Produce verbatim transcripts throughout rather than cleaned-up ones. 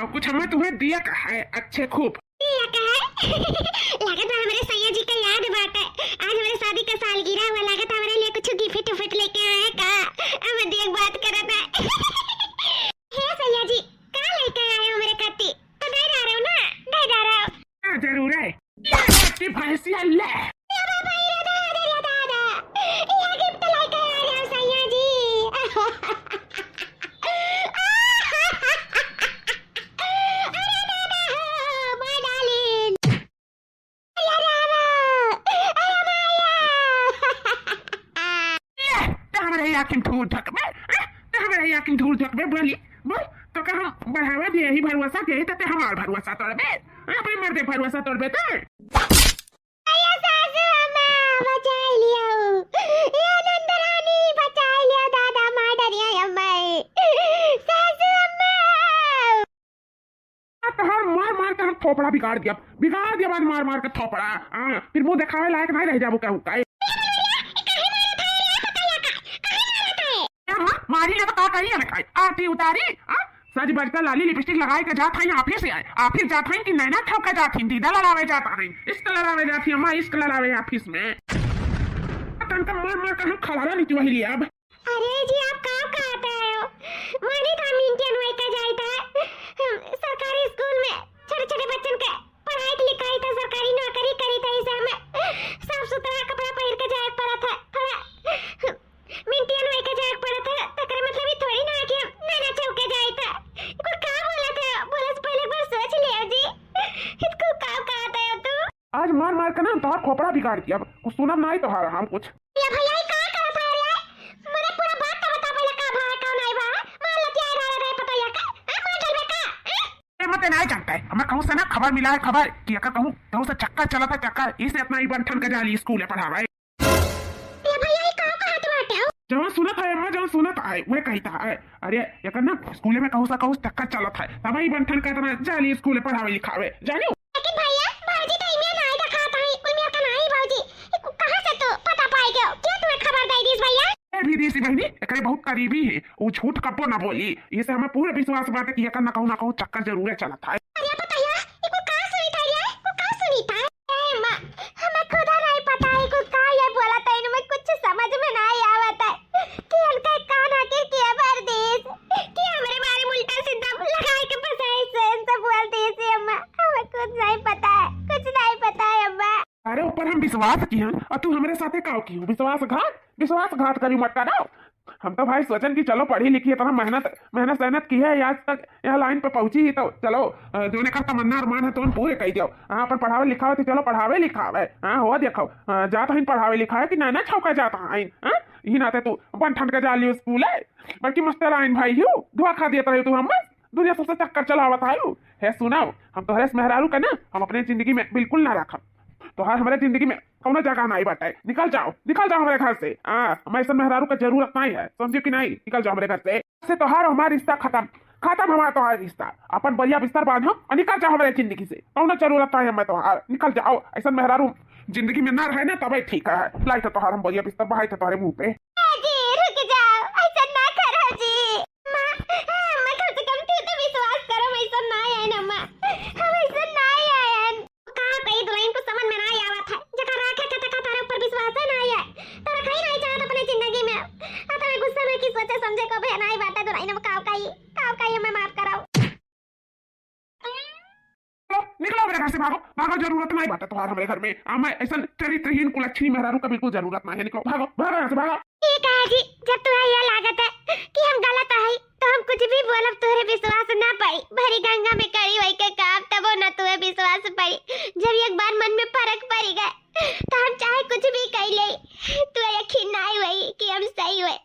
और कुछ हमें तुम्हें दिया का है अच्छे खूब। दिया का है? लागत बा हमरे सैया जी का याद बाटे। आज हमरे शादी का सालगिरह हुआ, लागत हमरे लिए कुछ gift उफिट लेके आए का? अब देख बात करत है। हे सैया जी, का लेके आए हो हमरे खातिर? तो दे जा रहे हो ना, दे जा रहे हो। हाँ, जरूर है। ये आपकी भैंसिया ले। अरे बाबा, अरे दादा, अरे दादा, ये gift लेके आ गया सैया जी। अरे दादा, my darling। अरे रामा, अरे मैया। ले, ते हमरे आँखी में धूल झकबे, हाँ? ते हमरे आँखी में धूल झकबे, बोली, बोल, तो का हम बढ़ावा दे, यही भरोसा दे, तो ते हमार भरोसा तोड़बे, हाँ, अपने मर्दे भरोसा तोड़बे ते। अरे सासू अम्मा, बचाई लियो। ये नंदरानी, बचाई लियो दादा, मार डरिया अम्मा। सासू अम्मा। आ, तोहार मार मार के हम थोपड़ा बिगाड़ दिया, बिगाड़ दिया आज मार मार के थोपड़ा। हाँ, फिर मुँह देखावे लायक नहीं रह जाबू कहूँ का। हाँ, मारी ले तो का कही हमें खाई? आरती उतारी, हाँ? सज बज के लाली लिपस्टिक लगाए के जात हई, ऑफिस से आए, ऑफिस जात हई कि नैना ठोके जात हई, दीदा लड़ावे जात हई, इश्क लड़ावे जात हई, अम्मा इश्क लड़ावे ऑफिस में। तनका मार मार के हम खलारा निचवाई लिया अब। अरे जी, आप का कहत हो? मानी था मिंटियन वही का जाई था। हम सरकारी स्कूल में छोटे छोटे बच्चन के पढ़ाई के लिखाई था, सरकारी नौकरी करी था, इसे हमें साफ सुथरा कपड़ा पहिर के जाए पड़ा था। थोड़ा मिंटियन वही का जाए पड़ा था, तकरे मतलब ये थोड़ी ना कि हम नैना चौके जाए था। कुल का बोला था? बोले से पहले एक बार सोच लियो जी। इसको का कहत हो तू? आज मार मार के ना तोहार खोपड़ा बिगाड़ दिया, कुछ सुनब नाई तोहार हम कुछ। या भैया, ई का करत है रे? मने पूरा बात तो बता पहले, का भा, का नाई भा? मार लतिया रहा रे पतोहिया का, आ, मार डालबे का, आ? ए, मते नाई जानता है, हमें कहूँ से ना खबर मिला है, खबर कि अगर कहूँ, कहूँ से चक्कर चलत है, चक्कर, इसे इतना ही बंठन के जाली स्कूल है पढ़ावे। ए भैया, ई का कहत बाटे हो? जवन सुनत है अम्मा, जवन सुनत है, वह कहता है। अरे, एकर ना स्कूले में कहूँ सा कहूँ चक्कर चलत है, तब ही बंठन का इतना जाली स्कूले पढ़ावे लिखावे, जानियो? लेकिन भैया, भौजी तो इमे नाई देखात है, कुल मेर का नाई भौजी। ई कु-, कहाँ से तू पता पाई गयो? के तुम्हें खबर दे दीस भैया? ए भी दीस बहनी, एकरे बहुत करीबी है, वो झूठ कब्बो ना बोली। ये से हमें पूरा विश्वास बाटे कि एकर ना कहूँ ना कहूँ चक्कर जरूर चलत है। अरे पतोहिया, ई कुल का सुनी था रे? कुल का सुनी था? ए माँ, हमें खुदा नहीं पता है, कुल का ये बोला था, इनमें कुछ समझ में नहीं आवत है कि इनका कान आखिर किया भर देस, कि हमरे बारे में उल्टा सीधा लगाए के फंसाए से, इनसे बोल देस, अम्मा, हमें कुछ नहीं पता है, कुछ नहीं पता है, अम्मा। अरे ऊपर हम विश्वास की हैं, और तू हमरे साथे काव की हो? विश्वासघात, विश्वासघात करी मत करो। हम तो भाई सोचन कि चलो पढ़ी लिखी, इतना मेहनत, मेहनत सहनत की है, आज तक यहाँ लाइन पे पहुँची ही, तो चलो, अ, जोन एकर तमन्ना अरमान है, तो पूरे कही दियो। हाँ, अपन पढ़ावे लिखावे, तो चलो पढ़ावे लिखावे। हाँ, हो देखो, अ, जात हईन पढ़ावे लिखावे कि नैना छौका जात हईन, हाँ? यही नाते तू बन ठन के जा लियो स्कूल है, बल्कि मस्टर आइन भाई हो, धोखा देत रहे तू हम, दुनिया सबसे चक्कर चलावत आयु। हे सुनाओ, हम तोहरे से मेहरारू का ना, हम अपने जिंदगी में बिल्कुल ना रखब। तोहार हमारे जिंदगी में कौनो जगह नहीं बाटे। निकल जाओ, निकल जाओ हमारे घर से। हाँ, हमें ऐसा मेहरारू का जरूरत नहीं है, समझो कि नहीं? निकल जाओ हमारे घर से। से तोहार हमारा रिश्ता खत्म, खत्म हमारा तोहार रिश्ता। अपन बढ़िया बिस्तर बांधो और निकल जाओ हमारे जिंदगी से। कौनो जरूरत नहीं है हमें तोहार, निकल जाओ। ऐसा मेहरारू जिंदगी में ना रहे ना, तबे ठीक है। लाई तो तोहार हम बढ़िया बिस्तर बहाई तो तोहरे मुंह पे। ए जी, रुक जाओ, ऐसा ना करो जी। माँ, माँ, कम से कम तू तो विश्वास करो, हम ऐसा ना आयन, अम्मा, हम ऐसा ना आयन। का कही दुल्हन को समझ में ना आवत है, जका राखे के तका तारे ऊपर विश्वास है ना आए, तो रखा ही नहीं चाहत अपने जिंदगी में। आ तारे गुस्सा में की सोचे समझे को बे नहीं बाटे दुल्हन, अब काव कही, काव कही, हमें माफ कराओ। निकलो, निकलो मेरे घर से, भागो, भागो, जरूरत नहीं बाटे तोहार हमरे घर में। आ, मैं ऐसा चरित्रहीन कुलच्छनी मेहरारू का बिल्कुल जरूरत नहीं है, निकलो, भागो, भागो यहाँ से, भागो। ठीक है जी, जब तुम्हें यह लागत है कि हम गलत है, तो हम कुछ भी बोलब, तोहरे विश्वास ना पड़ी। भरी गंगा में करी वही के काम, तबो ना तुम्हें विश्वास पड़ी। जब एक बार मन में फर्क पड़ी गए, तो हम चाहे कुछ भी कह ले, तुम्हें यकीन ना आई वही कि हम सही हुए।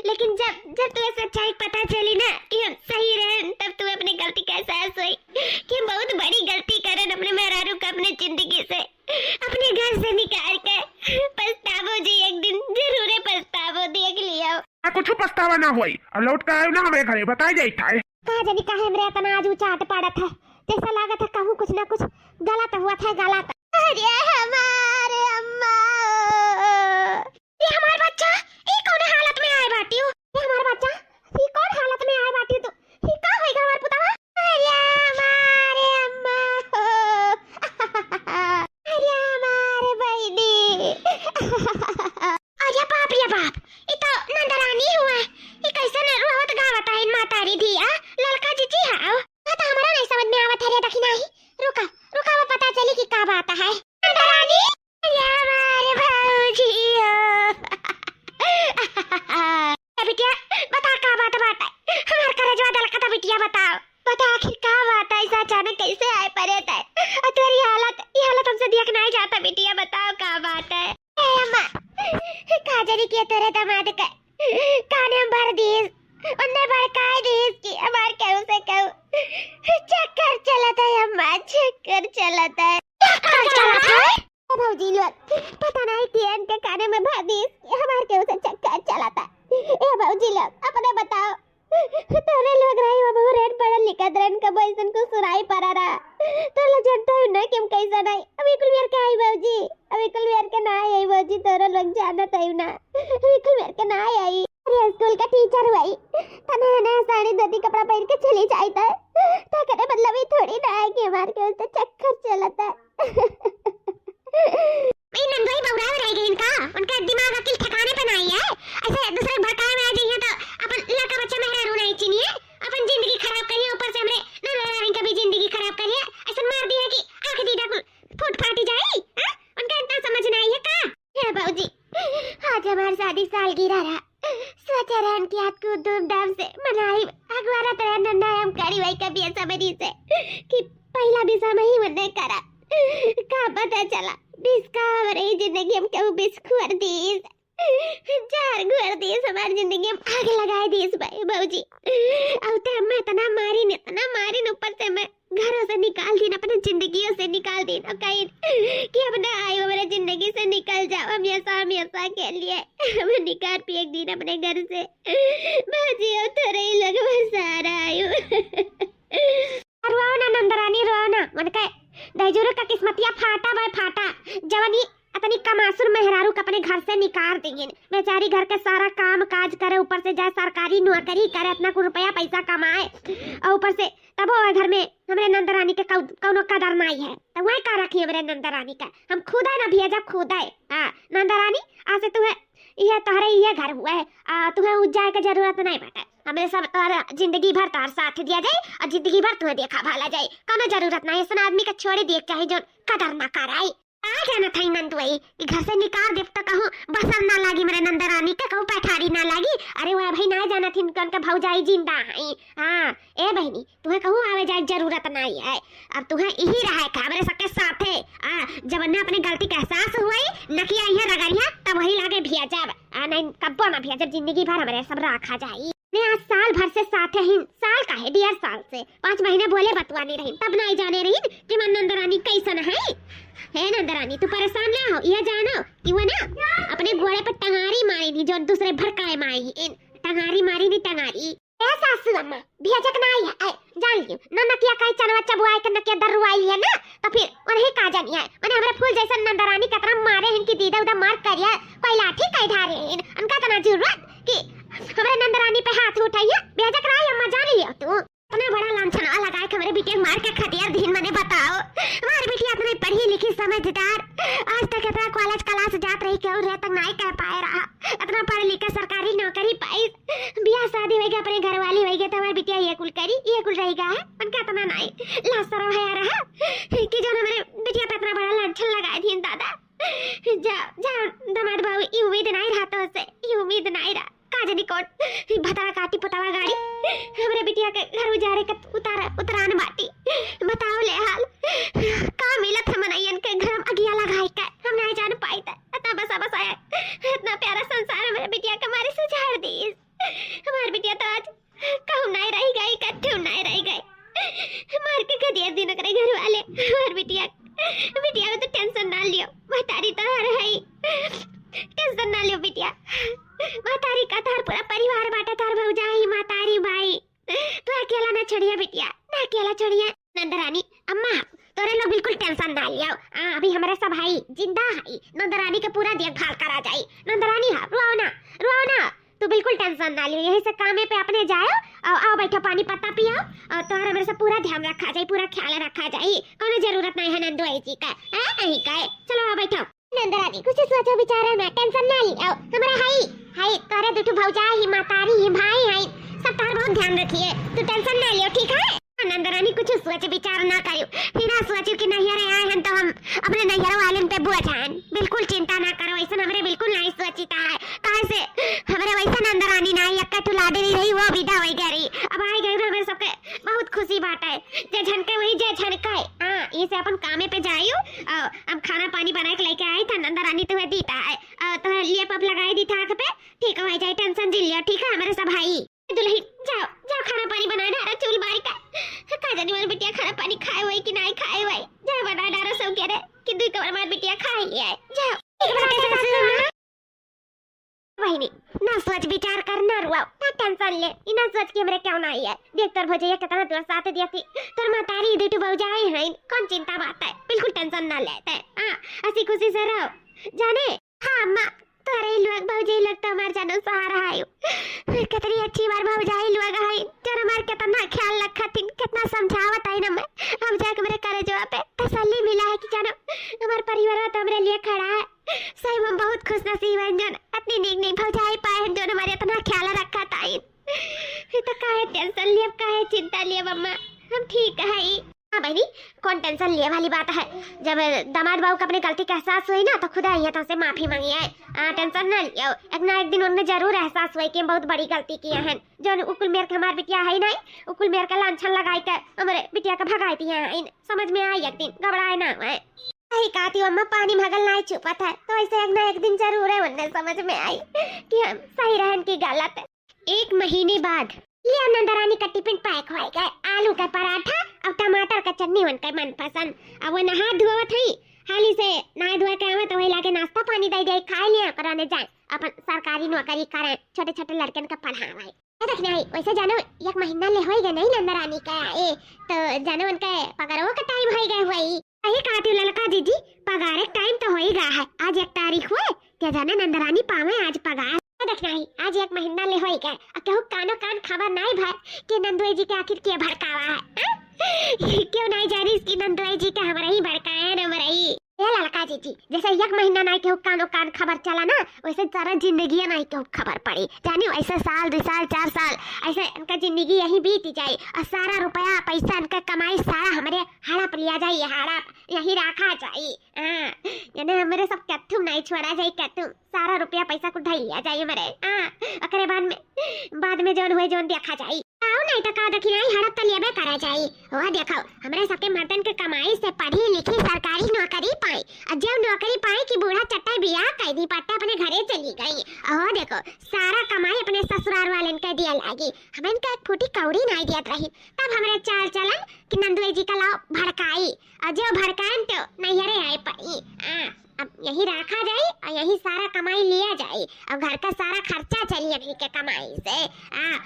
लेकिन जब, जब तुम्हें सच्चाई पता चली ना कि हम सही रहे, तब तुम्हें अपनी गलती का एहसास हुई कि हम बहुत बड़ी गलती करन अपने मेहरारू का अपने जिंदगी से, अपने घर से निकाल के। पछतावो जी, एक दिन जरूर पछतावो, देख लियो। आ, कुछ पछतावा ना होई। और लौट के आयो ना हमरे घरे, बताई जाई था। का जानी काहे हमरे इतना आज उचाट पड़त है, जैसा लागत है कहूँ कुछ ना कुछ गलत हुआ था, गलत। अरे हमारे अम्मा, ये हमार बच्चा, ये कौन हालत में आए बाटी हो? ये हमार बच्चा, ये कौन हालत में आए बाटी तू? ये का होई गा हमार पुतवा? अरे ये देखी नाही, रुका, रुका, वो पता चली कि का बात है। नंदरानी, ये हमारे भौजी हो। ए बिटिया, बता का बात बात है? हमार करेजवा दलकता बिटिया, बताओ, बता आखिर का बात है? ऐसा अचानक कैसे आए परे तै? और तोरी हालत, ये हालत हमसे देख नाही जाता बिटिया, बताओ का बात है? ए अम्मा, का जानी के तोरे दामाद के काने में भर दीस, उन्ने भड़काए दीस कि हमार केहू से केहू चक्कर चलत है अम्मा, चक्कर चलत है। चक्कर चलत है? ए भौजी लोग, पता नाही के इनके काने में भर दीस कि हमार केहू से चक्कर चलत है। ए भौजी लोग, अपने बताओ, तोरे लोग रही, वो बहुत रेट पड़ल लिखत रहन, कबो ऐसन कुछ सुनाई पड़ा रहा। तोरे लोग जानते हो ना कि हम कैसा नहीं। अभी कुल मेर के आई भौजी, अभी कुल मेर के ना आई भौजी, तोरे लोग जानत है ना, अभी कुल मेर के ना आई। अरे स्कूल का टीचर हुई, तने नया साड़ी धोती कपड़ा पहन के चली जाई त, त करे मतलब ये थोड़ी ना है कि हमार केहू से चक्कर चलत है। ई नंदोई बौराए रह गई इनका, उनका दिमाग अकिल ठिकाने पे नाही है। ऐसे दूसरे भड़काए में आ जाइए तो अपन लड़का बच्चा मेहरारू नाही चिनिए, अपन जिंदगी खराब करिए, ऊपर से हमरे नंदरानी का भी जिंदगी खराब करिए। ऐसे मार दिए कि आंख दीदा कुल फूट फाटी जाई। हाँ? उनका इतना समझ नाही है का? हे भौजी, आज हमार शादी सालगिरह रहा, सोचे रहन कि आज खूब धूमधाम से मनाई। अगवारा तरह नन्ना हम करी वही कभी ऐसा बनी से कि पहला बिसा में ही मन्ने करा। का पता चला, बिस का हमरे जिंदगी हम केहू बिस खुअर दीस, जहर घुअर दीस, हमार जिंदगी में आग लगाए दीस भाई भौजी। और ते हमें इतना मारिन, इतना मारिन, ऊपर से मैं घरों से निकाल दीन, अपने जिंदगियों से निकाल दीन। और कहिन कि अब ना आई, हमरे जिंदगी से निकल जाओ, हमेशा, हमेशा के लिए हमें निकाल फेंक दीन अपने घर से। भौजी, अब तो रही लोग बस सहारा आयो। रोओ ना नंदरानी, रोओ ना। उनके दहिजरू का किस्मतिया फाटा बे फाटा, जवन ई अतनी कमासुर मेहरारू के अपने घर से निकाल दिहिन। बेचारी घर के सारा काम काज करे, ऊपर से जाए सरकारी नौकरी करे, इतना कुल रुपया पैसा कमाए, और ऊपर से तबो ओए घर में हमरे नंदरानी के कौ-, कौनो कदर नाही है। तो वह का रखी हमरे नंदरानी का? हम खुदे ना भेजब, खुदे। हाँ, नंदरानी, आज से तुहे, ये तोहरे ये घर हुआ है, आ, तुहे उज्जाए के जरूरत नाही बाटे। हमरे सब तोहरा जिंदगी भर तोहर साथ दिया जाए और जिंदगी भर तुहे देखा भाला जाए। कौनो जरूरत नाही, ऐसन आदमी का छोड़े दिए के चाही जौन कदर ना कराई। का जानत हई नंदुआई, ई घर से निकाल देब त कहूँ बसर ना लागी, मेरे नंदरानी के कहूँ पैठारी ना लागी। अरे वह भाई ना जानत हिन कि उनका भौजाई जिंदा हई। हाँ, ए बहिनी, तुहे कहूँ आवे जाए जरूरत नाही है। अब तुहे इही रहे के हमरे सबके साथे। आ, जब उन्हें अपने गलती का एहसास हुई, नकिया इहे रगड़िया, तब वही लागे भेजब। आ, नाही, कब्बो ना भेजब, जिंदगी भर हमरे सब राखा जाई। ने आज साल भर से साथे ही, साल का है, डेढ़ साल से, पाँच महीने बोले बतुआ नहीं रही, तब नाही जाने रही कि मन नंदरानी कैसन है। हे नंदरानी, तू परेशान ना हो, ये जानो कि वो ना अपने गोड़े पे टंगारी मारी थी, जो दूसरे भड़काए मारी ही, इन टंगारी मारी थी, टंगारी। ए सासू अम्मा, भेजक नाही है, ए, जान लियो, न नकिया काई चनवा चबुआई के नकिया दरुआई है ना, तो फिर उन्हें का जानी है, उन्हें हमरे फूल जैसन नंदरानी कतरा मारे हैं कि दीदा उदा मार करिया, कोई लाठी काई ढारे हैं, उनका इतना जरूरत कि हमरे नंदरानी पे हाथ उठाइए, भेजक नाही अम्मा, जान लियो तू। इतना बड़ा लांछन आ लगा के हमरे बिटिया मार के खतियार दीन, मने बताओ, हमार बिटिया इतनी पढ़ी लिखी समझदार, आज तक इतना कॉलेज क्लास जात रही, केहू रे तक नाही कह पाए रहा, इतना पढ़ लिख के सरकारी नौकरी पाई, बियाह शादी होइगा, अपने घर वाली होइगा, तो हमार बिटिया ये कुल करी, ये कुल रहेगा है, उनका इतना नाही लाज शरम है रहा कि जो हमरे बिटिया पे इतना बड़ा लांछन लगाए दीन दादा। जा, जा, दामाद बाबू, ई उम्मीद नाही रहा तो से, ई उम्मीद नाही रहा। का जानी कौन, ई भतरा काटी पुतवा गाड़ी, हमरे बिटिया के घर उजाड़े के उतारा, उतरान बाटी। बताओ ले हाल, का मिलत है मनइयन के घर में अगिया लगाए के, हम नाही जान पाई त। इतना बसा बसाया, इतना प्यारा संसार हमरे बिटिया के मारे से उजाड़ दीस। हमार बिटिया तो आज कहूँ नाही रही गई, कट्ठू नाही रही गई। मार के खदिया दिन करे घर वाले। हमार बिटिया, बिटिया में तो टेंशन ना लियो, महतारी तो हर है, टेंशन ना लियो बिटिया। महतारी का तार पूरा परिवार बाटा, तार भौजाई, महतारी, भाई, तू अकेला ना छोड़िया बिटिया, ना अकेला छोड़िया। नंदरानी अम्मा, तोरे लोग बिल्कुल टेंशन ना लियो। आ, अभी हमारे सब भाई जिंदा है, नंदरानी के पूरा देखभाल करा जाई। नंदरानी, हाँ, रोओ ना, रोओ ना। तू बिल्कुल टेंशन ना लियो, यही से कामे पे अपने जाओ और आओ बैठो, पानी पत्ता पियो और तोहरा मेरे से पूरा ध्यान रखा जाई, पूरा ख्याल रखा जाई। कौनो जरूरत नाही है नंदुआई जी का, ए, नहीं का, चलो आओ बैठो। नंदरानी, कुछ सोचो विचारो ना, टेंशन ना लियो, हमरा हई, हई, तोहरे दुठू भौजाई ही, महतारी ही, भाई हई, सब तोहर बहुत ध्यान रखिए, तू टेंशन ना लियो, ठीक है? नंदरानी यानी कुछ सोच विचार ना करियो, बिना सोचियो कि नैहरे आए हन तो हम अपने नैहर वालेन पे बोझ हन। बिल्कुल चिंता ना करो, ऐसन हमरे बिल्कुल नाहीं सोचित है। काहे से हमरे वैसे नंदरानी नाहीं, एक्का ठु लाडली रही, वो विदा होइ गई रही। अब आइ गई ना, हमरे सबके बहुत खुशी बाटे। जे झनके वही, जे झनके। हाँ, ये से अपन कामे पे जाइयो, अ, हम खाना पानी बनाइ के लइके आइत है, नंदरानी तुहे दीत है, अ, तुहे लेप अप लगाइ दीत है आँख पे, ठीक होइ जाए, tension जिन लियो, ठीक है हमरे सब भाई। दुलहिन, जाओ, जाओ, खाना पानी बनाए डारो, चूल बारी का। का जानी हमार बिटिया खाना पानी खाए होई कि नाहीं खाए होई। जाओ, बनाए डारो, सब कह रहे कि दुई कवर हमार बिटिया खाए लिया है। जाओ। ठीक बाटे सासू माँ। बहिनी, ना सोच विचार कर, ना रुआओ, ना tension ले। ई ना सोच कि हमरे क्यों नाहीं है। देख तोर भौजैया कितना तोर साथ दिया थी। तोर महतारी दुई ठो भौजाई हैं, कौन चिंता बात है? बिल्कुल tension ना लेते। हाँ, हँसी खुशी से रहो। जाने? हाँ अम्मा, तोहरे ही लोग, भौजी लोग तो हमार जानो सहारा है। कितनी अच्छी हमार भौजाई लोग है, जो हमार कितना ख्याल रखत हिन, कितना समझावत है ना मैं। अब जाके मेरे करेजवा पे तसल्ली मिला है कि जानो हमार परिवार तो हमरे लिए खड़ा है। सही में बहुत खुश नसीब है जो इतनी नीक नीक भौजाई पाए हैं, जो हमारे इतना ख्याल रखत है। फिर तो काहे tension लियब, काहे चिंता लियब अम्मा, हम ठीक है। हाँ बहिनी, कौन tension लिए वाली बात है? जब दामाद बाबू का अपने गलती का एहसास होई ना, तो खुदा यहाँ तो से माफी मांगी है। आ, tension ना लियो, एक ना एक दिन उनमें जरूर एहसास होई कि हम बहुत बड़ी गलती किया है। जो उ कुल मेर के हमार बिटिया है नहीं, उ कुल मेर के लांछन लगाई के हमरे बिटिया के भगाई दिया है। समझ में आई एक दिन, घबराए ना हुए। सही कहती हो अम्मा, पानी भगल नाहीं चुपत है, तो ऐसे एक ना एक दिन जरूर है उनने समझ में आई कि हम सही रहन की गलत। एक महीने बाद लिया नंदरानी का टिफिन pack होइ गए, आलू का पराठा और टमाटर का चटनी उनके मनपसंद। अब वो नहा धोवत हई, हाली से नहा धोए के आवे तो वही लागे नाश्ता पानी दे दे, खाए लिया, ओकरा ने जाए अपन सरकारी नौकरी करे, छोटे छोटे लड़कन का पढ़ावे। ए, देख नहीं, वैसे जानो एक महीना ले होई गए नहीं नंदरानी का, ए, तो जानो उनके पगारो का time होई गए हुई। सही कहती हो ललका जीजी, पगार का time तो होई गया है। आज एक तारीख हुए, क्या जाने नंदरानी पावे आज पगार। ए, देख नहीं, आज एक महीना ले होई गए, आ केहू कानो कान खबर नहीं भर कि नंदोई जी के आखिर के भड़कावा है, हाँ? क्यों नहीं जानी इसकी नंदोई जी के हमरा ही भड़काए हैं, हमरा ही। ए ललका जीजी, जैसे एक महीना नाहीं केहू कानो कान खबर चला ना, वैसे सारा जिंदगी नाहीं केहू खबर पड़ी। जानी, ऐसे साल, दो साल, चार साल, ऐसे इनका जिंदगी यही बीत जाए और सारा रुपया पैसा इनका कमाई सारा हमरे हड़प लिया जाए, ये हड़प यही रखा जाए। हाँ, यानी हमरे सब कत्थुम नाहीं छोड़ा जाए, कत्थुम सारा रुपया पैसा कुल धई लिया जाए हमरे। हाँ, ओकरे बाद में, बाद में जौन होए जौन देखा जाए। आओ नहीं तो का देखी नहीं, हड़प तो लेबे करा जाई। वह देखो, हमरे सबके मर्दन के कमाई से पढ़ी लिखी सरकारी नौकरी पाई। और जब नौकरी पाई कि बूढ़ा चट्टा बियाह कर दी, पट्टा अपने घरे चली गई। और देखो, सारा कमाई अपने ससुराल वालन के दिया लागी। हम इनका एक फूटी कौड़ी नहीं दियत रही। तब हमरे चाल चलन कि नंदुए जी का लाओ भड़काई। और जो भड़काएन तो नैहरे आए पड़ी। आ, अब यही रखा जाई और यही सारा कमाई लिया जाई। अब घर का सारा खर्चा चली अभी के कमाई से। आ,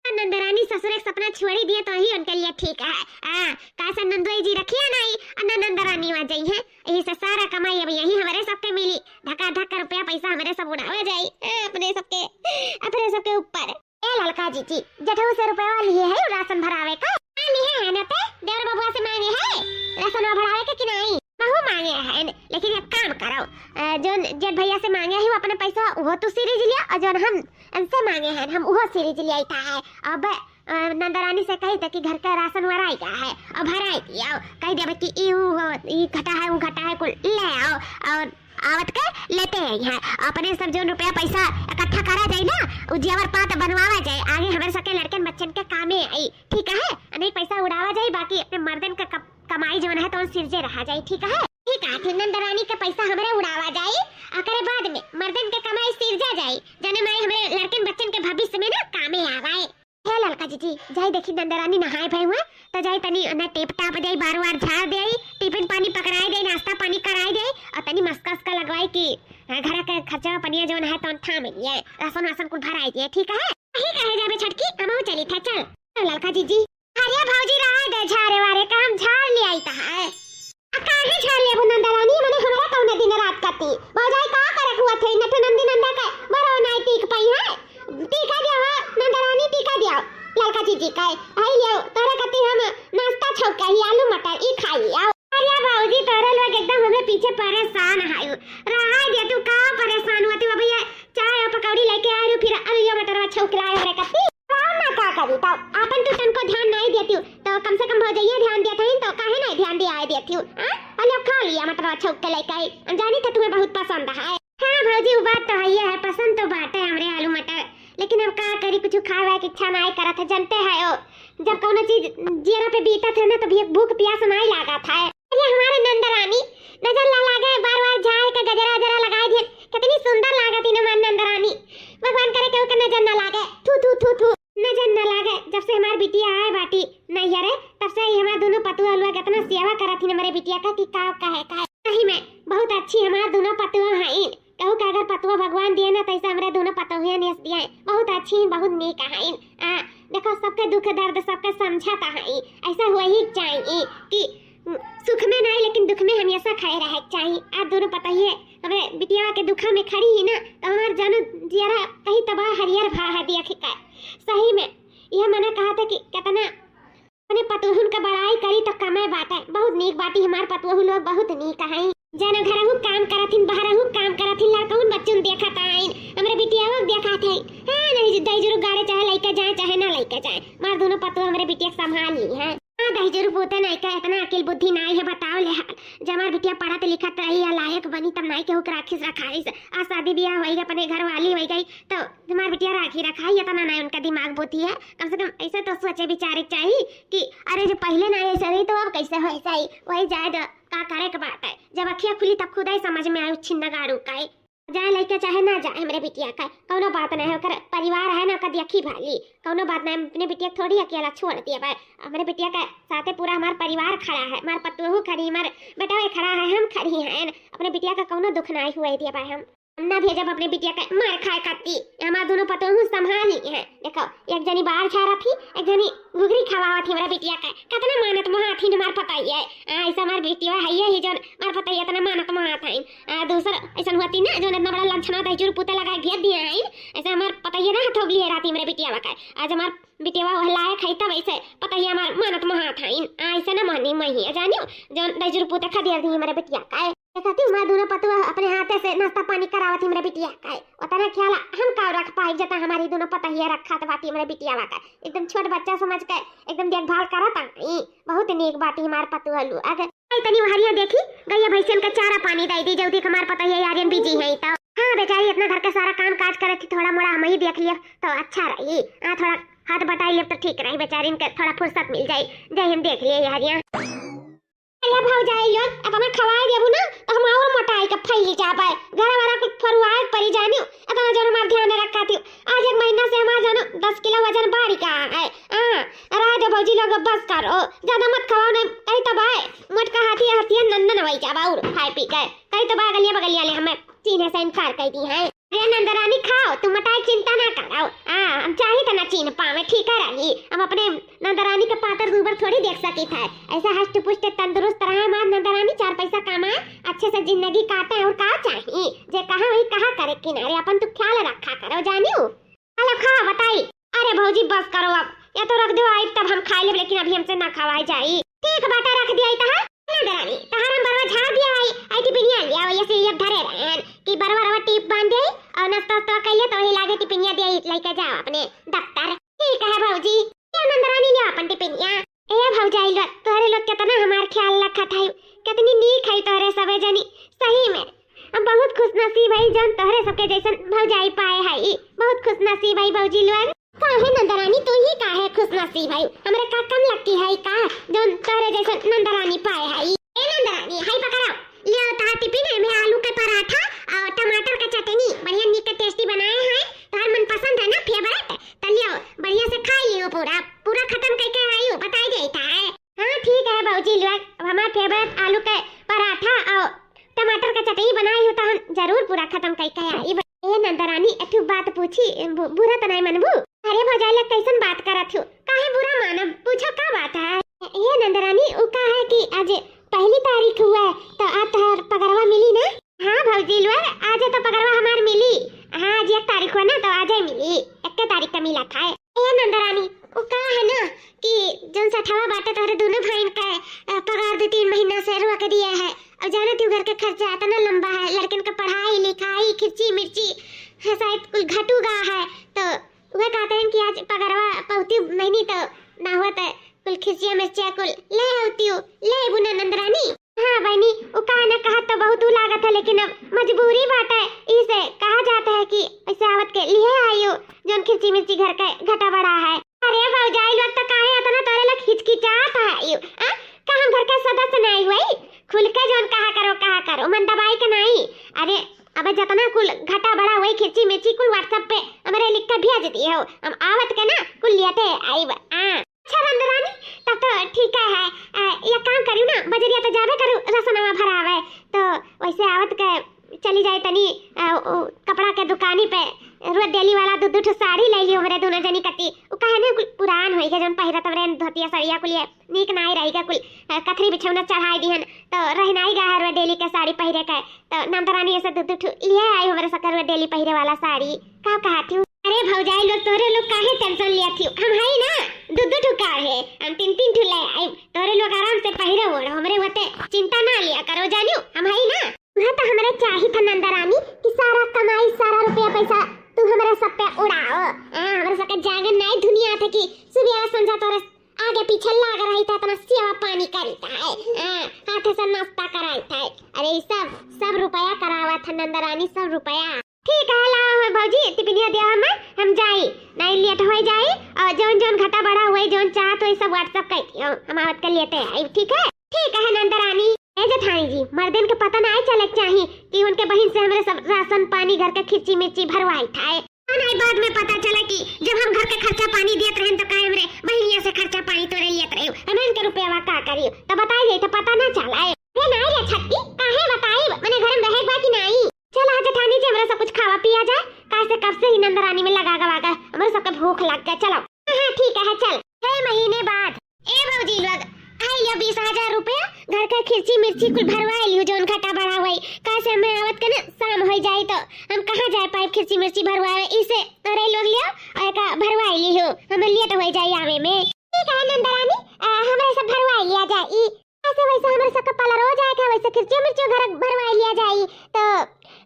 नंदरानी ससुरे के सपना छोड़ी दिए तो ही उनके लिए ठीक है। आ, काहे से नंदोई जी रखिया नहीं, आ ना नंदरानी वहाँ जाई है। यही से सारा कमाई अब यही हमरे सबके मिली। धका धक रुपया पैसा हमरे सब उड़ावे जाई। आ, अपने सबके, अपने सबके ऊपर। ए ललका जीजी, जेठऊ से रुपया लिए है राशन भरावे का? हाँ, लिए है ना ते, देवर बबुआ से मांगे है राशन भरावे के कि नहीं? महू मांगे है, लेकिन एक काम करो, अ, जोन जेठ भैया से मांगे है वो अपने पैसा वो तू सीरीज लिया और जोन हम इनसे मांगे हैं, हम उहो सीरीज ले आइता है। अब, अ, नंदरानी से कही था कि घर का राशन वराई का है, अब भराई दिया। कही देबे कि ई ऊ हो, ई घटा है, ऊ घटा है, कुल ले आओ और आवत के लेते हैं यहाँ। अपने सब जोन रुपया पैसा इकट्ठा करा जाए ना, उ जेवर पात बनवावा जाए, आगे हमारे सबके लड़कन बच्चन के कामे आई, ठीक है? नहीं पैसा उड़ावा जाए, बाकी अपने मर्दन का कप-, कमाई जवन है, तवन सिरजे रहा जाई, ठीक है? ठीक है, फिर नंदरानी के पैसा हमरे उड़ावा जाई, ओकरे बाद में मर्दन के कमाई सिरजा जाई, जने माई हमरे लड़कन बच्चन के भविष्य में ना कामे आवाए। हे ललका जीजी, जाई देखी नंदरानी नहाए भए हुए, तो जाई तनी ओने टेप टाप जाई, बार बार झाड़ दे आई, टिफिन पानी पकड़ाए दे, नाश्ता पानी कराए दे, और तनी मस्का उसका लगवाई कि, हाँ, घर के खर्चा पनिया जवन है, तवन थाम लिए, राशन वासन कुल भराए दिए, ठीक है? ठीक है, जाबे छोटकी, हमहू चली था, चल। ललका जीजी, अरे भौजी, रहे दे झारे वारे का, हम झाड़ ले आई तहार। आ काहे झाड़ लेबू नंदरानी, मने हमरा कौने दिन रात कती? भौजाई का करे हुआ थे, नठ नंदी नंदा के बरो नाई टीक पाई है। टीका दिया हो, नंदरानी टीका दिया। ललका जीजी का, आई लियो, तोरे कती हम नाश्ता छौका ही आलू मटर ई खाई आओ। अरे भौजी, तोरे लोग एकदम हमें पीछे परेशान है। रहा दे तू, का परेशान हुआ तू? अभी ये चाय और पकौड़ी लेके आ रही, फिर आलू मटर छौक लाए रे कती। राम ना का करी तो आपन तू तनको ध्यान नाहीं देतिउ, तो कम से कम भौजइया ध्यान देत हईन, तो काहे नाहीं ध्यान दियाए देतिउ, हाँ? अउर लो खा लिया मटरवा छौंक के लइके आई। हम जानी था तुम्हें बहुत पसंद है। हाँ भौजी, उ बात तो हइये है, पसंद तो बाटे हमरे आलू मटर, लेकिन अब का करी, कुछ खाए वाए के इच्छा नाहीं करत है, जानते है ओ, जब कउनो चीज जियरा पे बीतत है ना, तब ये भूख प्यास नाहीं लागत है। अरे हमारे नंदरानी, नजर ना लागे, बार बार झाड़ के गजरा वजरा लगाए दिए, कितनी सुंदर लागत ही हमारी नंदरानी। भगवान करे केहू के नजर ना लागे। थू, थू, थू, थू। नजर ना लागे, जब से हमार बिटिया आए बाटी नैहरे, तब से ही हमार दुनो पतुआ लोग इतना सेवा करत ही हमरे बिटिया का कि का कहे, का। सही में बहुत अच्छी हमार दुनो पतुआ हईन। कहू के अगर पतुआ भगवान दिए ना, तैसे हमरे दुनो पतोहिया नेस दिए। बहुत अच्छी, बहुत नीक हईन। आ, देखो, सबके दुख दर्द सबके समझत हईं। ऐसा होही के चाही कि सुख में नाहीं, लेकिन दुख में हमेशा खड़े रहे के चाही। आ दुनो पतोहिए हमरे बिटिया के दुखा में खड़ी ही ना, तो हमार जानू जियरा कहीं तबाह हरियर भा है देख के। सही में, यह मना कहा था कि कितना अपने पतोहुन का बड़ाई करी तो कमे बाटे। बहुत नीक बाटी हमार पतोहू लोग, बहुत नीक हईं। जन घरहू काम करथिन, बहरहू काम करथिन, लड़कउन बच्चुन देखत आइन, हमरे बिटियावो के देखत हईं। हाँ, नहीं, दहिजरू गाड़े चाहे लइके जाए, चाहे ना लइके जाए, हमार दुनो पतोह हमरे बिटिया के संभाल ली हैं। हाँ, दहिजरू पूते नाहीं का इतना अकिल बुद्धि नाहीं है, बताओ ले हाल। जब हमार बिटिया पढ़त लिखत रही या लायक बनी, तब नाहीं केहू के राखिस रखाइस। आज शादी बियाह होई गई, अपने घर वाली होई गई, तो हमार बिटिया राखी रखाई, इतना नाहीं उनका दिमाग बुद्धि है। कम से कम ऐसे तो सोचे विचारे के चाही कि अरे, जब पहिले नाहीं ऐसे रही, तो अब कैसे हो ऐसा ही? वही जाए दो, का करे के बात है। जब अखिया खुली, तब खुदा ही समझ में आए, छिन्न गाड़ू का है। जाए लइके चाहे ना जाए, हमरे बिटिया का कउनो बात नाहीं है, ओकर परिवार है ना, ओकर देखी भाली, कउनो बात नाहीं। हम अपने बिटिया के थोड़ी अकेला छोड़ दिए बा, हमरे बिटिया के साथे पूरा हमार परिवार खड़ा है, हमार पतोहू खड़ी, हमार बेटवा खड़ा है, हम खड़ी हैं, अपने बिटिया का कउनो दुख नाहीं हुए दिए बा हम। हम ना भेजब अपने बिटिया के मार खाए खाती, हमार दुनो पतोहू संभाली हैं। देखो, एक जनी बाहर झारत ही, एक जनी घुघरी खवावत ही हमरा बिटिया के। कितना मानत मोहात ही हमार पतोहिया। आ, ऐसा हमार बिटिया है ये ही जौन हमार पतोहिया इतना मानत मोहात है। आ, दूसर ऐसन होती ना, जौन इतना बड़ा लंछना दहिजरू पूते लगा भेज दिया है, ऐसे हमार पतोहिया ना हथौगली है राती हमरे बिटिया के। आज हमार बिटिया वह लायक है, तब ऐसे पतोहिया हमार मानत मोहात है। आ, ऐसे ना मानी मही, जानियो, जौन दहिजरू पूते खदेर दी हमरे बिटिया के। देखती हमार दुनो पतोह अपने हाथे से नाश्ता पानी करावत ही हमरे बिटिया का। उतना ख्याल हम का रख पाई, जता हमारी दुनो पतोहिया रखत बाटी हमरे बिटिया का। एकदम छोट बच्चा समझ के एकदम देखभाल करत आई। बहुत नीक बाटी हमार पतोह लोग। अगर आई तनी हरिया देखी, गइया भैंसियन का चारा पानी दे दी, जल्दी हमार पतोहिया यारियन बिजी है तो। हाँ बेचारी इतना घर का सारा काम काज करे थी, थोड़ा मोड़ा हम ही देख लिए तो अच्छा रही। हाँ, थोड़ा हाथ बटाई ले तो ठीक रही, बेचारी इनके थोड़ा फुर्सत मिल जाई। जाई हम देख लिए यारियाँ। अरे भौजाई लोग, इतना खवाए देबू ना, तो हम और मोटाई के फैल जाबे। घर वाला कुछ फरुआए परी जानियो, इतना जौन हमार ध्यान रखा थी। आज एक महीना से हमार जानो दस किलो वजन बढ़ गया है। हाँ, रह दो भौजी लोग, बस करो, ज्यादा मत खवाओ, नहीं कहीं तो बाय मोटका हाथी हथिया नंदन वही जाबा और खाए पी के। कहीं तो बा गलिया बगलिया ले हमें चीन्हे से इनकार कर दी है। अरे नंदरानी खाओ, तुम मोटाई चिंता ना करो। हाँ, हम चाही तो ना चीन्ह पावे, ठीक है रही। हम अपने नंदरानी के पातर दूबर थोड़ी देख सकी था। ऐसा हष्ट पुष्ट तंदुरुस्त रहे हमार नंदरानी, चार पैसा कमाए, अच्छे से जिंदगी काटे और का चाही? जे कहा वही कहा करे किनारे, अपन तू ख्याल रखा करो जानियो। चलो खाओ बताई। अरे भौजी बस करो अब, या तो रख दो आई तब हम खाए लेब, लेकिन अभी हमसे ना खवाए जाई। ठीक बाटा रख दिया आई तहा। नंदरानी, तहार हम बरवा झाड़ दिया आई, आई टिपिनिया लिया वही से ये धरे रहन कि बरवा रवा टीप बांध दे और नाश्ता वास्ता कर ले तो वही लागे टिपिनिया दे आई, लेके जाओ अपने दफ्तर। ठीक है भौजी, ये नंदरानी ले अपन टिपिनिया। ए भौजाई लोग, तोहरे लोग कितना हमार ख्याल रखत है, कितनी नीक है तोहरे सबे जनी। सही में हम बहुत खुश नसीब है जौन तोहरे सबके जैसन भौजाई पाए है। बहुत खुश नसीब है भौजी लोग। काहे नंदरानी, तू ही काहे खुश नसीब है? हमरे का कम लगती है का जौन तोहरे जैसन नंदरानी पाए है? ए नंदरानी, हाय पकड़ो, लियो तहार टिफिन में आलू के पराठा और टमाटर के चटनी बढ़िया नीक के टेस्टी बनाए हैं। तोहर मनपसंद है ना, फेवरेट, तो लियो बढ़िया से खा लियो, पूरा पूरा खत्म करके आयु बताई देता है। हाँ ठीक है भौजी लोग, अब हमार फेवरेट आलू के पराठा और टमाटर के चटनी बनाई हो तो हम जरूर पूरा खत्म करके आई। ए नंदरानी, एक ठो बात पूछी, बु-, बुरा तो नहीं मनबू? अरे भौजाई लोग, कैसन बात करत हो? काहे बुरा मानब? पूछो का बात है? ए नंदरानी, उ का है कि आज पहली तारीख हुआ है, तो आज तोहर पगरवा मिली ना? हाँ भौजी लोग, आज तो पगरवा हमार मिली। हाँ, आज एक तारीख हुआ ना, तो आज ही मिली, एक तारीख का मिला था। ए नंदरानी, उ का है ना कि जौन सठवा बाटे तोहरे दोनों भाईन का, अ, पगार दो तीन महीना से रोक दिया है। और जाने तू घर के खर्चा इतना लंबा है, लड़कन का पढ़ाई लिखाई, खिर्ची मिर्ची है, शायद कुल घटू गा है, तो उहे कहत हन कि आज पगरवा पहुती महीनी तो ना हुआ तो कुल खिसिया मिर्चिया कुल ले होती हूँ, ले अइबू ना नंदरानी? हाँ बहिनी, उ कहा ना कहत तो बहुत उ लागत है, लेकिन अब मजबूरी बाटे, इसे कहा जाता है कि ऐसे आवत के लिए आइयो, जौन खिसी मिर्ची घर के घटा बढ़ा है। अरे भौजाई लोग तो काहे इतना तोरे लोग हिचकिचात है यू? आ? का हम घर के सदस्य नहीं हुई? खुल के जौन कहा करो, कहा करो, मन दबाई के नहीं। अरे अब जितना कुल घटा बढ़ा हुई, खिसी मिर्ची कुल WhatsApp पे हमरे लिख के भेज दिए हो, हम आवत के ना कुल लेते आइब। आ। अच्छा नंदरानी, तब तो ठीक है। आ, ये काम करू ना, बजरिया तो जाबे करू, रासनवा भरावे, तो वैसे आवत के चली जाए तनी, आ, उ, कपड़ा के दुकानी पे, रोज डेली वाला दू दू ठो साड़ी ले लियो हमरे दोनों जनी कती। उ कहे ने कुल पुरान होई के जौन पहिरत हमरे धोतिया साड़िया कुलिए नीक नाई रही के कुल, आ, कथरी बिछौना चढ़ाई दिहन, तो रहनाई गा है रोज डेली के साड़ी पहिरे के। तो नंदरानी ऐसे दू दू ठो लिए आई हमरे सकर रोज डेली पहिरे वाला साड़ी। का कहत हूँ? अरे भौजाई लोग, तोरे लोग काहे tension लिया थी? हम हई ना, दू दू ठो car है, हम तीन तीन ठो ले आइब। तोरे लोग आराम से पहिरे ओढ़ो, हमरे होते चिंता ना लिया करो, जानियो, हम हई ना। वह तो हमरे चाही था नंदरानी कि सारा कमाई, सारा रुपया पैसा तू हमरे सब पे उड़ाओ। आ, हमरे सब के जागन नाई दुनिया थे कि सुबह संझा तोरे आगे पीछे लाग रही था, इतना सेवा पानी करी था, आ, हाथे से नाश्ता कराई था। अरे ई सब, सब रुपया करावा था नंदरानी, सब रुपया। ठीक है, लाओ हो भौजी, टिफिनिया दिया हमें, हम जाई, नहीं लेट हो जाई, और जौन जौन घटा बढ़ा हुई, जौन चाहत हुई, सब WhatsApp कर दियो, हम आवत के लेते आई, ठीक है? ठीक है नंदरानी। ए जेठानी जी, मर्दन के पता नहीं चले के चाही कि उनके बहिन से हमरे सब राशन पानी घर के खिची मिर्ची भरवाई था। नहीं, बाद में पता चला कि जब हम घर के खर्चा पानी देत रहन तो काहे हमरे बहिनिया से खर्चा पानी तोरे लेत रहे, हमरे इनके रुपया का करियो, तो बताई जाई तो पता ना चला। ए नहीं रे छक्की, काहे बताई, मने घर में रहे बा कि नहीं? चल, आज जेठानी जी, हमरा सब कुछ खावा पिया जाए, काहे से कब से ही नंदरानी में लगा गवा गए, हमरा सबके भूख लग गए। चलो। हाँ, हाँ, ठीक है, चल। छह महीने बाद। ए भौजी लोग, आई लियो बीस हजार रुपया, घर के खिर्ची मिर्ची कुल भरवा लियो, जौन घटा बढ़ा हुई, काहे से हमें आवत के ना शाम हो जाई तो हम कहाँ जाए पाए खिर्ची मिर्ची भरवावे, इसे अरे लोग लियो और का भरवा लियो, हमें लेट हो जाई आवे में। ठीक है नंदरानी, आ, हमरा सब भरवा लिया जाई। ऐसे वैसे हमरे सबके पलरो जाए के, वैसे खिर्चियो मिर्चियो घर भरवाई लिया जाई, तो,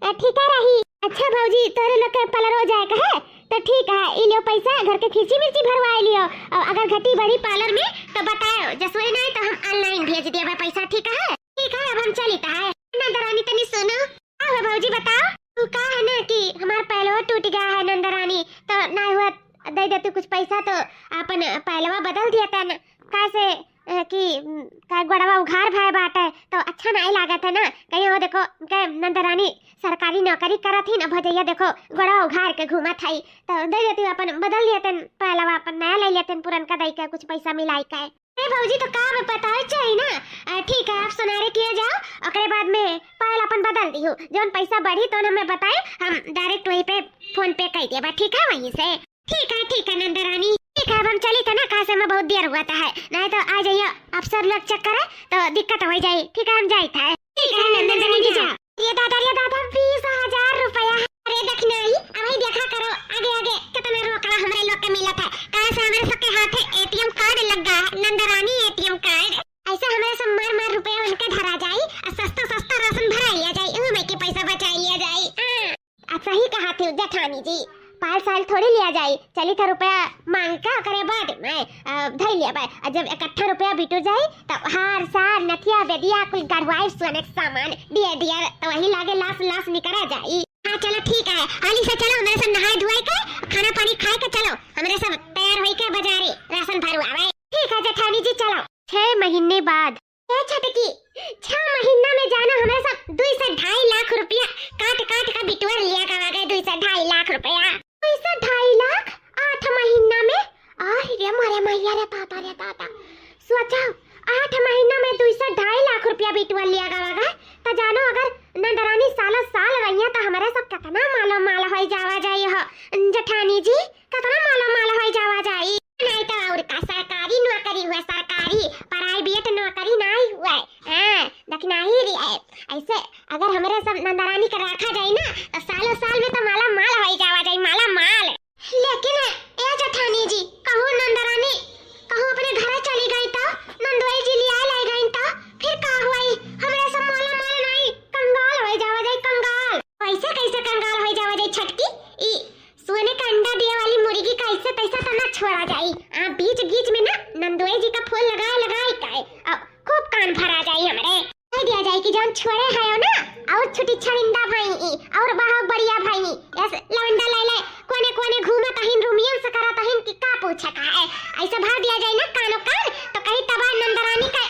अ, ठीक है रही। अच्छा भौजी, तोरे लोग के पलरो जाए के है, तो ठीक है, ई लियो पैसा, घर के खिर्ची मिर्ची भरवाई लियो। और अगर घटी बढ़ी पार्लर में, तो बताओ, जसोई नहीं तो हम online भेज देबे पैसा, ठीक है? ठीक है, अब हम चली तो है। नंदरानी तनी सुनो। का हो भौजी, बताओ। तू का है ना कि हमार पैलवा टूट गया है नंदरानी, तो ना हुआ दे दे तू कुछ पैसा तो अपन पैलवा बदल दिया तन। का से, अ, कि, उम, का गोड़वा उघार भय बाटे, तो अच्छा नहीं लागत है ना। कहीं हो देखो, के नंदरानी सरकारी नौकरी करत ही ना, भजैया देखो गोड़वा उघार के घूमत हई, तो दे देती अपन बदल लेतन पैलवा, अपन नया ले लेतन पुरनका दई के कुछ पैसा मिलाई के। ए भौजी, तो का में पता है चाहिए ना। अ, ठीक है, आप सुनारे किया जाओ, ओकरे बाद में पायल अपन बदल दिहु। जौन पैसा बढ़ी तो हमें बताए, हम direct वहीं पे PhonePe कर देबा, ठीक है, वहीं से। ठीक है, ठीक है नंदरानी, ठीक है, अब हम चली थे ना, कहाँ से हमें बहुत देर हुआ था है, नहीं तो आ जाइए, अफसर लोग check करे तो दिक्कत हो जाए। ठीक है, हम जाई था। ठीक है नंदरानी, जा। ये दादा, ये दादा, बीस हजार रुपया। अरे दखिनाई, अबही देखा करो, आगे आगे कितना रोकड़ा हमरे लोग के मिलत है, काहे से हमरे सबके हाथे ATM card लग गया है, नंदरानी ATM card। ऐसे हमरे सब मार मार रुपया उनके धरा जाई, और सस्ता सस्ता राशन भरा लिया जाई, एहू में के पैसा बचा लिया जाई। हाँ। आ सही कहा थी जेठानी जी, पाँच साल थोड़ी लिया जाई, चली था रुपया मांग के ओकरे बाद में, अ, धई लिया बाय। आ जब इकट्ठा रुपया बिटू जाई, तब हार सार नथिया बेदिया कुल गढ़वाई सोने के सामान दिए दिया, तो वही लागे लाश लाश निकरा जाई। हाँ, चलो ठीक है, हाली से चलो, हमरे सब नहाए धोए के, खाना पानी खाए के चलो, हमरे सब तैयार होई के बाजारे राशन भरवावे। ठीक है जेठानी जी, चलो। छह महीने बाद। ए छटकी, छह महीना में जानो हमरे सब दुई से ढाई लाख रुपया काट काट के बिटोर लिया गवा गए, दुई से ढाई लाख रुपया। दुई से ढाई लाख आठ महीना में? अरे रे मोरे मैया रे ताता रे ताता, सोचो, आठ महीना में दुई से ढाई लाख रुपया बिटोर लिया गवा गए, तो जानो अगर नंदरानी सालों साल रहिया तो हमरे सब कितना मालो माल हो जावा जाई हो जेठानी जी, कितना मालो माल हो जावा जाई। नहीं तो और का, सरकारी नौकरी हुए, सरकारी, private नौकरी नहीं हुए। हाँ, दखिनाही रे है। ऐसे अगर हमरे सब नंदरानी के रखा जाई ना, तो सालों साल में तो माला माल हो जावा जाई, माला माल। लेकिन ए जेठानी जी, कहूँ नंदरानी कहूँ अपने घरे चली गई तो, नंदोई जी लिया ले गई तो, फिर का हुई? हमरे सब माला माल नहीं, कंगाल हो जावा जाई, कंगाल। कैसे कैसे कंगाल हो जावा जाई छटकी? ई सोने का अंडा दिए वाली मुर्गी का नंदोई जी का फोन लगाए लगाए के, अ, खूब कान भरा जाई हमरे। कह दिया जाई कि जौन छोड़े है ना, और छुटी छविंदा भई, और बहुत बढ़िया भई, यस लवंडा ले ले, कोने कोने घूमत अहिन, रोमांस करत अहिन कि का पूछे का है। ऐसे भर दिया जाई ना कानो कान, तो कही तब नंदरानी का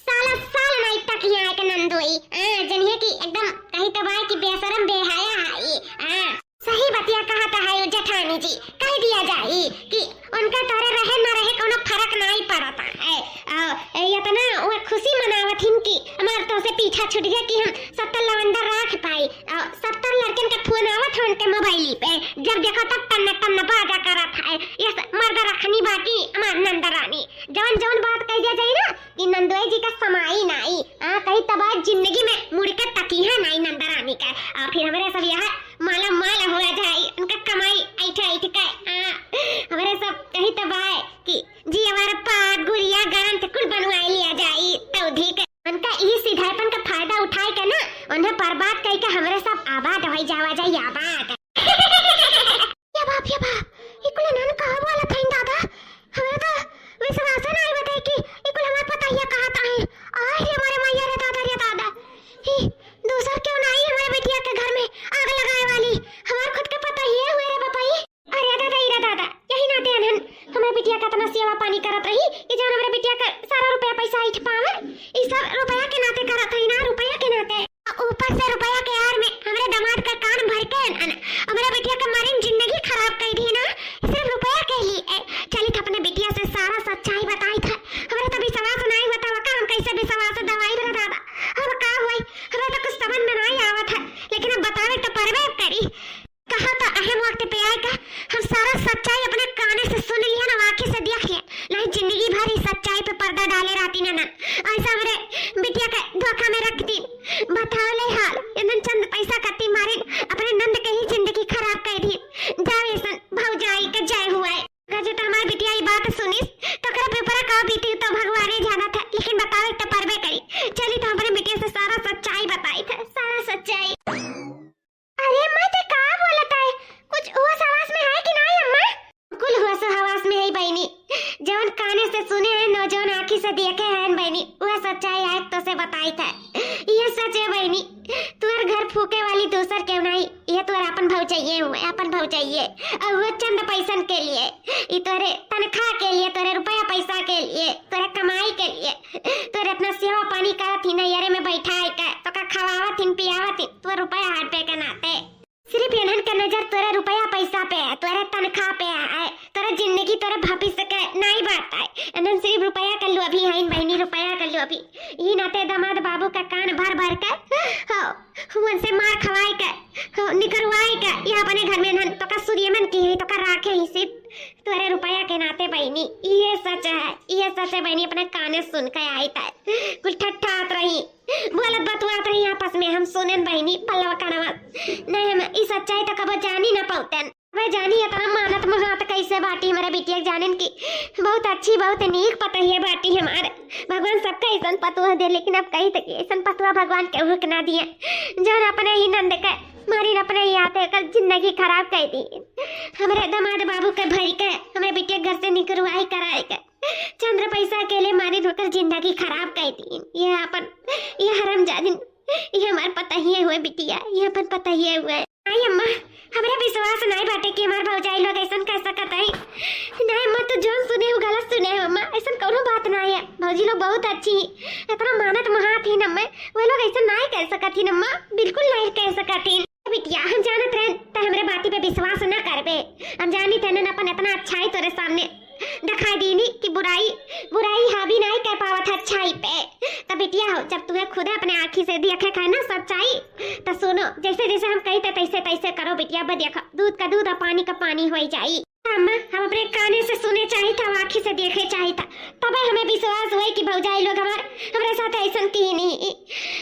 साला साल नाई तकिया है के नंदोई, हाँ, जनिए कि एकदम कही तब है कि बेशरम बेहया है, हाँ। सही बतिया कहत है जेठानी जी, कह दिया जाई कि उनका तोरे रहे ना रहे कोनो फर्क नाई पड़ता है। आ, ए, इतना वो खुशी मनावत हिन कि हमार तो से पीछा छूट गया कि हम सत्तर लवंडा राख पाई। आ, सत्तर लड़कन के फोन आवत है उनके मोबाइल पे, जब देखो तब टन्न टन्न बाजा करत है। यस मर्द रखनी बाकी हमार नंदरानी। जवन जवन बात कह दिया जाई ना कि नंदोई जी का समाई नाई, आ, कही तब आज जिंदगी में मुड़ के तकी है नाई नंदरानी का। आ, फिर हमरे सब यहाँ माला माल हुआ जाई, उनका कमाई ऐठे ऐठ के, आ, हमरे सब कही तब आए कि जी हमारा पाग गुड़िया गरंत कुल बनवाई लिया जाई, तो ठीक है। उनका ई सीधापन का फायदा उठाए के ना, उन्हें बर्बाद कई के हमरे सब आबाद हो जावा जाई, आबाद। या बाप, या बाप, ई कुल नन कहा बोला था दादा? हमरा तो विश्वास ना आवे कि ई कुल हमार पतोहिया कहत है। आय रे मोरे मैया रे दादा, रे दादा। ही दूसर क्यों ना आई हमारे बिटिया के घर में आग लगाए वाली? हमार खुद के पतोहिया हुए रे बपई। अरे दादा, ई रे दादा, यही नाते अनहन हमारे बिटिया का इतना सेवा पानी करत रही, ई जौन हमारे बिटिया का सारा रुपया पैसा ऐठ पावे, ई सब रुपया के नाते करत है ना, रुपया के नाते। ऊपर से रुपया के आड़ में हमरे दामाद का कान भर के अन-, हमरे बिटिया के मारिन जिंदगी खराब कर दी ना, सिर्फ रुपया के लिए। ए, चलित अपने बिटिया से सारा सच्चाई बताइत है। हमरे तो विश्वास नाई होता, वका हम कैसे विश्वास दवाई रे दादा? अब का होई? हमरे तो कुछ समझ में नाई आवत है, लेकिन अब बतावे तो परबे करी। कहा तो अहम वक्त पे आए का हम सारा सच्चाई अपने काने से सुन लिया ना, आँखें से देख लिया। नहीं जिंदगी भर ही सच्चाई पे पर्दा डाले रहती ना, ना। ऐसा हमरे बिटिया के धोखा में रख दी। बताओ ले हाल, इन्हन चंद पैसा कत्ती मारिन, अपने नंद के ही जिंदगी खराब कर दी। जाओ ऐसन भौजाई के जय हुआ है। गजे तो हमार बिटिया ई बात सुनिस, तो ओकरा पे ऊपरा का बीती तो भगवाने जानत है, लेकिन बतावे तो परबे करी। चली तो अपने बिटिया से सारा सच्चाई बताई थे, सारा सच्चाई। अरे अम्मा, ते का बोलत है? कुछ होश हवास में है कि नाई अम्मा? कुल होश हवास में है बहिनी। जवन काने से सुने हैं, न जवन आँखी से देखे हैं बहिनी, वह सच्चाई आज तो से बताई था। ये सच है बहिनी, तुअर घर फूके वाली दूसर केहू नाई, ये तुअर आपन भौजाइये हुए, आपन भौजाइये। और वो चंद पैसन के लिए, ये तोरे तनख्वाह के लिए, तोरे रुपया पैसा के लिए, तोरे कमाई के लिए, तोरे इतना सेवा पानी करत ही ना, यारे में बैठा है का, तो का खवावत हिन, पियावत हिन, तो रुपया हाथ पे के नाते। सिर्फ इन्हन के नजर तोरे रुपया पैसा पे है, तोरे तनख्वाह पे है, तोरे जिंदगी, तोरे भविष्य के नाई बात है। इन्हन सिर्फ रुपया के लोभी हैं बहिनी, रुपया के लोभी। ई नाते दामाद बाबू का कान भर भर के, हो, उनसे मार खवाए के, हो, निकरवाए के, ये अपने घर में इन्हन तो का सूर्यमन की है, तो का राखे ही सिर्फ तोरे रुपया के नाते बहिनी। ये सच है, ये सच है बहिनी, अपने काने सुन के आई था। कुल ठट्ठात रही, बोलत बतुआत रही आपस में, हम सुनेन बहिनी, पल्लवा कनवा। नहीं, हम ई सच्चाई तो कबो जानी ना पौतेन। अबे जानी इतना मानत महात कैसे बाटी हमरे बिटिया के, जानेन कि बहुत अच्छी, बहुत नीक पतोहिया बाटी हमार। भगवान सबका ऐसन पतोह दे, लेकिन अब कही तक ऐसन पतोह भगवान केहू के ना दिए, जौन अपने ही नंद के मारिन अपने ही हाथे कर जिंदगी खराब कर दी। हमरे दामाद बाबू के भर के हमरे बिटिया घर से निकरवाई कराए के। चंद पैसा के लिए मारिन होकर जिंदगी खराब कर दी। ये अपन, ये हरामजादिन, ये हमार पतोहिया हुए बिटिया, ये अपन पतोहिया हुए। आई अम्मा, हमरा विश्वास नाई बाटे कि हमार भौजाई लोग ऐसन कर सकत है। नाई अम्मा, तू जौन सुने हो गलत सुने हो अम्मा, ऐसन कौनो बात नाई है। भौजी लोग बहुत अच्छी, इतना मानत महात ही न अम्मा, वो लोग ऐसन नाई कर सकत ही न अम्मा, बिल्कुल नाई कर सकत ही। बिटिया, हम जानत रहन, त हमरे बाती पे विश्वास न करबे। हम जानी थे न अपन इतना अच्छाई तोरे सामने दिखाई दीनी कि बुराई, बुराई हावी नाई कर पावत है अच्छाई पे। त बिटिया हो, जब तुम्हें खुदे अपने आँखी से देखे खाए ना सच्चाई, त सुनो, जैसे जैसे हम कही थे तैसे तैसे करो बिटिया। अब देखो, दूध का दूध और पानी का पानी हो जाई। अम्मा, हम अपने काने से सुने चाहित है, आँखी से देखे चाहित है, तबे हमें विश्वास हुए कि भौजाई लोग हमार, हमरे साथ ऐसन की नहीं।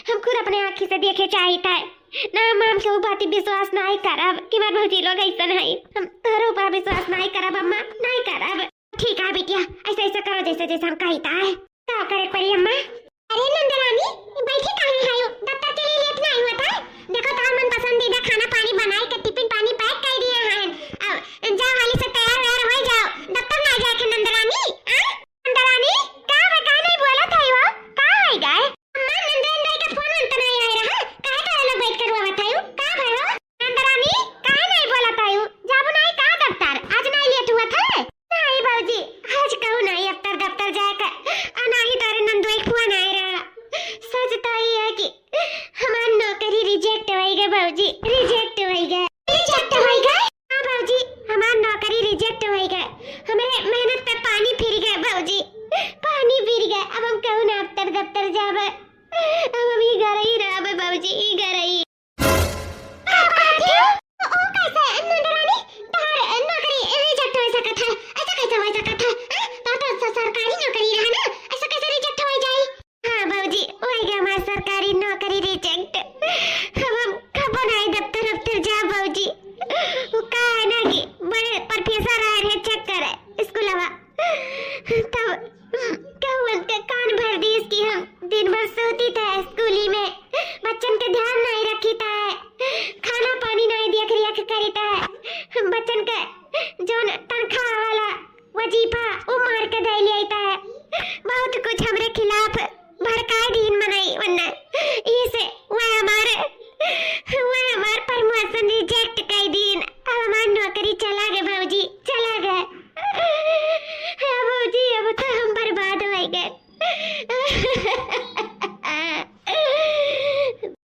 हम खुद अपने आँखी से देखे चाहित है। ना अम्मा, हम केहू बाती विश्वास नाई करब कि हमार भौजी लोग ऐसन है। हम तोहरे ऊपर विश्वास नाई करब अम्मा, नाई करब। ठीक है बिटिया, ऐसे ऐसे करो जैसे जैसे हम कहिता है। का करे पड़ी अम्मा? अरे नंदरानी, बैठी काहे है हो? दफ्तर के लिए लेट नाई हुआ था? देखो तोहर मन पसंदीदा खाना पानी बनाए के टिफिन पानी पैक कर दिए हैं। अब जाओ हाली से तैयार वैयार हो जाओ। दफ्तर ना जाए के नंदरानी, आ? नंदरानी कहू उनके कान भर दीस कि हम दिन भर सोतीत है स्कूली में, बच्चन के ध्यान नाहीं रखीत है, खाना पानी नाहीं देख रेख करीत है, बच्चन के जौन तनख्वाह वाला वजीफा उ मार के धइ लियाइत है। बहुत कुछ हमरे खिलाफ भड़काइ दीन मनई वन्ने। इसे वह हमार, वह हमार promotion reject कइ दीन। अब हमार नौकरी चला गए भौजी, चला गए। हे भौजी, अब तो हम बर्बाद होइ गए।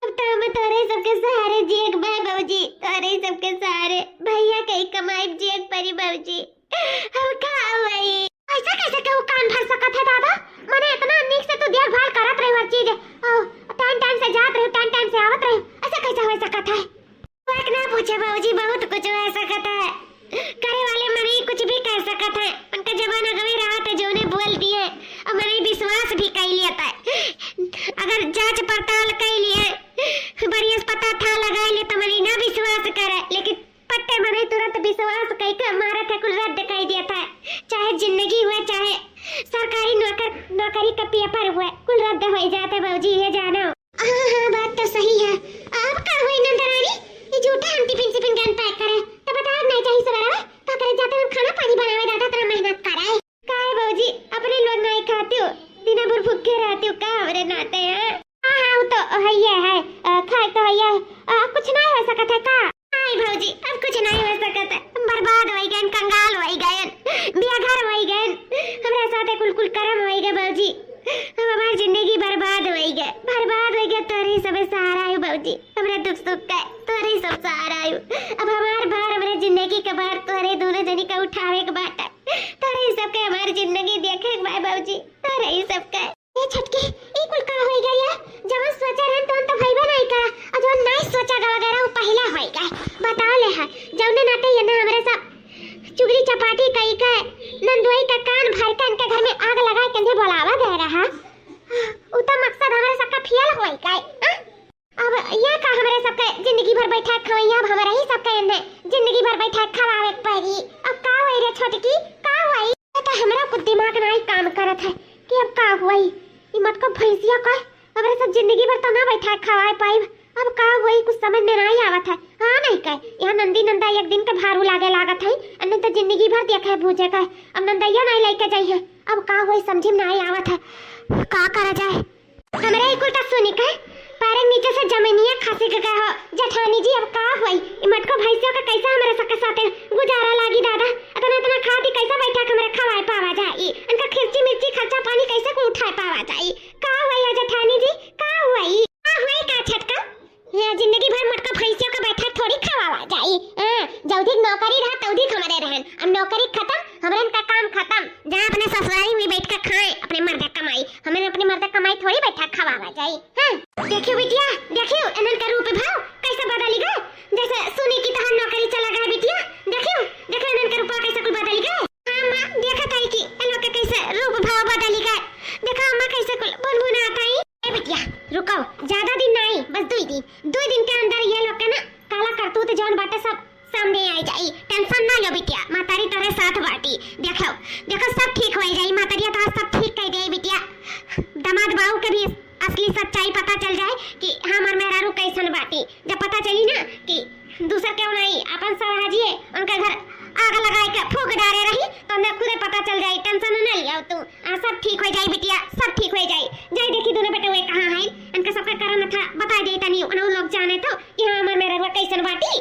अब तो हम तोरे सबके सहारे जिएक बा भौजी, तोरे सबके सहारे। भइया कइ कमाई जिएक परी भौजी। अब का होई? ऐसे कैसे केहू कान भर सकत है दादा? मने इतना नीक से तू देखभाल करत रहे हर चीज, और time time से जात रहे, time time से आवत रहे, ऐसे कैसे होइ सकत है? बात ना पूछे भौजी, बहुत कुछ होइ सकत है। करे वाले मनई कुछ भी कइ सकत है, उनका जबान अगवे रहत है, जौने बोल दिए, और मनई विश्वास भी कइ लेत है। अगर जांच पड़ताल कइ लिए, बढ़िया से पता था लगाइ ले, तो मनई ना विश्वास करे, लेकिन पट्टे मनई तुरंत विश्वास कइ के मारत है, कुल रद्द कइ देत है। चाहे जिंदगी हुए, चाहे सरकारी नौकर, नौकरी का paper हुए, कुल रद्द होइ जात है भौजी, ये जानो। हाँ, हाँ, बात तो सही है। अब का होई नंदरानी? ये झूठा हम टिफिन सिफिन गन pack करे, तो बतावा नाहीं चाही सवेरा, का करे जाते हम खाना पानी बनावे दादा, इतना मेहनत करे। काहे भौजी, अपने लोग नाहीं खातिउ, दिना भर भूखे रहतिउ का हमरे नाते, हैं? हाँ, हाँ, वो तो हइये है, अ, खाए तो हइये है, अ, कुछ नाहीं होइ सकत है का? नाहीं भौजी, अब कुछ नाहीं होइ सकत है, हम बर्बाद होइ गए, कंगाल होइ गए, बेघर होइ गए, हमरा साथे कुल कुल करम होइ गए भौजी, अब हमार जिंदगी बर्बाद होइ गए, बर्बाद होइ गए, तोरे सबे सहारा आयु भौजी, हमरा दुख सुख का तोरे सब सहारा आयु, अब हमार भार, हमरे जिंदगी का भार तोरे दोनों जनी का उठावे के बाटे। तोरे सबके हमार जिंदगी देखे के बा भौजी, तोरे सबके। ए छटकी, ई कुल का होई गया? जवन सोचा रहन तवन तो भइबे नाहीं करा, और जवन नाहीं सोचा गवा गया वो पहिला होई गया। बताओ ले हा, जवने नाते ये ना हमरे सब चुगली चपाटी कई के, नंदोई का कान भर के इनके घर में आग लगाए के इन्हें बुलावा गया रहा। उ तो मकसद हमरे सबका फेल होई गए, हाँ? अब या का हमरे सबके जिंदगी भर बैठा खवैया, अब हमरे ही सबके एन्ने जिंदगी भर बैठा खवावे के पड़ी। अब का होई रे छोटकी, का होई? ये तो हमरा कुछ दिमाग नाहीं काम करत है कि अब का होई। ई मटको भैंसिया का हमरे सब जिंदगी भर तो ना बैठा खवाए पाइब। अब का होई, कुछ समझ में नाहीं आवत है। हाँ नाहीं कहे, यहाँ नंदी नंदा एक दिन के भारू लागे लागत है, अन्ने तो जिंदगी भर देखे भूजे का। अब नंदैया नाहीं लेके जाई है, अब का होई समझ में नाहीं आवत है, का करा जाए। हमरे ई कुल का सुनी के पैर नीचे से जमीनिया खसिक गए हो। जेठानी जी, अब का होई? ई मटको भैंसियों का कैसे हमरे सबके साथे गुजारा लागी दादा? इतना, इतना खाती कैसे बैठा के हमरे खवाए पावा जाई? इनका खिर्ची मिर्ची खर्चा पानी कैसे को उठाए पावा जाई? का होई है जेठानी जी? का होई? का होई का छटका? ये जिंदगी भर मटको भैंसियों का बैठा थोड़ी खवावा जाई। हाँ, जौदी नौकरी रहा तौदी हमरे रहन। अब नौकरी खत्म, हमरन का काम खत्म। जहाँ अपने ससुरारी में बैठ के खाए अपने मर्द कमाई, हमरे अपने मर्द कमाई थोड़ी बैठा खवावा जाई। हाँ। देखियो बिटिया, देखियो इन्हन का रूप भाव कैसे बदल गए। जैसे सुनी कि तहार नौकरी चला गए बिटिया। देखियो, देखियो इन्हन का रूपवा कैसे कुल बदल गए। हाँ माँ, देखत है कि इन लोग के कैसे रूप भाव बदल गए। देखा अम्मा कैसे कुल बुनबुनात है। ए बिटिया, रुको, ज्यादा दिन नाहीं, बस दुई दिन। दुई दिन के अंदर ये लोग के ना काला करतूत जौन बाटे सब सामने आई जाई। Tension ना लो बिटिया, मातारी तोरे साथ बाटी। देखो, देखो सब ठीक होइ जाई, मातारिया तोहार सब ठीक कइ देई बिटिया। दामाद बाऊ के भी असली सच्चाई पता चल जाए कि हमार मेहरारू कैसन बाटी। जब पता चली ना कि दूसर केहू नाहीं, अपन ससुरारिये, उनके घर आग लगाए के फूंक डारे रही, तो उन्हें खुदे पता चल जाई। Tension ना लिया तू, आ, सब ठीक होइ जाई बिटिया, सब ठीक होइ जाई। जाई देखी दोनों बेटवे कहाँ हैं, इनके सबके करम था बताइ देई तनी, उन्हें लोग जाने तो कि हाँ हमार मेहरारू कैसन बाटी।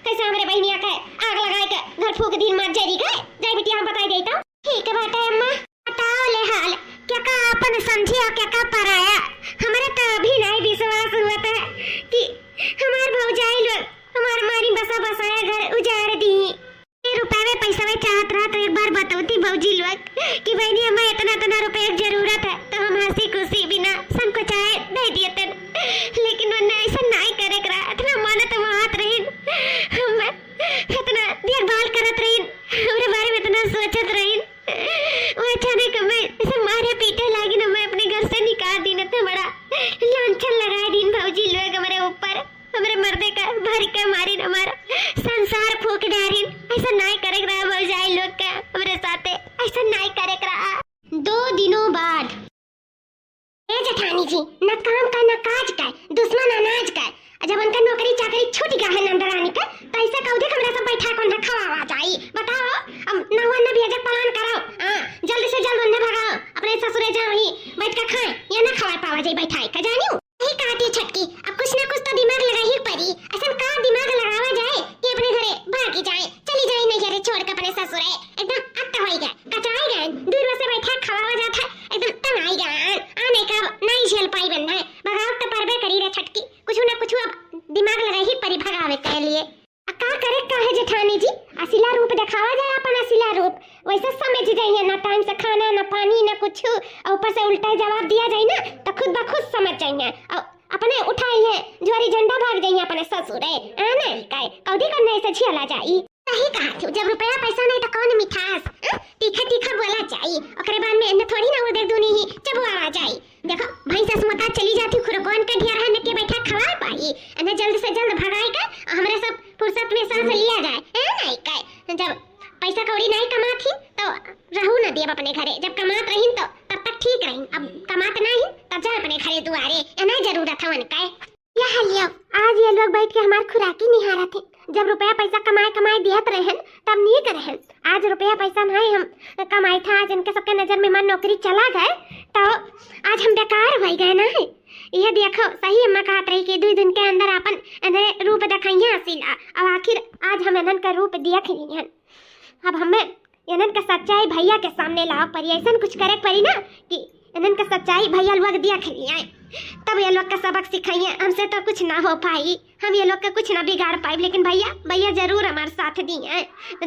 कैसे हमरे बहिनिया के आग लगाए के घर फूंक दीन, मार जरी गए। जाई बिटिया हम बताई देई तो। ठीक बाटे अम्मा, बताओ ले हाल, केका आपन समझी और केका पराया। हमरे तो अभी नाहीं विश्वास हुआ था कि हमार भौजाई लोग हमार मारी बसा बसाया घर उजाड़ दी। ये रुपया में पैसा में चाहत रहा तो एक बार बतौती भौजी लोग कि बहिनी हमें इतना इतना रुपया के जरूरत है तो हम हंसी खुशी बिना संकोचाए दे दिए तन। लेकिन वरना ऐसा नाहीं करे के रहा, इतना मानत माहत रहिन, हम इतना देखभाल करत रहिन, हमरे बारे में इतना सोचत रहिन। वो अचानक हमें ऐसे मारे पीटे लागिन, हमें अपने घर से निकाल दीन, तो हमार Too bad। ए जेठानी जी, न काम का, न काज का, दुश्मन अनाज का। जब उनका नौकरी चाकरी छूट गया है नंदरानी का, तो ऐसे कौदी कमरा से बैठा कौन है खवावा जाई? बताओ, अब नहुआ न भेजे plan कराओ। हाँ, जल्द से जल्द उन्हें भगाओ, अपने ससुरे जाओ ही बैठ के खाए, या न खवा पावा जाई बैठा के, जानियो? सही कहत ही छोटकी, अब कुछ ना कुछ तो दिमाग लगाई ही पड़ी। ऐसन का दिमाग लगावा जाए कि अपने घरे भागी जाए, चली जाए नैहरे छोड़ के अपने ससुरे। एकदम अत्त होई गए, कचाई गए, दूर से बैठा खवावा जात है, एकदम तंग आई गए। आ नहीं का अब नहीं झेल पाई बन्ना है, भगावत तो परबे करी रे छोटकी, कुछ ना कुछ अब दिमाग लगाई ही पड़ी भगावे के लिए। आ का करे का है जेठानी जी, असिला रूप देखावा जाए अपन असिला रूप, वैसे समझ जाइए ना, time से खाना ना पानी ना कुछ, और ऊपर से उल्टा जवाब दिया जाए ना तो खुद ब खुद समझ जाइए, और अपने उठाई है जुआरी झंडा भाग जाइए अपने ससुरे। आ नहीं का कौदी करने से झेला जाई। सही कहा थी, जब रुपया पैसा नहीं तो कौन मिठास, हाँ? तीखा तीखा बोला जाई, ओकरे बाद में इन्हें थोड़ी ना उधर दूनी ही चबुआवा जाई। देखो, भैंस असमता चली जाती, खुरकौन के ढेर है, न के बैठा खवा पाई। इन्हें जल्द से जल्द भगाई के, हमरे सब फुर्सत में सांस लिया जाए, है नहीं के? जब पैसा कौड़ी नहीं कमात ही, तो रहू न दियब अपने घरे। जब कमात रहीन, तो तब तक ठीक रहीन। अब कमात नहीं, तब जा अपने घरे दुआरे, इन्हें जरूरत है उनके। या हलियो, आज ये लोग बैठ के हमार खुराकी निहारत हैं। जब रुपया पैसा कमाए कमाए दियत रहन, तब नीक रहन। आज रुपया पैसा नहीं हम कमाई था, आज इनके सबके नजर में हमार नौकरी चला गए, तो आज हम बेकार हो गए ना है। ये देखो, सही अम्मा कहत रही कि दुई दिन के अंदर अपन इन्हें रूप दिखाइए असीला। अब आखिर आज हम इन्हन का रूप देख लिहन। अब हमें इन्हन का सच्चाई भैया के सामने लावे पड़ी, ऐसन कुछ करे पड़ी ना कि इन्हन का सच्चाई भैया लोग देख लिहन, तब ये लोग का सबक सिखाइए। हमसे तो कुछ ना हो पाई, हम ये लोग का कुछ ना बिगाड़ पाई, लेकिन भैया, भैया जरूर हमार साथ दिए,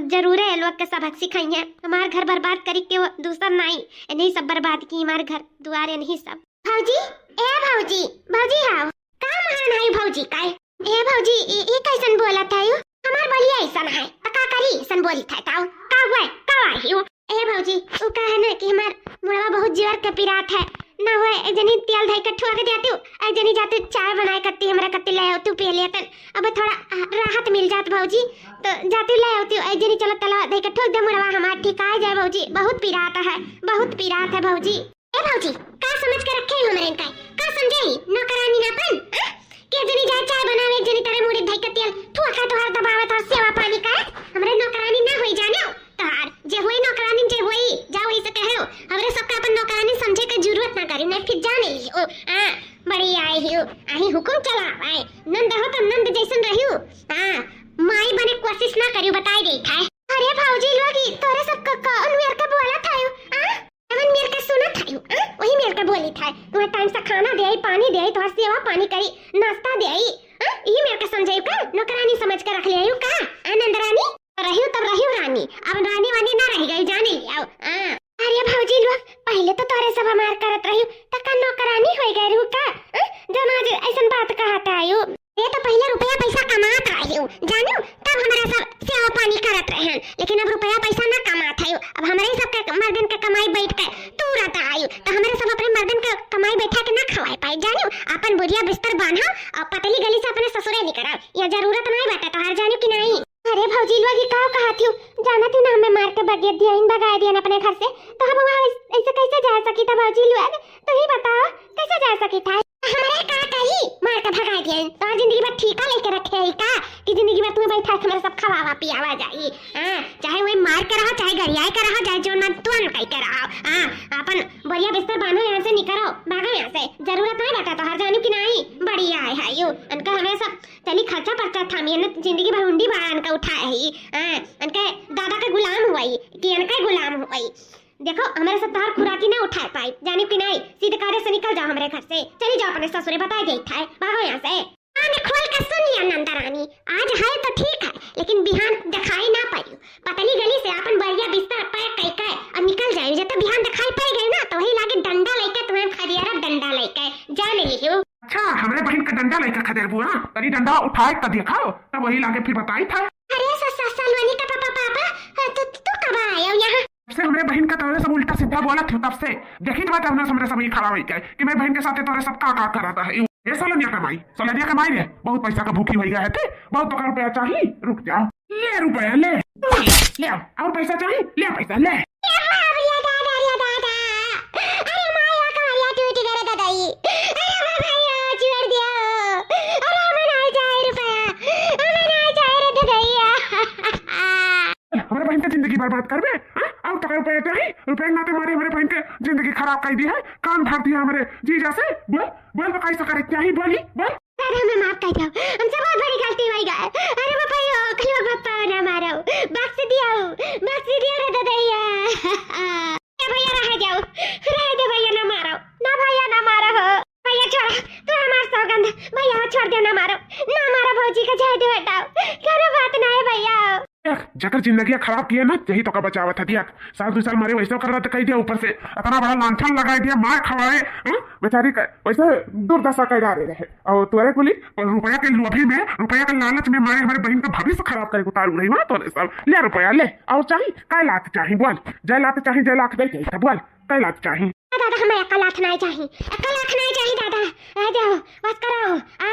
जरूर ये लोग का सबक सिखाइए। हमार घर बर्बाद करी के वो दूसर नहीं, इन्हीं सब बर्बाद की हमार घर दुआर, इन्हीं सब। भौजी, ए भौजी, भौजी हाव। का महान है भौजी का? ए भौजी, ई, ई कैसन बोलत है? हमार बोलिया ऐसन है, त का करी ऐसन बोलित है? ताऊ, का हुआ? का आई हो? ए भौजी, उ का है ना कि हमार मुड़वा बहुत जोर के पिरात है। ना हुआ, एक जनी तेल धई के ठुआ के देती हूँ, एक जनी जाती चाय बनाए करती, हमरा कत्ती ले आवती, पी लेतन। अब थोड़ा राहत मिल जात भौजी, तो जाती ले आवती हूँ, एक जनी चलो तेलवा धई के ठुक दे, मुड़वा हमार ठिकाए जाए भौजी। बहुत पिरात है, बहुत पिरात है भौजी। ए भौजी, का समझ के रखे हो हमरे का? का समझे ही नौकरानी नापन, हाँ? के जनी जाए चाय बनावे, एक जनी तेरे मुड़ी धई के तेल ठुआ के तोहार दबावे, तोहार सेवा पानी करे। हमरे नौकरानी ना होई जाने तोहार, जे होई नौकरानी जे होई, जा वही से कहे हो। हमरे सबका अपन नौकरानी समझे के जरूरत ना करी, नहीं फिर जाने ली। ओ, हाँ, बड़ी आई ही हो, आई हुकुम चलावे। नंद हो तो नंद जैसन रही हो। हाँ, माई बने कोशिश ना करी, बताई देई था। अरे भौजी लोग, ई तोरे सब क-, कौन मेर के बोलत है? हाँ? कवन मेर के सुनत है? हाँ? वही मेर के बोली था। तुम्हें time से खाना दे, पानी दे, तुम्हार सेवा पानी करी, नाश्ता दे, हाँ? यही मेर के समझे का? नौकरानी समझ के रख ले का? आ नंदरानी? रहियो तब रहियो रानी, अब रानी वानी ना रह गई, जाने लियाओ। हाँ। अरे भौजी लोग, पहले तो तोरे सब हमार करत रहियो, त का नौकरानी हो गए रहू का? हाँ? जौन आज ऐसन बात कहत आयो। ये तो पहले रुपया पैसा कमात रहियो, जानो, तब हमरा सब सेवा पानी करत रहन, लेकिन अब रुपया पैसा ना कमात है, अब हमरे सब के मर्दन के कमाई बैठ के तूरत आयो, तो हमरे सब अपने मर्दन के कमाई बैठा के ना खवाए पाए, जानो, अपन बोरिया बिस्तर बांधा और पतली गली से अपने ससुरे निकरा, या जरूरत नहीं बाटे तोहार, जानो कि नहीं? अरे भौजी लोग, ई का कहत हो? जानत हो ना, हमें मार के बगेत दिया, इन भगाए दिया अपने घर से, तो हम वहाँ ऐस-, ऐसे कैसे जा सकी था भौजी लोग? तो ही बताओ, कैसे जा सकी था? हमारे का कही, मार के भगाए दिया, तो जिंदगी भर ठीका लेके रखे है का? कि जिंदगी भर तुम्हें बैठा के हमारे सब खवावा पियावा जाई? हाँ, चाहे वही मार के रहो, चाहे गरियाए के रहो, चाहे जो मन तुम कह के रहो। हाँ, अपन बोरिया बिस्तर बांधो, यहाँ से निकरो, भागो यहाँ से, जरूरत नहीं बाटे तोहार, जानो कि नहीं? बड़ी आए है यू, इनका हमें सब चली खर्चा पर्चा थामी, इन्हें जिंदगी भर हुंडी भाड़ा इनका उठाए ही। हाँ, इनके दादा का गुलाम हुआ ही, कि इनका गुलाम हुआ ही। देखो, हमरे सब तोहार खुराकी ना उठाए पाई, जानी कि नहीं? सीधे कायदे से निकल जाओ हमरे घर से, चली जाओ अपने ससुरे, बताए गई था, भागो यहाँ से। कान खोल के सुन लिया नंदा रानी, आज है तो ठीक है, लेकिन बिहान दिखाई ना पाई। पतली गली से अपन बढ़िया बिस्तर pack कई के और निकल जाए, जब तो बिहान दिखाई पड़ गई ना, तो वही लागे डंडा लेके तुम्हें खदेरा, डंडा लेके जान लियो। अच्छा, हमरे बहिन का डंडा लेके खदेरबू, हाँ? तनी डंडा उठाए के देखो, तब वही लागे फिर बताई था। अरे स-, स-, सलोनी का पापा, पापा, तू, तू कब आया यहाँ? जब से हमरे बहिन का तोरे सब उल्टा सीधा बोलत हो, तब से देखी तो बात हमने हमरे सब ही खड़ा होई के कि मेरे बहिन के साथे तोरे सब का का करत है। ये सलोनिया के माई, सलोनिया के माई रे, बहुत पैसा का भूखी होई गया है ते, बहुत तोका रुपया चाहिए, रुक जा। ले रुपया ले, ले, ले, और पैसा चाहिए, ले पैसा ले। ए बाप रे दादा रे दादा, बर्बाद करबे, हाँ? और तोका रुपया चाही? रुपया के नाते मारे हमरे बहिन के जिंदगी खराब कर दी है, कान भर दिया हमरे जीजा से। बोल, बोल, तो कैसे करे के चाही? बोली, बोल। सर, हमें माफ कर दो, हमसे बहुत बड़ी गलती हो गई। अरे बापा यो, कलवा बापा ना मारो, बख्श दियो, बख्श दियो रे ददैया। ए भैया, रह जाओ, रह दे भैया, ना मारो, ना भैया, ना मारो हो। भैया, छोड़ा, तू हमार सौगंध, भैया, छोड़ दे, ना मारो, ना मारो भौजी का, जाए दे, हटाओ, कोनो बात ना है भैया। देख, जकर जिंदगिया खराब किए ना, यही तोका बचावत है। देख, साल दू साल मारे वैसे कर रहा, तो कह दिया ऊपर से, इतना बड़ा लांछन लगाई दिया, मार खवाए, हाँ? बेचारी का वैसे दुर्दशा कर डाले रहे। और तोरे कुली रुपया के लोभी में, रुपया के लालच में मारे हमारे बहन का भविष्य खराब करे उतारू रही हुआ तोरे सब। ले रुपया ले, और चाही? कै लाख चाही बोल, जय लाख चाही, जय लाख दे दे, बोल, कै लाख चाही? दादा, हमें एक लाख नहीं चाही, एक लाख नहीं चाही दादा, रह जाओ, बस करो। आ,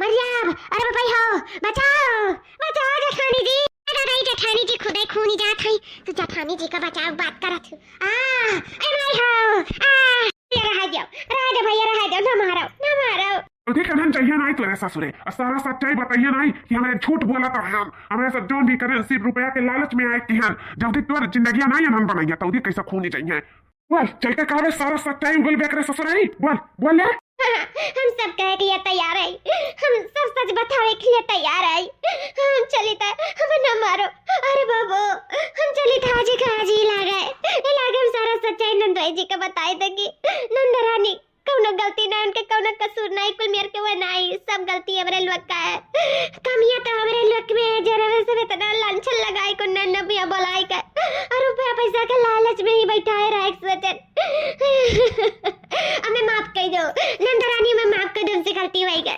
मर जाओ, अरे भाई हो, बचाओ, बचाओ जेठानी जी। दादा, ई जेठानी जी खुदे खूनी जात है, तू जेठानी जी का बचाव बात करत हो। आ, ए माई हो, आ, ये रह जाओ, रह दे भैया, रह दे, ना मारो, ना मारो। तो देख, अनहन चाहिए ना आई तोरे ससुरे, और सारा सच्चाई बताइए ना कि हमें झूठ बोला तो हम, हमें सब जौन भी करें सिर्फ रुपया के लालच में आए कि हम, जल्दी तोर जिंदगिया ना अनहन बनाइए, तो देख कैसा खूनी चाहिए। बोल, चल के कहबे सारा सच्चाई उगल बेकरे ससुराई। बोल, बोल ले। हम सब कहे के लिए तैयार है, हम सब सच बतावे के लिए तैयार है। हम चली त हमें न मारो। अरे बाबू, हम चली त आज ही का आज ही लागे, लागे हम सारा सच्चाई नंदोई जी का बताए थे कि नंद रानी कौनो गलती ना, उनके कौनो कसूर ना, कुल मेर के वह ना, सब गलती हमरे लोग का है। कमियां तो हमरे लोग में है, जरा में सब इतना लांछन लगाए को नन्ना बिया बोलाए का, और रुपया पैसा के लालच में ही बैठा है राय सोचन। हमें माफ कर दो नंदरानी, हमें माफ कर दो, हमसे गलती हो गई,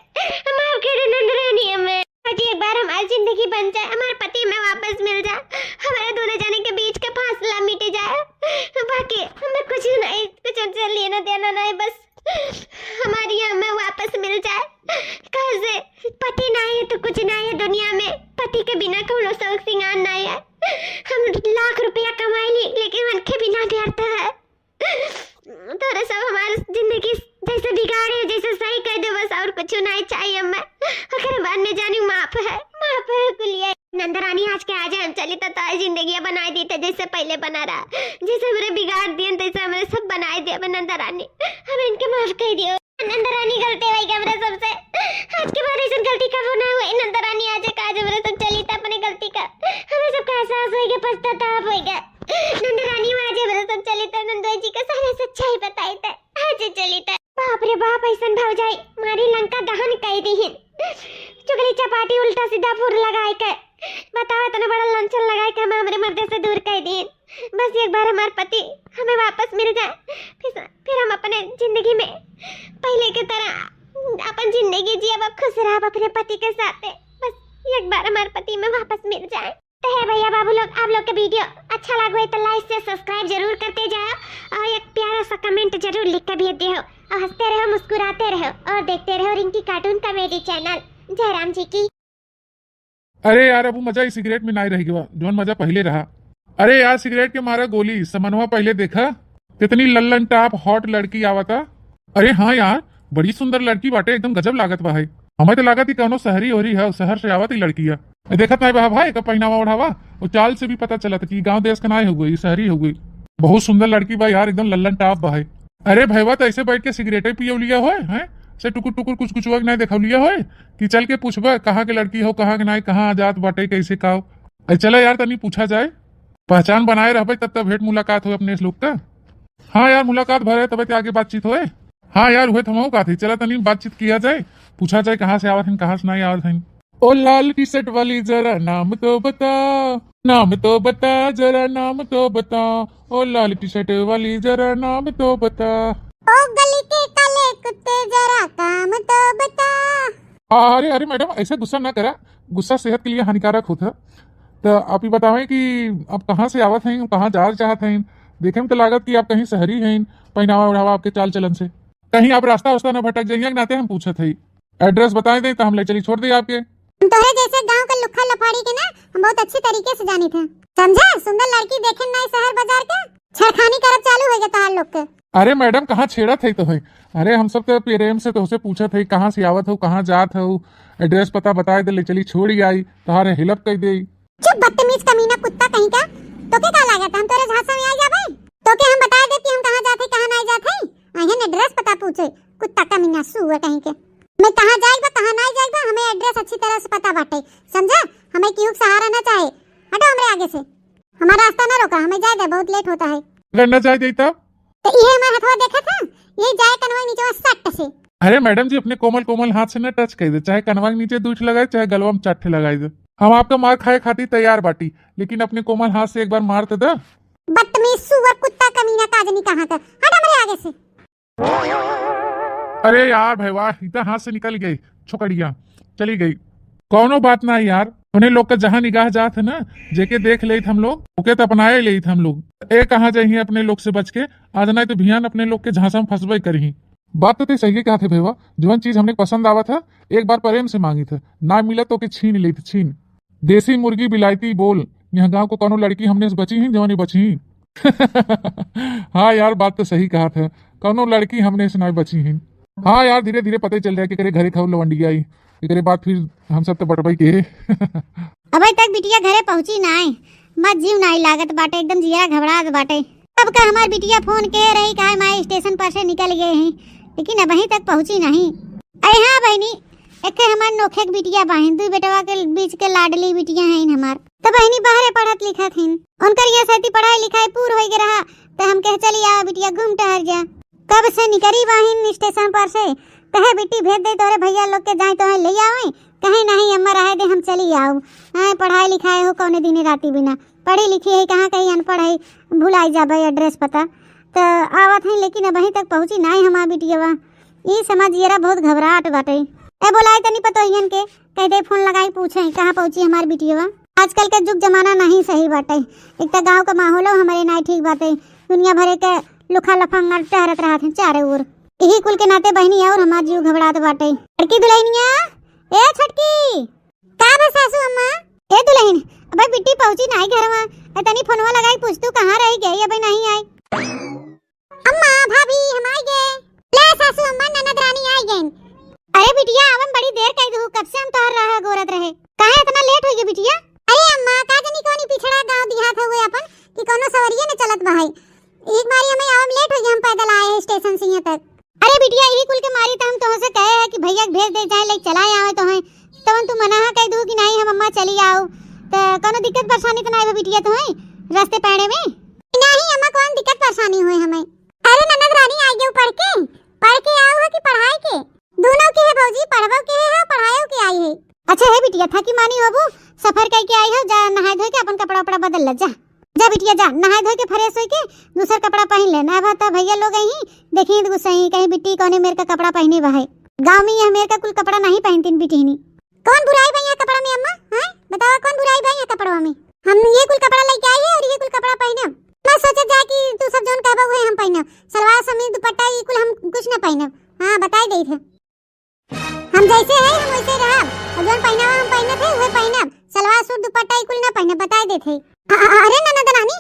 माफ कर दो नंदरानी हमें। आज एक बार हमारी जिंदगी बन जाए, हमारे पति हमें वापस मिल जाए, हमारे दोनों जने के बीच का फासला मिट जाए, बाकी हमें कुछ नहीं, कुछ हमसे लेना देना नहीं, बस हमारी हमें वापस मिल जाए। कहे से पति ना है तो कुछ ना है दुनिया में, पति के बिना कौनो शौक सिंगार ना है। हम लाख रुपया कमाई ली, लेकिन उनके बिना व्यर्थ है। तोरे सब हमार जिंदगी जैसे बिगाड़े, जैसे सही कर दे, बस और कुछ नहीं चाहिए हमें। ओकरे बाद में जानी माफ है, माफ है कुलिया। नंदरानी आज के आज हम चली त तार जिंदगी बनाए दी त जैसे पहले बना रहा, जैसे हमरे बिगाड़ दिए तैसे हमरे सब बनाए दे। अब नंदरानी, हम इनके माफ कर दियो। नंदरानी गलती हो गई हमरे सबसे, आज के बाद ऐसी गलती कबो ना हुई। नंदरानी आज के आज हमरे सब चली त अपने गलती का, हमें सबका एहसास होएगा, पश्चाताप होएगा। नंदरानी आज हमरे सब चली त नंदोई जी का सारा सच्चाई बताई त आज चली त। बाप रे बाप, ऐसन भौजाई मारी लंका दहन कर दी है। चुगली चपाटी उल्टा सीधा फुर लगाए के, बताओ, इतना बड़ा लांछन लगाए के हमें हमरे मर्दे से दूर कर दी। बस एक बार हमार पति हमें वापस मिल जाए, फिर, फिर हम अपने जिंदगी में पहले की तरह अपन जिंदगी जियब, खुश रहब अपने पति के साथे। बस एक बार हमार पति में वापस मिल जाए। तो है भैया बाबू लोग, आप लोग के वीडियो अच्छा लगे तो लाइक से सब्सक्राइब जरूर करते जाओ और एक प्यारा सा कमेंट जरूर लिख के भेज दे हो। और हंसते रहो, मुस्कुराते रहो और देखते रहो Rinki cartoon comedy channel. Jairam ji की। अरे यार, अब उ मजा इस सिगरेट में नाई रह गवा, जौन मजा पहले रहा। अरे यार, सिगरेट के मारा गोली, समनवा पहले देखा, कितनी लल्लन टाप हॉट लड़की आवता। अरे हाँ यार, बड़ी सुंदर लड़की बाटे, एकदम गजब लागत बा है। हमें तो लागत ही कौनो शहरी ओहरी है, शहर से आवत ही लड़किया। ए, देखत नाई बा भाई, एकर पहनावा ओढ़ावा, वो चाल से भी पता चलत कि गांव देश का नाई हो गई, शहरी हो गई। बहुत सुंदर लड़की बा यार, एकदम लल्लन टाप बा है। अरे भैया, तो ऐसे बैठ के सिगरेटे पियौलिया होए हैं, से टुकुर टुकुर कुछ कुछ वक्त नहीं देखौलिया होए कि चल के पूछबा कहाँ के लड़की हो, कहाँ के नाई, कहाँ जात बाटे, कैसे का हो। अरे चला यार, तनी पूछा जाए, पहचान बनाए रहबे तब तक भेंट मुलाकात हो अपने लोग का। हाँ यार, मुलाकात भरे तबे ते आगे बातचीत होए। हाँ यार, उहे तो हमहू कहत हई, चला तनी बातचीत किया जाए, पूछा जाए कहाँ से आवत हन, कहाँ से नहीं आवत हन। ओ लाल टी शर्ट वाली जरा नाम तो बता, नाम तो बता, जरा नाम तो बता, ओ लाल टी शर्ट वाली जरा नाम तो बता। ओ गली के काले कुत्ते जरा काम तो बता। अरे, अरे मैडम, ऐसे गुस्सा ना करा, गुस्सा सेहत के लिए हानिकारक होत है। तो आप ही बतावें कि आप कहाँ से आवत हैं, कहाँ जाल चाहत हैं? देखे में तो लागत कि आप कहीं शहरी हैं, पहनावा ओढ़ावा आपके चाल चलन से। कहीं आप रास्ता वास्ता न भटक जाइए, नाते हम पूछत हई। एड्रेस बताए दें तो हम ले चली छोड़ दे आपके। हम तोहरे जैसे गांव के लुक्खा लफाड़ी के ना हम बहुत अच्छी तरीके से जानी थे, समझा? सुंदर लड़की देखे ना शहर बाजार के, छेड़खानी करब चालू हो गया तोहार लोग के। अरे मैडम, कहाँ छेड़त है तो है? अरे हम सब तो प्रेम से तोहसे पूछत है, कहाँ से आवत हो, कहाँ जात हो, एड्रेस पता बताए दे, ले चली छोड़ ही आई, तोहारे हेल्प कर दे। चुप बदतमीज कमीना कुत्ता कहीं का। तोके का लागत, हम तोरे झांसा में आई जाबे? तोके हम बताइ देब कि हम कहाँ जात हई, कहाँ नाहीं जात हई। अइहेन address पता पूछे, कुत्ता कमीना सुअर कहीं के। मैं कहाँ जाइक बा, कहाँ नाहीं जाइक बा, हमें address अच्छी तरह से पता बाटे, समझा? हमें केहू के सहारा ना चाहे, हटो हमरे आगे से। हमार रास्ता ना रोका, हमें जाए दे, बहुत late होता है। अगर ना जाए दे तब? तो इहे हमार हथवा देखत है, यही जाए कनवा के नीचे सट से। अरे madam जी, अपने कोमल कोमल हाथ से ना touch कर दे, चाहे कनवा के नीचे दुइ ठे लगाई, चाहे गलवा में चार ठे लगाई दे। हम आपका मार खाए खातिर तैयार बाटी, लेकिन अपने कोमल हाथ से एक बार मार तो दे। बदतमीज सुअर कुत्ता कमीना काजनी कहाँ का, हट हमरे आगे से। अरे यार भैया, ई तो हाथ से निकल गई छोकरिया, चली गई। कौनो बात ना यार, अपने लोग का जहाँ निगाह जात है ना, जेके देख लेत हम लोग, ओके तो अपनाए लेत हम लोग। ए कहाँ जाइए अपने लोग से बच के, आज नाहीं तो भियान अपने लोग के झांसा में फंसबे करिहीं। बात तो ते सही कहत है भैया, जवन चीज हमने पसंद आवत है, एक बार प्रेम से मांगित है, ना मिलत तो ओके छीन लेत, छीन। देसी मुर्गी बिलायती बोल, यहाँ गाँव को कौनो लड़की हमने से बची ही, जवानी बची ही। हाँ यार, बात तो सही कहत है, कौनो लड़की हमने से ना बची ही। हाँ यार, धीरे धीरे पता ही चल जाए कि एकरे घरे खाऊ लवंडिया आई, एकरे बाद फिर हम सब तो बटबई के। अबे तक बिटिया घरे पहुँची नाई, मत जीव नाई लागत बाटे, एकदम जियरा घबरात बाटे। तब का हमार बिटिया फोन के रही, कहे माई स्टेशन पर से निकल गए हैं, लेकिन अबहीं तक पहुँची नहीं। अरे हाँ बहिनी, एक ठे हमार नोखे के बिटिया बाहिन, दुई बेटवा के बीच के लाडली बिटिया हैं हमार। तो बहिनी बहरे पढ़त लिखत हिन, उनकर यहाँ साथी पढ़ाई लिखाई पूर होई गए रहा, तो हम कहे चली आवा बिटिया घूम टहर जा। कब से निकरी बाहिन स्टेशन पर से, कहे बिट्टी भेज दे तोरे भैया लोग के, जाए तो है ले आवे, कहे नहीं अम्मा रहे दे हम चली आऊ। हाँ, पढ़ाई लिखाई हो कौने दिने राती बिना, पढ़ी लिखी है कहाँ कहीं अनपढ़ है, भुलाई जाबे address पता। तो आवत है लेकिन अबहीं तक पहुँची नाई हमार बिटियवा। ई समझ जियरा बहुत घबराहट बाटे। ए बोलाई तनी पतोहियन के, कह दे फोन लगाई पूछे कहाँ पहुँची हमार बिटियवा। आजकल के जुग जमाना नहीं सही बाटे, एक तो गाँव का माहौलो हमरे नाई ठीक बाटे, दुनिया भरे के लुखा लफंगा टहरत रहत हैं चारों ओर। यही कुल के नाते बहिनी और हमार जीव घबरात बाटे। छोटकी दुल्हनिया, ए छोटकी। का बा सासू अम्मा? ए दुल्हन, अबे बिट्टी पहुँची नाई घरवा, ए तनी फोनवा लगाई पूछ तू कहाँ रह गई, अबे नहीं आई। अम्मा, भाभी, हम आइ गए। ले सासू अम्मा, ननद रानी आइ गइन। अरे बिटिया, आवे में बड़ी देर कइ दू, कब से हम तोहर राह गोरत रहे। काहे इतना late होइ गए बिटिया? अरे अम्मा, का जानी कौनी पिछड़ा गाँव देहात हउए अपन, कि कौनो सवरिये न चलत बा है। एक बारी हमें आवे में late होइ गए, हम पैदल आए हैं स्टेशन से यहाँ तक। अरे बिटिया, यही कुल के मारी तो हम तोहसे कहे हैं कि भैया के भेज दे, चाहे ले चला आवे तो हैं। तवन तू मना कइ दू कि नहीं, हम अम्मा चली आऊ, तो कौनो दिक्कत परेशानी तो नहीं बा बिटिया तोहे रास्ते पैड़े में? नहीं अम्मा, कौन दिक्कत परेशानी हुए हमें? अरे ननद रानी आइ गए पढ़ के, पढ़ के आऊ है कि पढ़ाई के? दोनों के है भौजी, पढ़बो के है, पढ़ायो के आई है। अच्छा है बिटिया, थकी मानी होबू, सफर करके आई हो, जा नहाए धोए के अपन कपड़ा उपड़ा बदल ल, जा। जा बिटिया जा, नहाए धोए के fresh होए के दूसर कपड़ा पहन ले, ना भा त भैया लोग अही देखी गुस्सा ही, कहीं बिट्टी कौने मेर का कपड़ा पहने बा है। गाँव में यह मेर का कुल कपड़ा नहीं पहनतीन बिटिहनी। कौन बुराई बा यहाँ कपड़ा में अम्मा? हैं? बतावा कौन बुराई बा यहाँ कपड़वा में? हम ये कुल कपड़ा लेके आई है और ये कुल कपड़ा पहनब। मैं सोचत जाए कि तू सब जौन कहबा उहे हम पहनब। सलवार समीज दुपट्टा ये कुल हम कुछ ना पहनब। हाँ बताई देत है। हम जैसे है हम वैसे रहब। और जौन पहनावा हम पहनत है उहे पहनब। सलवार सूट दुपट्टा ये कुल ना पहनब, बताई देत है। अ-, अ-, अरे ननद रानी,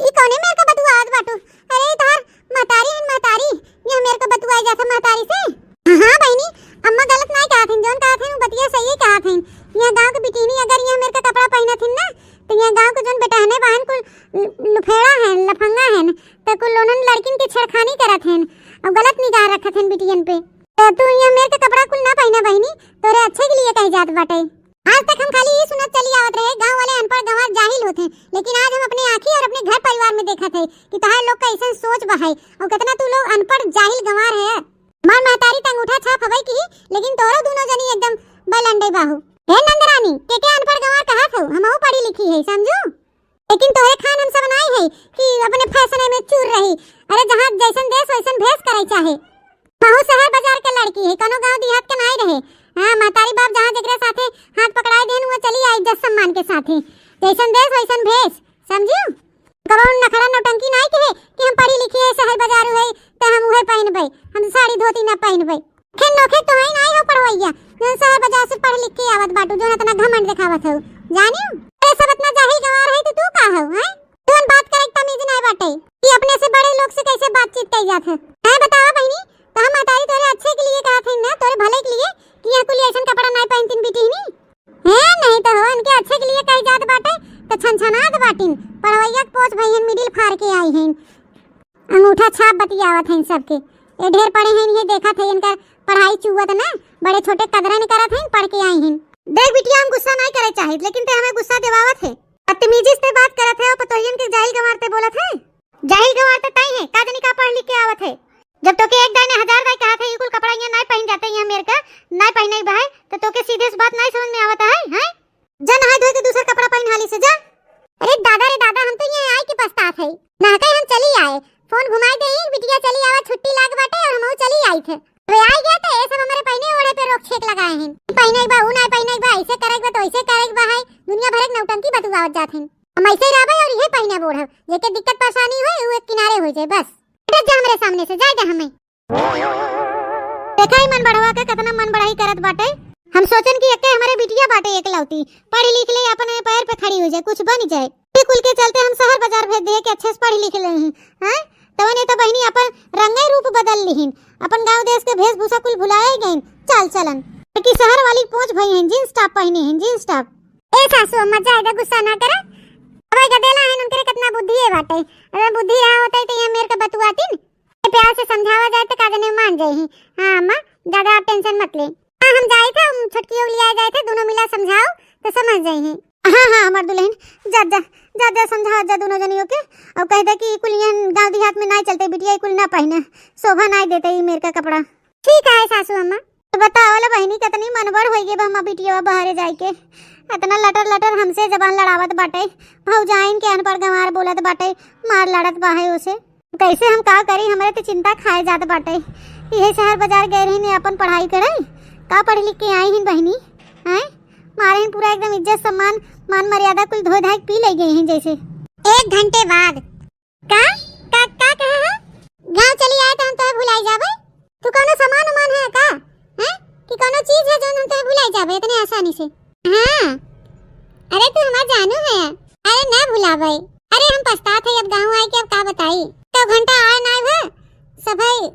ई कौने मेर का बतुआवत बाटू? अरे ई तोहार महतारी हन, महतारी, ये मेर का बतुआई जात है महतारी से। हाँ, हाँ बहिनी, अम्मा गलत नाई कहत हन, जौन कहत हन, वो बतिया सही कहत हन। यहाँ गाँव के बिटिहनी अगर यहाँ मेर का कपड़ा पहनत हन ना, तो यहाँ गाँव के जौन बेटहने बहन कुल लु-, लुफेड़ा हन, लफंगा हन, तो कुल उन्हन लड़किन के छेड़खानी करत हन, और गलत निगाह रखत हन बिटियन पे। तो तू यहाँ मेर का कपड़ा कुल ना पहना बहिनी, तोरे अच्छे के लिए कही जात बाटे। आज तक हम खाली ई सुनत चली आवत रहे, गाँव वाले अनपढ़ गंवार जाहिल होत हैं, लेकिन आज हम अपने आँखी और अपने घर परिवार में देखत है कि तोहार लोग का ऐसन सोच बा है और कितना तू लोग अनपढ़ जाहिल गंवार है। हमार महतारी त अंगूठा छाप हवई की, लेकिन तोरो दोनों जनी एकदम बैलंडे बाहू। हे नंदरानी, के के अनपढ़ गंवार कहत हो, हमहू पढ़ी लिखी है, समझू? लेकिन तोहरे खान हम सब नाई है कि अपने फैसने में चूर रही। अरे जहाँ जैसन देश वैसन भेष करे चाहे। महू शहर बाजार के लड़की है, कोनो गाँव देहात के नाई रहे। हाँ, महतारी बाप जहाँ जेकरे साथे हाथ पकड़ाए देन, वो चली आई इज्जत सम्मान के साथे। जैसन देश वैसन भेष, समझू? कबहू नखरा नौटंकी नाई कहे कि हम पढ़ी लिखी है, शहर बाजारू है, तो हम उहे पहनबे, हम साड़ी धोती ना पहनबे। खेन नोखे तो है नाई हो पढ़वैया, जौन शहर बाजार से पढ़ लिख के आवत बाटू, जौन इतना घमंड देखावत हो, जानियो? अरे सब इतना जाहिल गंवार है तो तू का हो, हैं? जौन बात करे के तमीज नाई बाटे कि अपने से बड़े लोग से कैसे बातचीत कई जात है। हैं बतावा बहिनी, तो हम महतारी तोरे अच्छे के लिए कहत हई ना, तोरे भले के लिए कि यहाँ कुल ऐसन कपड़ा नाई पहनतीन बिटिहनी। हैं, नहीं तो हो, इनके अच्छे के लिए कही जात बाटे, त छनछनात बाटिन, पढ़वैया के पोच भइहन, मिडिल फार के आई हइन। अंगूठा छाप बतियावत हइन सबके। ए ढेर पढ़े हइन, ये देखत है इनकर पढ़ाई चुअत ना, बड़े छोटे कदरन करत हइन, पढ़ के आई हइन। देख बिटिया, हम गुस्सा नाहीं करे चाहित, लेकिन ते हमें गुस्सा देवावत है। बदतमीजी से बात करत है और पतोहियन के जाहिल गंवार ते बोलत है। जाहिल गंवार ते तई है, का जनी का पढ़ लिख के आवत है। जब तोके एक दाई ने हजार दाई कहत है, ई कुल कपड़ा यहाँ नाहीं पहिन जाते, यहाँ मेर का नाहीं पहिने बा है, तो तोके सीधे से बात नाहीं समझ में आवत है, हैं? जा नहाय धोय के दूसर कपड़ा पहिन हाली से, जा। अरे दादा रे दादा, हम तो यहाँ आए के पछतात है। ना कहे हम चली आए, फोन घुमाई दे, बिटिया चली आवा, छुट्टी लाग बाटे और हमहू चली आई थे। वे आई गया तो ये सब हमारे पहिने ओढ़े पे रोक छेक लगाए हैं। ई पहिने के बा, ऊ ना पहिने के बा, ऐसे करे के बा, तो ऐसे करे के बा है। दुनिया भर के नौटंकी बतुआवत जात हैं। हम ऐसे रहबे और ये पहिने ओढ़ब, जेके दिक्कत परेशानी होए, ऊ एक किनारे हो जाए, बस। हट जा हमरे सामने से, जा, जा हमें। देखा ही मन बढ़वा के कितना मन बढ़ाई करत बाटे। हम सोचन कि एक्के हमरे बिटिया बाटे एकलौती, पढ़ लिख ले, अपने पैर पे खड़ी हो जाए, कुछ बन जाए। ये कुल के चलते हम शहर बाजार भेज दिए कि अच्छे से पढ़ लिख ले ही, हैं? तवने तो बहिनी अपन रंगे रूप बदल लिहिन, अपन गांव देश के वेशभूषा कुल भुलाए गइन, चाल चलन। कि शहर वाली पोंछ भई हैं, जींस टॉप पहिने हैं, जींस टॉप। ए सासू अम्मा, जाए दा, गुस्सा ना करा। अब गदेला हैं, उनके कितना बुद्धि है बाटे। अगर बुद्धि रहा होता है तो ये मेर के बतुआतीन। प्यार से समझावा जाए तो का जने मान जाए ही। हाँ अम्मा, ज्यादा आप टेंशन मत ले। हाँ, हम जाए थे, हम छोटकी ओलिया जाए थे, दोनों मिला समझाओ तो समझ जाए ही। हाँ, हाँ, हमार दुल्हन, जा, जा, जा, जा, समझा जा दोनों जनियों के, और कह दे कि कुल यहाँ गाँव देहात में नाहीं चलते बिटिया, कुल ना पहिने, शोभा नाहीं देते ई मेर का कपड़ा। ठीक है सासू अम्मा। तो बताओ ला बहिनी, कितनी मनबड़ होई गई बा हमार बिटिया बाहरे जाए के, इतना लटर लटर हमसे जबान लड़ावत बाटे, भौजाइन के अनपढ़ गंवार बोलत बाटे, मार लड़त बा है उसे। कैसे हम का करी, हमरे तो चिंता खाए जात बाटे। इहे शहर बाजार गए रही ने अपन पढ़ाई करे, का पढ़ लिख के आई हिन बहिनी, हैं? मारे हिन पूरा एकदम इज्जत सम्मान, मान मर्यादा कुल धोए धाए के पी ले गए हैं जैसे। एक घंटे बाद। का? का, का कहे है? गाँव चली आए तो हम तोहे भुलाई जाबे? तू कौनो सामान उमान है का? हैं? कि कौनो चीज है जौन हम तोहे भुलाई जाबे इतने आसानी से? हाँ। अरे तू हमार जानू है। अरे ना भुलाबे। अरे हम पछतात है अब गाँव आए के, अब का बताई। तो घंटा आए ना है। सभई,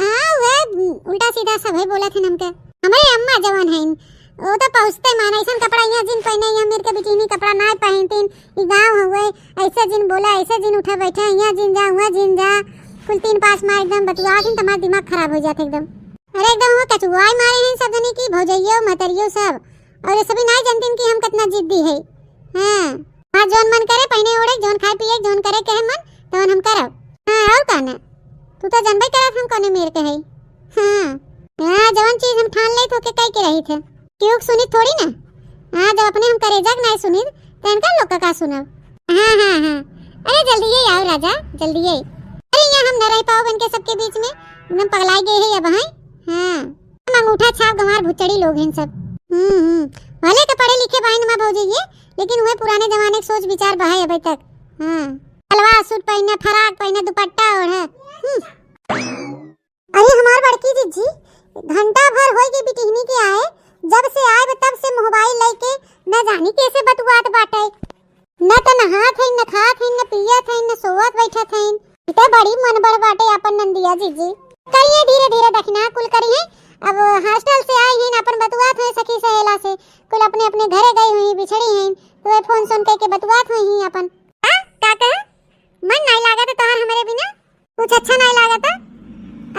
हाँ, उहे उल्टा सीधा सभई बोलत हन हमके। हमरे अम्मा जवन हईन, वो तो पहुँचते मान, ऐसन कपड़ा यहाँ जिन पहिने, यहाँ मेर के बिटिहनी कपड़ा ना पहिनतीन, ई गाँव हउए, ऐसे जिन बोला, ऐसे जिन उठे बैठे, यहाँ जिन जा, वहाँ जिन जा, कुल तीन पाँच मार एकदम बतुआत हन, तमार दिमाग खराब हो जात एकदम। अरे एकदम वो कचुआई मारे हैं सब जने की, भौजइयो, महतरियो सब, और ये सभी नाहीं जानतीन कि हम कितना जिद्दी है। हाँ, हाँ, जौन मन करे पहिने ओढ़े, जौन खाए पिए, जौन करे कहे मन, तौन हम करब। हाँ, और का ना? तू तो जानबे करत हम कौने मेर के हई। हाँ, हाँ, जौन चीज हम ठान लेत होके कह के रही थे। केहू के सुनी थोड़ी ना। हाँ, जब अपने हम करेजा के नाहीं सुनी, तो इनका लोग का, का सुनब? हाँ, हाँ, हाँ। अरे जल्दी ही आओ राजा, जल्दी ही। अरे यहाँ हम न रह पाओ इनके सबके बीच में, एकदम पगलाई गए है अब, हैं? हाँ। हम अंगूठा छाप गंवार भुचड़ी लोग हैं सब। हम्म, हम्म। भले के पढ़े लिखे बाहिन माँ भौजी ये, लेकिन वह पुराने जमाने के सोच विचार बहाए अबे तक। हाँ। सलवार सूट पहिने, फराक पहिने, दुपट्टा ओढ़े। हम्म। अरे हमार बड़की जिज्जी, घंटा भर होई गई बिटिहनी के आए, जब से आए तब से मोबाइल लेके न जानी कैसे बतुआत बाटे। न त नहात हईन, न खात हईन, न पियत हईन, न सोवत बैठत हईन। ई त बड़ी मनबड़ बाटे आपन नंदिया जिज्जी। करिहे धीरे धीरे दखिना कुल करिहे। अब हॉस्टल से आई हईन, आपन बतुआत हईन सखी सहेला से, कुल अपने अपने घरे गई हुई, बिछड़ी हईन, तो ये फोन सोन कइके बतुआत हुई ही आपन। का, का कहा? मन नाहीं लागत तोहार हमरे बिना? कुछ अच्छा नाहीं लागता?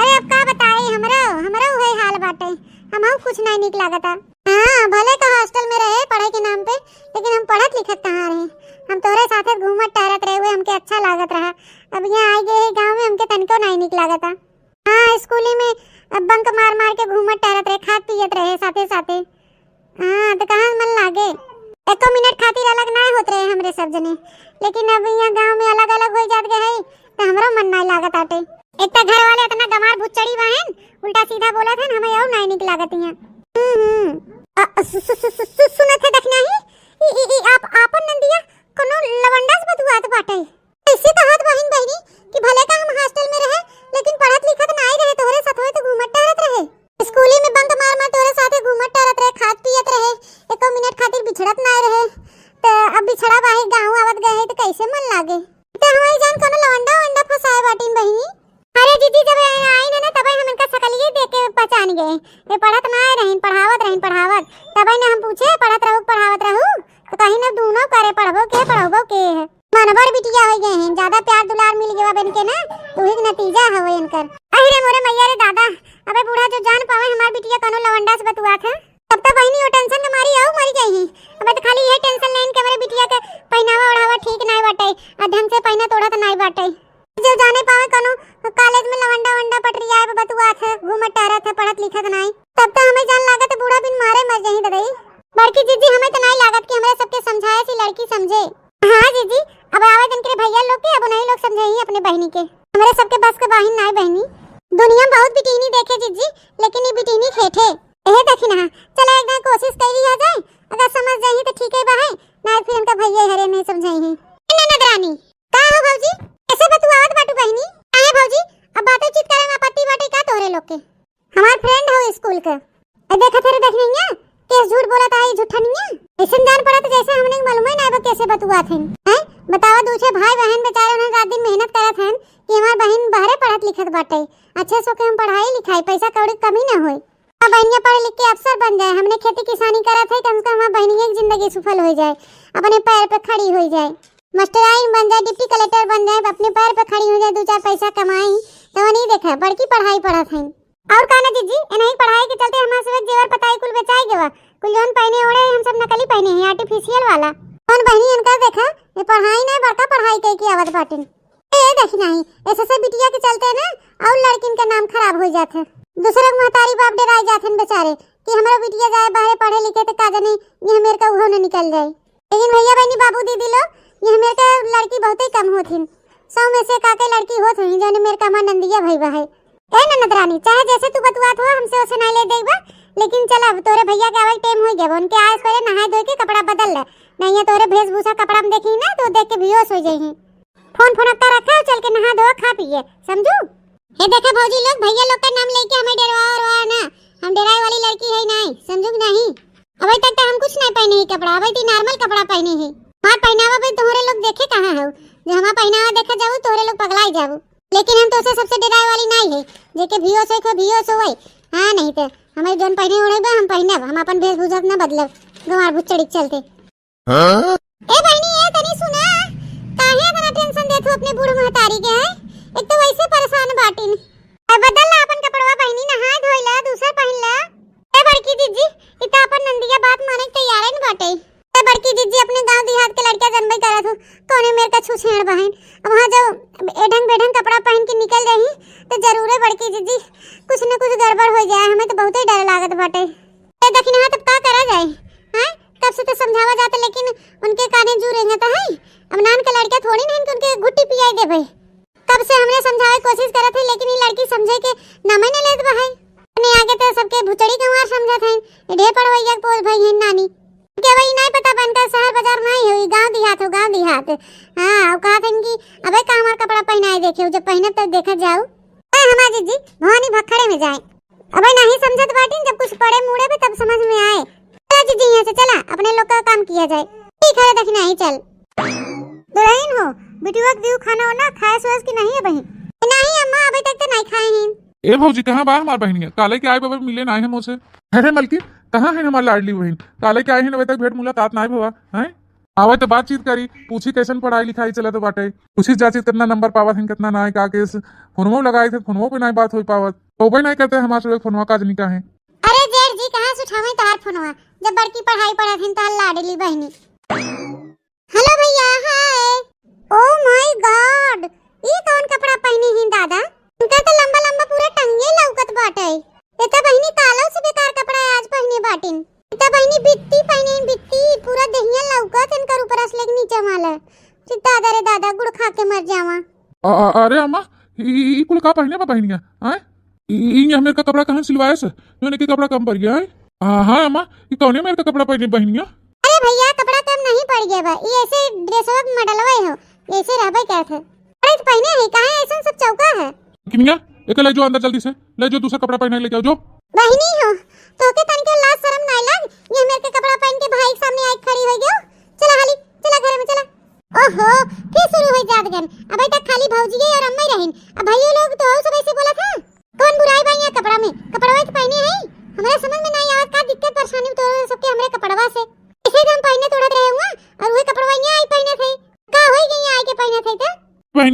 अरे अब का बताई, हमरो, हमरो उहे हाल बाटे, हमहू कुछ नाहीं नीक लागता। हाँ, भले तो हॉस्टल में रहे पढ़ाई के नाम पे, लेकिन हम पढ़त लिखत कहाँ रहे? हम तोहरे साथे घूमत टहरत रहे, उहे हमके अच्छा लागत रहा। अब यहाँ आइ गए हैं गाँव में, हमके तनिको नाहीं नीक लागता। हाँ, स्कूली में अब बंक मार मार के घूमत टहरत रहे, खात पियत रहे साथे साथे। हाँ, तो कहाँ मन लागे? एको मिनट खातिर अलग नाय होत रहे हमरे सब जने, लेकिन अब यहाँ गाँव में अलग अलग हो जात गए है, तो हमरो मन नाय लागत आटे। एक तो घर वाले इतना गंवार भुचड़ी बा हैं, उल्टा सीधा बोलत हैं, हमें और नाय निक लागत यहाँ। हम्म, हम्म। अ, अ, सु-, सु-, सु-, सु-, सु-, सुनत है दखिना ही, ई, ई, ई, आप, आपन नंदिया कोनो लवंडा से बतुआत बाटे। कैसे कहत बहिन बहिनी कि भले का हम हॉस्टल में रहे, लेकिन पढ़त लिखत नाय रहे, तोहरे साथ होए तो घूमत टहरत रहे। स्कूली में बंक मार मार तोहरे साथे घूमत टहरत रहे, खात पियत रहे, एको मिनट खातिर बिछड़त नाय रहे। त अब बिछड़ा बाहे गाँव आवत गए है तो कैसे मन लागे? तो हमारी जान कोनो लवंडा वंडा फंसाए बाटिन बहिनी। अरे जीजी, जब आई ना, ना तबे हम इनका शकलिए देख के पहचान गए। ये पढ़त नाय रहीन, पढ़ावत रहीन, पढ़ावत। तबे ने हम पूछे, "पढ़त रहू, पढ़ावत रहू?" तो कहीं ना दूनो करे पढ़बो के, पढ़बो के है। मनवर बिटिया होइ गए हैं, ज्यादा प्यार दुलार मिल गवा बन के ना, तो वही नतीजा है वो इनकर। अरे मोरे मैया रे दादा, अबे बूढ़ा जो जान पावे हमार बिटिया कौनो लवंडा से बतुआत है। तब तो बहिनी वो tension के मारी आऊ मरी जाई। अबे तो खाली ये tension लेन के हमरे बिटिया के पहनावा ओढ़ावा ठीक नाई बाटे, आ ढंग से पहनत ओढ़त नाई बाटे। जो जाने पावे कौनो college में लवंडा वंडा पटरिया है, बतुआत है, घूमत टहरत है, पढ़त लिखत नाई। तब तो हमें जान लागत है बूढ़ा बिन मारे मर जाई ददई। बड़की जीजी, हमें तो नाई लागत कि हमरे सबके समझाए से लड़की समझे। हाँ जीजी, अब आवे दिन के भैया लोग के, अब नहीं लोग समझे ही अपने बहिनी के। हमरे सबके बस के बाहिन नाई बहिनी। दुनिया में बहुत बिटिहनी देखे जीजी, लेकिन ये बिटिहनी ठेठे। एहे देखी ना, चला एक दिन कोशिश कर लिया जाए, अगर समझ जाई तो ठीक है बा है, नाई फिर इनका भैया हरे नहीं समझाई ही। ए ननद रानी, का हो भौजी, कैसे बतुआवत बाटू बहिनी? काहे भौजी, अब बातचीत करे में आपत्ति बाटे का तोहरे लोग के? हमार friend हो school के। ए देखत है रे देखनिया, कैसे झूठ बोलत आई झूठनिया। ऐसन जान पड़त जैसे हमने मालूम ही ना बा कैसे बतुआत हैं। हैं? बतावा, दूसरे भाई बहन बेचारे उन्हें रात दिन मेहनत करत हैं कि हमार बहन बहरे पढ़त लिखत बाटे, अच्छे से ओके हम पढ़ाई लिखाई, पैसा कौड़ी कमी ना होए। हमार बहनिया पढ़ लिख के अफसर बन जाए, हमने खेती किसानी करत है, कम से कम हमार बहनिया की जिंदगी सफल हो जाए, अपने पैर पे खड़ी हो जाए, मास्टराइन बन जाए, deputy collector बन जाए, अपने पैर पे खड़ी हो जाए, दो चार पैसा कमाई, तो वो नहीं देखा, बड़की पढ़ाई पढ़त है। और का ना जीजी, इन्हीं पढ़ाई के चलते हमार सब जेवर पताई कुल बेचाई गवा, कुल जौन पहने ओढ़े हम सब नकली पहने हैं, artificial वाला। कौन बहनी इनका देखा, ये पढ़ाई नहीं बड़का पढ़ाई कह के आवत बाटिन। ए, देखी नाही, ऐसे से बिटिया के चलते ना और लड़किन के नाम खराब हो जात है। दूसरे के महतारी बाप डराई जात हैं बेचारे कि हमरो बिटिया जाए बाहरे पढ़े लिखे तो का जाने ये हमेर का उहो न निकल जाए। लेकिन भैया बहनी बाबू दीदी लोग, ये हमेर के लड़की बहुते कम होथिन। सौ में से काके लड़की होत होई, जौन मेर का हमार नंदिया भई बा है। ए ननद रानी, चाहे जैसे तू बतुआत हो, हमसे ओसे नाई ले देबा, लेकिन चल अब तोरे भैया के आवे के time हो गया बा, उनके आए से पहले नहाए धोए के कपड़ा बदल ले, नहीं ये तोरे वेशभूषा कपड़ा में देखी ना तो देख के बेहोश हो जाई। फोन फोन का रखा, चल के नहा धो खा पिए, समझू? हे देखा भौजी लोग, भैया लोग का नाम लेके हमें डरवाओ रवा ना, हम डराए वाली लड़की है नहीं, समझू कि नहीं? अबे तक तो हम कुछ नहीं पहने ही कपड़ा, अबे तो normal कपड़ा पहने ही। हमार पहनावा भी तोहरे लोग देखे कहाँ हो, जो हमार पहनावा देखा जाऊ तोहरे लोग पगलाई जाऊ। लेकिन हम तोसे सबसे डराए वाली नहीं है, जेके बेहोश होए को बेहोश होए। हाँ, नहीं तो हमें जौन पहने ओढ़े बा हम पहनब, हम अपन वेशभूषा ना बदलब, गंवार भुच्चड़ी के चलते। हाँ? ए बहिनी, ए तनी सुना, काहे इतना tension देत हो अपने बूढ़ महतारी के, हैं? एक तो वैसे परेशान बाटिन। ए, बदल ला अपन कपड़वा बहिनी, नहाए धोए ला, दूसर पहिन ला। ए बड़की जीजी, ई त अपन नंदिया बात माने के तैयार ही न बाटे। ए बड़की जीजी, अपने गांव देहात के लड़किया जनबे करत हो, कौने मेर का छुछेड़ बहिन। अब वहाँ जब एढंग बेढंग कपड़ा पहन के निकल जाई, तो जरूरे बड़की जीजी कुछ न कुछ गड़बड़ हो जाए। हमें तो बहुते डर लागत बाटे। ए दखिनहा, तब का करा जाए? हाँ, कब से तो समझावा जाता, लेकिन उनके काने जू रेंगत है। अब नान के लड़का थोड़ी नहीं कि उनके घुट्टी पियाई देबे। कब से हमने समझावे कोशिश करत है, लेकिन ये लड़की समझे के नामे न लेत बा है। अपने आगे तो सबके भुचड़ी गंवार समझत हैं, ढेर पढ़वैया के पोल भई हैं नानी। के वही नहीं पता बनता, शहर बाजार नहीं हो, गांव देहात हो, गांव देहात। हाँ, और कहा था कि अबे का हमार कपड़ा पहनाए देखे, जब पहनब तब देखा जाऊ। ए हमार जीजी, भवानी भखड़े में जाए। अबे नहीं समझत बाटिन, जब कुछ पड़े मुड़े पे तब समझ में आए। चला जीजी, यहाँ से चला, अपने लोग का काम किया जाए। ठीक है, दखिनहा, चल। दुलहिन हो, बिटिया के दियो खाना वाना, खाए सोएस कि नहीं है बहिन? नहीं अम्मा, अबे तक तो नहीं खाए हैं। ए भौजी, कहाँ बा हमार बहिनिया? काले के आए बबे मिले नाई हम ओसे। अरे मलकिन, कहाँ है हमार लाडली बहिन? काले के आए हैं, अबे तक भेंट मुलाकात नाई भवा, हैं? आवे तो बातचीत करी, पूछी कैसन पढ़ाई लिखाई चलत बाटे, पूछी जाची कितना नंबर पावत हैं, कितना नाई, का केस। फोनवो लगाई थे, फोनवो पे नाई बात हो पावत, तो भाई नाई करते हमार से फोनवा का जनी का है। अरे जेठ जी, कहाँ से उठावे तहार फोनवा, जब बड़की पढ़ाई पढ़त हैं तहार लाडली बहिनी। Hello भैया, hi। Oh my God, ई कौन कपड़ा पहने हैं दादा? इनका तो लंबा लंबा पूरा टंगे लौकत बाटे। ये तो बहिनी कालो से बेकार कपड़ा आज पहने बाटिन। ये तो बहिनी बित्ती पहने हैं, बित्ती, पूरा देहिया लौकत इनकर ऊपर से लेके नीचे वाला। रे दादा रे दादा, गुड़ खा के मर जावा। अ-, अ-, अरे अम्मा, ई, ई, ई कुल का पहने बा बहिनिया? आय? ई, ई, ई मेर का कपड़ा कहाँ सिलवाए से? मैंने के कपड़ा कम पड़ गया है? हाँ, हाँ अम्मा, ई कौने मेर का कपड़ा पहने बहिनिया? अरे भैया, कपड़ा कम नहीं पड़ गया बा, ई ऐसे ड्रेसवा के मॉडलवा हो, ऐसे रहबे करत है। अरे तो पहने है, काहे ऐसन सब चौका है? किनिया, एके ले जो अंदर जल्दी से, ले जो दूसरा कपड़ा पहने लेके आओ जो। बहिनी हो, तोके तनिको लाज शरम नाय लाग? ये मेर के कपड़ा पहन के भाई के सामने आई खड़ी हो गयो। चला हाली, चला घरे में चला। ओहो, फिर शुरू हो जात गन। अबे तक खाली भौजिए और अम्मा ही रहिन, अब भाइयों लोग तो हो सब ऐसे बोला था। कौन बुराई बा यहाँ कपड़ा में? कपड़वा तो पहने है, हमरा समझ में नहीं आवत का दिक्कत परेशानी तो सबके हमरे कपड़वा से। ऐसे तो हम पहने तोड़त रहे हुआ,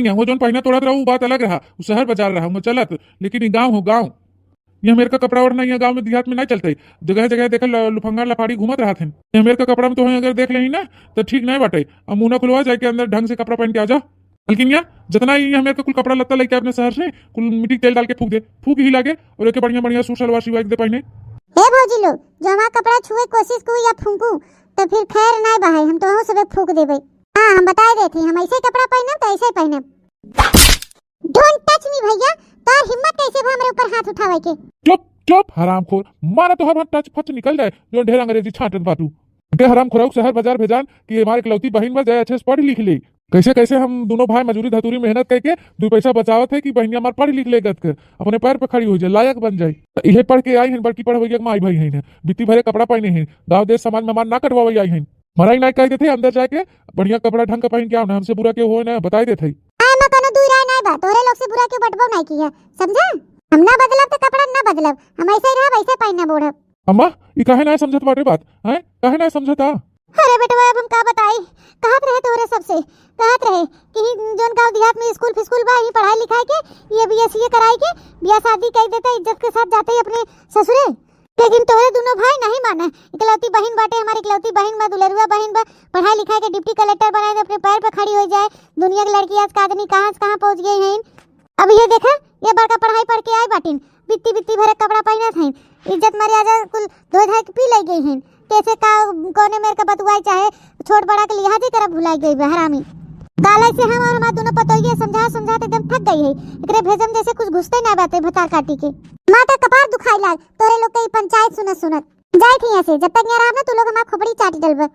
यहाँ वो जौन पहिना तोड़त रहा, उ बात अलग रहा, उ शहर बाजार रहा, उहाँ चलत, लेकिन ई गाँव हो, गाँव। ये हमेर का कपड़ा ओढ़ना यहाँ गाँव में देहात में नहीं चलते। जगह जगह देखा ल-, लुफंगा लफाड़ी घूमत रहत हैं। ये हमेर का कपड़ा में तोहे अगर देख लेही ना, तो ठीक नहीं बाटे। अब मुँह ना खुलवा, जाके अंदर ढंग से कपड़ा पहन के आ जा। मलकिनिया, जितना ही हमेर का कुल कपड़ा लत्ता लेके अपने शहर से, कुल मिट्टी के तेल डाल के फूक दे, फूक ही लागे, और एके बढ़िया बढ़िया सूट सलवार सिवाई के दे पहने। हे भौजी लोग, जो हमार कपड़ा छुए कोशिश करू या फूंकू, तो फिर खैर नहीं बहाई, हम तो सबे फूक देबे। हाँ, हम बताए देते हैं, हम ऐसे ही कपड़ा पहनब तो ऐसे ही पहनब। Don't touch me भैया, तोर हिम्मत कैसे भा हमरे ऊपर हाथ उठावे के? चुप, चुप, हरामखोर, मारा तोहर वहाँ टच फच निकल जाए, जो ढेर अंग्रेजी छाटत बाटू। के हरामखोरऊ शहर बाजार भेजान कि हमार इकलौती बहिन बा, जाए अच्छे से पढ़ लिख ले। कैसे कैसे हम दोनों भाई मजूरी धतूरी मेहनत करके दो पैसा बचावत है कि बहिनिया हमार पढ़ लिख ले गत के, अपने पैर पे खड़ी हो जाए, लायक बन जाए। तो इहे पढ़ के आई हैं, बड़की पढ़वैया के माई भाई हैं, बित्ती भरे कपड़ा पहने हैं, गाँव देश समाज में मार ना कटवावे आई हैं। मराई नाई कह देते, अंदर जाके बढ़िया कपड़ा ढंग का पहन के आओ ना, हमसे बुरा क्यों होए ना, बताई देते। आए में कोनो दुई राय नाई बा, तोहरे लोग से बुरा क्यों बटबो नाई किया, समझा? हम ना बदलब तो कपड़ा ना बदलब, हम ऐसे ही रहब, ऐसे पहनब ओढ़ब। अम्मा, ई काहे नाई समझत बाटे बात, हैं? काहे नाई समझत आ? अरे बेटवा, अब हम का बताई, कहत रहे तोहरे सबसे, कहत रहे कि जौन गाँव देहात में स्कूल फिस्कूल बा, यहीं पढ़ाई लिखाई के, ये बीए सीए कराई के, बियाह शादी कर देते, इज्जत के साथ जाते अपने ससुरे। लेकिन तोहरे दोनों भाई नहीं माने। इकलौती बहिन बाटे, हमारी इकलौती बहिन बा, दुलरुआ बहिन बा, पढ़ाई लिखाई के डिप्टी कलेक्टर बनाए दे, अपने पैर पे खड़ी हो जाए। दुनिया के लड़की आज का आदमी कहाँ से कहाँ पहुँच गई हैं। अब ये देखा, ये बड़का पढ़ाई पढ़ के आई बाटिन, बित्ती बित्ती भरे कपड़ा पहनत हैं, इज्जत मर्यादा कुल धो धाय के पी ले गई हैं। कैसे का, कौने मेर का बतुआई, चाहे छोट बड़ा के लिहाज ही करब भुलाई गई बा हरामी। काले से हम और हमार दोनों पतोहिए समझा समझा के एकदम थक गई है। एकरे भेजम जैसे कुछ घुसते ना बाटे भतार काटी के। माँ का कपार दुखाई लाग, तोरे लोग के ई पंचायत सुनत सुनत। जाए थी यहाँ से, जब तक यहाँ रहब ना, तू लोग हमार खोपड़ी चाट डलबा।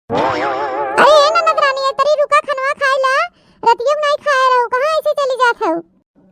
अरे ए ननद रानी, ए तरी रुका, खनवा खाए ला, रतिया में नहीं खाए रहो, कहाँ ऐसे चली जात हो?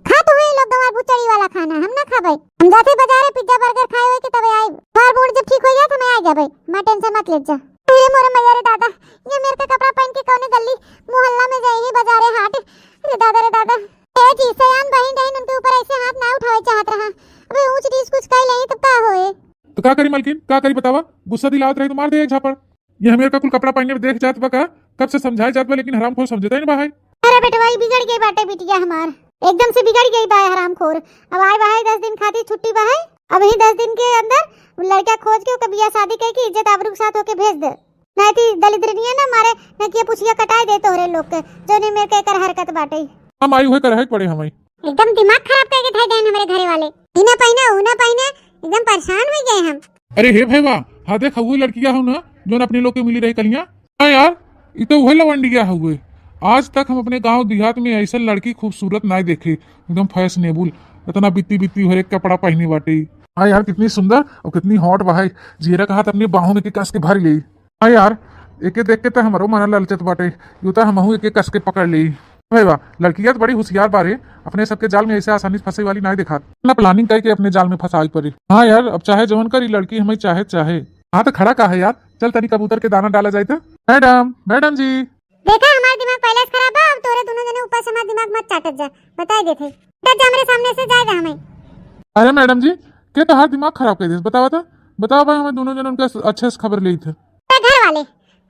खा तो है लोग गंवार भुचड़ी वाला खाना, हम ना खाबे। हम जाते बाजारे पिज्जा बर्गर खाए होए के तबे आइब। हमार मूड जब ठीक हो जात, हमें आ जाबे, माँ टेंशन मत ले जा। अरे मोरे मैया रे दादा, ये मेर के कपड़ा पहन के कौने गली मोहल्ला में जाई ही बाजारे हाट। रे दादा रे दादा। ए जी, सयान बहिन रहिन, उनके ऊपर ऐसे हाथ ना उठावे चाहत रहा। अबे ऊंच नीच कुछ कह लेही तब का होए? तो का करी मलकिन, का करी बतावा? गुस्सा दिलावत रही तो मार दे एक झापड़। ये हमेर का कुल कपड़ा पहने देख जात बा का? कब से समझाए जात बा, लेकिन हरामखोर समझता ही ना बा है। अरे बेटवा, ई बिगड़ गई बाटे बिटिया हमार, एकदम से बिगड़ गई बा हरामखोर। अब आए बा है दस दिन खातिर छुट्टी बा है, अब ही दस दिन के अंदर लड़का खोज के ओकर बियाह शादी करके इज्जत आबरू के साथ ओके भेज दे, नहीं तो दलिद्रनिया ना मारे न किया पुछिया कटाए दे तोहरे लोग के, जौने मेर के एकर हरकत बाटे। हम आई हुए करहे पड़े हमें। एकदम दिमाग खराब करके धर देन हमरे घरे वाले। ई ना पहिना, ऊ ना पहिना, एकदम परेशान हो गए हम। अरे हे भैया, हाँ देख, हउए लड़किया हो ना, जौन अपने लोग के मिली रही कलिया। हाँ यार, ई तो उहे लवंडिया हउए। आज तक हम अपने गांव देहात में ऐसा लड़की खूबसूरत नाय देखे, एकदम फैशनेबल, इतना बित्ती बित्ती हर एक कपड़ा पहने बाटे। हाँ यार, कितनी सुंदर और कितनी हॉट बा है। जियरा कहा त अपनी बाहों में के कस के भर ले। हाँ यार, एके देख के त हमरो मन ललचत बाटे, यू त हमहू एके कस के पकड़ ले। भैया, लड़किया त बड़ी होशियार बारे, अपने सबके जाल में ऐसे आसानी से फंसे वाली नाय देखात। ना प्लानिंग करके अपने जाल में फंसाई पड़ी। हाँ यार, अब चाहे जवन करी लड़की, हमें चाहे चाहे। हाँ तो खड़ा का है यार, चल तनी कबूतर के दाना डाला जाए तो। मैडम, मैडम जी। देखा, हमार दिमाग पहले से खराब बा, अब तोरे दोनों जने ऊपर से हमार दिमाग मत चाटत जा, बताई देथे। हट जा हमरे सामने से, जाए दे हमें। अरे मैडम जी, के तोहार दिमाग खराब कर देस? बतावा तो, बतावा भाई, हमें दोनों जने उनका अच्छे से खबर लेई थे। तो घर वाले,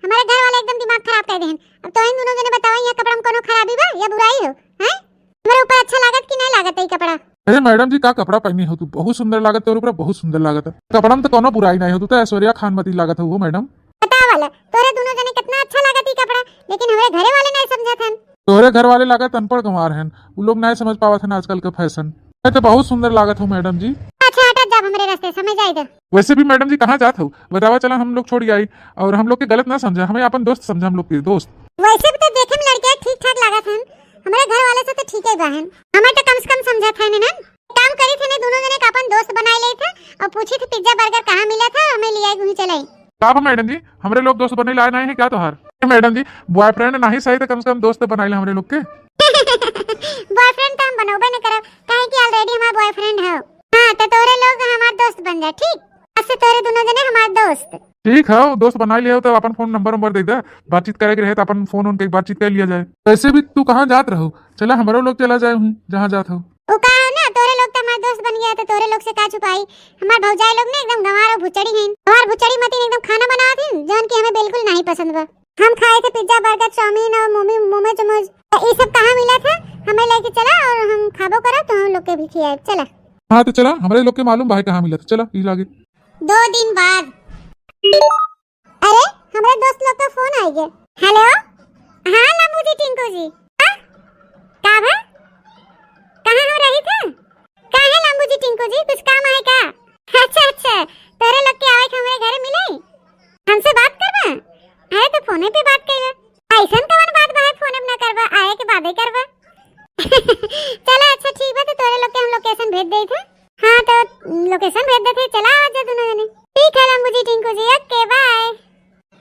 हमारे घर वाले एकदम दिमाग खराब कर देहन। अब तो इन दोनों जने बतावा, यहाँ कपड़ा में कोनो खराबी बा या बुराई हो, हैं? हमारे ऊपर अच्छा लागत कि नहीं लागत है ये कपड़ा? अरे मैडम जी, का कपड़ा पहनी हो तू? बहुत सुंदर लागत तोरे ऊपर, बहुत सुंदर लागत है। कपड़ा में तो कोनो बुराई नहीं हो, तू तो ऐश्वर्या खान मती लागत हो मैडम। बतावा ला, तोरे दोनों जने कितना अच्छा लागत ई कपड़ा, लेकिन हमरे घरे वाले नहीं समझत हन। तोहरे घर वाले लागत अनपढ़ गंवार हन, उ लोग नाय समझ पावत हन आजकल के फैशन। मैं तो बहुत सुंदर लागत हूँ मैडम जी। अच्छा हटा, जा हमरे रास्ते से, हमें जाए दे। वैसे भी मैडम जी कहाँ जात हो, बतावा चला हम लोग छोड़ आई, और हम लोग के गलत ना समझा, हमें अपन दोस्त समझा, हम लोग के दोस्त। वैसे भी तो देखे में लड़के ठीक ठाक लागत हन, हमरे घर वाले से तो ठीक है बहन, हमें तो कम से कम समझत है ना। काम करी थे ने दोनों जने का अपन दोस्त बनाए ले थे और पूछे थे पिज्जा बर्गर कहाँ मिला था, हमें ले आए वहीं चले। का बा मैडम जी, हमरे लोग दोस्त बने लाए नहीं है क्या तोहार? ए मैडम जी, बॉयफ्रेंड नहीं सही तो कम से कम दोस्त बनाई ले हमरे लोग के। बॉयफ्रेंड तो हम बनोबे न करब, काहे कि ऑलरेडी हमार बॉयफ्रेंड है। हाँ, तो तोरे लोग हमार दोस्त बन जा, ठीक? आज से तोरे दोनों जने हमार दोस्त। ठीक है, दोस्त बनाई ले हो तो अपन फोन नंबर वंबर दे दे, बातचीत करे के रहे तो अपन फोन उनके बातचीत कर लिया जाए। वैसे भी तू कहाँ जात रहो, चला हमरो लोग चला जाए हुई जहाँ जात हो। उ का है ना, तोरे लोग तो हमार दोस्त बन गया, तो तोरे लोग से का छुपाई। हमार भौजाई लोग ना एकदम गंवार और भुचड़ी हैं। हमार भुचड़ी मतीन एकदम खाना बनावत हैं, जौन कि हमें बिल्कुल नहीं पसंद बा। हम खाए थे पिज्जा, बर्गर, चाउमीन और मोमी-, मोमोज, मोमोज। तो ई सब कहाँ मिलत है? हमें लेके चला और हम खाबो करब, तो हम लोग के भी खियाए। चला। हाँ, तो चला, हमरे लोग के मालूम बा है कहाँ मिलत है। चला, ई लागे। दो दिन बाद। अरे, हमरे दोस्त लोग का फोन आइ गए। हेलो, हाँ लंबू जी, टिंकू जी। हाँ? का भा? कहाँ हो रही थे? काहे लंबू जी, टिंकू जी, कुछ काम है का? अच्छा, अच्छा, तोरे लोग के आवे के हमरे घरे मिले, हमसे बात करबा? अरे, तो फोने पे बात कइबा। ऐसन कवन बात बा, फोने पे ना करबा, आए के बादे करबा। चला, अच्छा, ठीक बा, तो तोरे लोग के हम location भेज देत है। हाँ, तो location भेज देत है, चला आवा जा दुनो जने। ठीक है लंबू जी, टिंकू जी, OK, bye।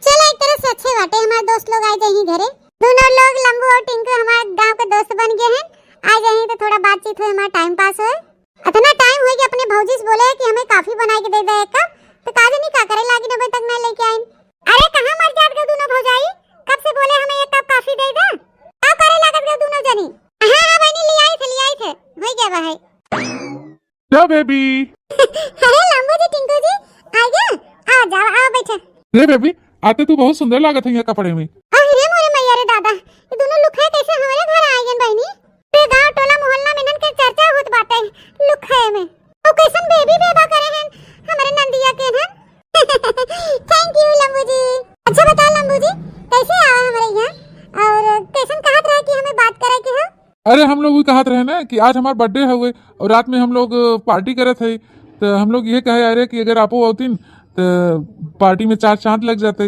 चला, एक तरह से अच्छे बाटे, हमार दोस्त लोग आ जाही घरे। दुनो लोग, लंबू और टिंकू, हमार गाँव के दोस्त बन गए हैं। आ जाही तो थोड़ा बातचीत होए, हमार time pass होए। इतना time होए कि अपने भौजी से बोले कि हमें coffee बनाए के दे दे एक cup, तो का जानी का करे लागी, अबे तक नहीं लेके आइन। अरे, कहाँ मर जात गो दुनो भौजाई, कब से बोले हमें एक cup coffee दे दे, का करे लागत गो दुनो जनी? हाँ, हाँ बहनी, ले आई थे, ले आई थे, हो गया बा है। क्या baby? अरे लंबू जी, टिंकू जी, आ गया, आ जाओ, आओ बैठो। रे baby, आते तू बहुत सुंदर लागत है ये कपड़े में। अरे मोरे मैया रे दादा, ये दुनो लुखाए कैसे हमारे घर आ गए बहनी? पूरे गांव टोला मोहल्ला में इनन के चर्चा होत बाटे लुखाए में। तो कैसन baby बेबा करे हैं हमारे नंदिया के हैं। Thank you लंबू जी। अच्छा बता लंबू जी, कैसे आवा हमारे यहाँ और कैसन कहत रहे कि हमें बात करे के हो? अरे हम लोग भी कहत रहे ना कि आज हमार birthday हवे और रात में हम लोग party करत है, तो हम लोग ये कहे आ रहे कि अगर आपो आवतिन तो party में चार चांद लग जाते।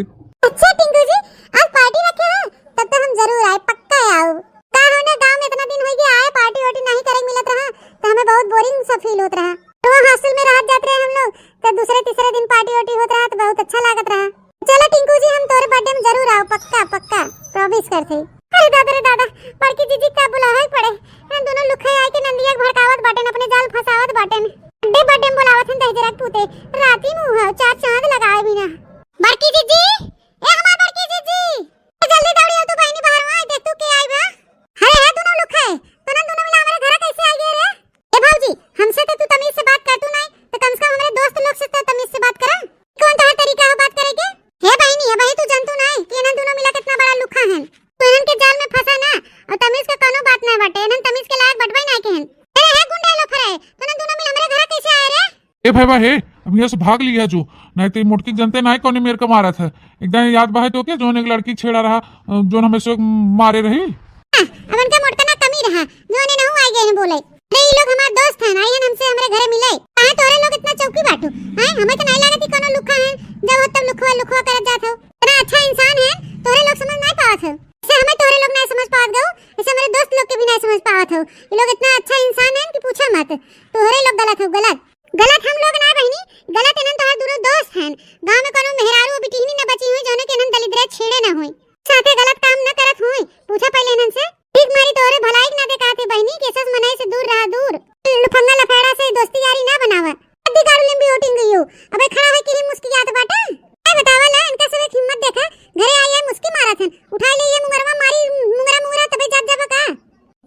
अच्छा टिंकू जी, आज party रखे हैं, तब तो हम जरूर आए, पक्का आऊ। का होने गांव में इतना दिन हो गया आए, party वार्टी नहीं करे मिलत रहा, तो हमें बहुत boring सा feel होत रहा। तो वो hostel में रहत जात रहे हम लोग, तो दूसरे तीसरे दिन party वार्टी होत रहा, तो बहुत अच्छा लागत रहा। चलो टिंकू जी, हम तोरे birthday में जरूर आओ, पक्का, पक्का, promise करते। अरे दादा रे दादा, बड़की जीजी का बुलावे पड़े। हम दुनो लुखाए आए के नंदिया के भड़कावत बाटेन, अपने जाल फंसावत बाटेन। Birthday, birthday में बुलावत हन दहिजरा के पूते, राती में हुआ चार चांद लगाए बिना। बड़की जीजी, ए हमार बड़की जीजी, ए जल्दी दौड़ी आओ तू बहिनी, बाहर आ, देख तू के आई बा। अरे है दुनो लुखाए, तोनन दुनो मिला हमारे घर कैसे आ गए रे? ए भौजी, हमसे तो तू तमीज से बात कर तू नहीं, तो कम से कम हमारे दोस्त लोग से तो तमीज से बात करा। कौन तोहार तरीका हो बात करे के? हे बहिनी, अबही तू जानतू नहीं कि इन्हन दुनो मिला कितना बड़ा लुखा हैं। तू इन्हन के जाल में फंसा ना, और तमीज का कौनो बात नहीं बाटे। इन्हन तमीज के लायक बटबे नहीं के हैं। अरे हे गुंडा लोफर है, तू इन्हन दुनो मिल हमरे घर कैसे आए रे? ए भाई बा हे, अब यहाँ से भाग लिया जो, नहीं तो ये मोटकी जनते नहीं कौन मेर का मारा था। एकदम याद बा है तो के, जोन एक लड़की छेड़ा रहा, अ, जोन हमें से मारे रही। हाँ, अब इनका मोटका ना कमी रहा, जो इन्हें नहीं आए गए हैं बोले। अरे, ई लोग हमार दोस्त हैं, आइहन हमसे हमरे घरे मिले। काहे तोहरे लोग इतना चौकी बाटू? हैं, हमें तो नहीं लागत कि कोनो लुखा हैं, जब हो तब लुखवा लुखवा करत जात हो। इतना अच्छा इंसान है, तोहरे लोग समझ नहीं पावत हो। से हमें तोहरे लोग नहीं समझ पावत गो, ऐसे हमारे दोस्त लोग के भी नहीं समझ पावत हो। ये लोग इतना अच्छा इंसान है कि पूछा मत। तोहरे लोग गलत हो, गलत। गलत हम लोग ना बहिनी, गलत इन्हन तोहर दुनो दोस्त हैं। गाँव में कोनो मेहरारू बिटिहनी न बची हुई, जोने के इन्हन दलिद्रा छेड़े न हुई। साथे गलत काम न करत हुई, पूछा पहले इन्हन से। ठीक मारी तोहरे भलाई के नाते कहत है बहिनी, कि ऐसे मनई से दूर रहा, दूर। लफंगा लफेड़ा से दोस्ती यारी ना बनावा। अद्दी गारू लिम्बी ओटिंग गई हो। अबे खड़ा है कि मुस्कियात बाटे। ए बतावा ला, इनका सब एक हिम्मत देखा। घरे आई है मुस्की मारत हन। उठाई ले ये मुंगरवा मारी, मुंगरा मुंगरा तबे जात जाबा का?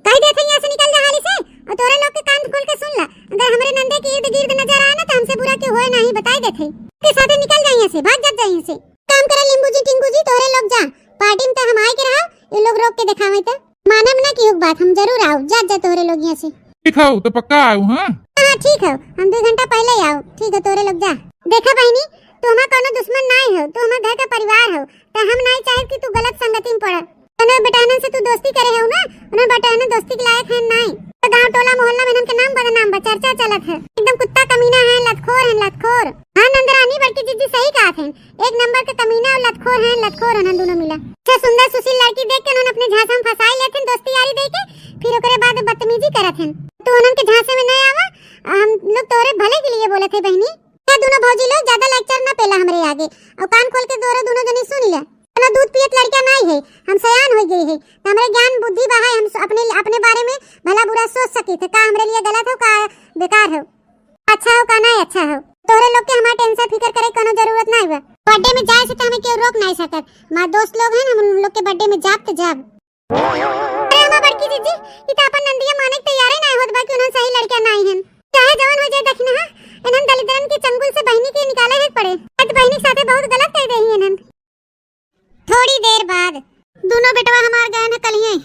कह देत है यहाँ से निकल जा हाली से। और तोरे लोग के कान खोल के सुन ला। अगर हमरे नंदे के इर्द गिर्द नजर आए ना तो हमसे बुरा के होए नहीं, बताई देत है। के साथे निकल जा यहाँ से, भाग जात जा यहाँ से। काम करा लिम्बू जी, टिंकू जी, तोरे लोग जा। पार्टी में तो हम आए के रहा, ये लोग रोक के दिखावे तो। मानब ना कि एक बात, हम जरूर आऊ, जा, जा तोहरे लोग यहाँ से। ठीक हौ, तो पक्का आऊ, हाँ? हाँ, ठीक हौ, हम दो घंटा पहले ही आऊ, ठीक है, तोहरे लोग जा। देखा बहिनी, तू हमार कोनो दुश्मन नाई हो, तू हमार घर का परिवार हो, तो हम नाई चाहे कि तू गलत संगति में पड़ा। कोनो बेटहनन से तू दोस्ती करे हो ना, उन्हन बेटहनन दोस्ती के लायक है नाई। तो गांव टोला मोहल्ला में इनके नाम बदनाम बा, चर्चा चलत है, एकदम कुत्ता कमीना है, लतखोर है, लतखोर। हाँ नंदरानी, बड़की जीजी सही कहत हैं, एक नंबर के कमीना और लतखोर हैं, लतखोर हैं दुनो मिला। अच्छा सुंदर सुशील लड़की देख के उन्हन अपने झांसा में फंसाई लेत हैं दोस्ती यारी दे के, फिर ओकरे बाद बदतमीजी करत हैं। तो उन्हन के झांसे में नहीं आवा, हम लोग तोरे भले के लिए बोलत है बहिनी। क्या दुनो भौजी लोग ज्यादा lecture ना पेला हमरे आगे, और कान खोल के दोरो दुनो जनी सुन ले। इतना दूध पियत लड़का नहीं है, हम सयान हो गए है, तो हमरे ज्ञान बुद्धि बा है, हम अपने, अपने बारे में भला बुरा सोच सकी थे, का हमरे लिए गलत हो, का बेकार हो। अच्छा हो का नाई अच्छा हो, तोहरे लोग के हमार tension फिकर करे कोनो जरूरत नाई बा। Birthday में जाए से तो हमें केहू रोक नाई सकत। हमार दोस्त लोग हैं, हम उन लोग के birthday में जाब तो जाब। अरे हमार बड़की जीजी, ई तो अपन नंदिया माने के तैयारे नाई होत बा कि उन्हन सही लड़का नाई हन। चाहे जवन हो जाए दखिनहा, इन्हन दलिद्रन के चंगुल से बहिनी के निकाले ही पड़े। आज बहिनी के साथे बहुत गलत कर देही इन्हन। थोड़ी देर बाद। दुनो बेटवा हमार गए न कलिए,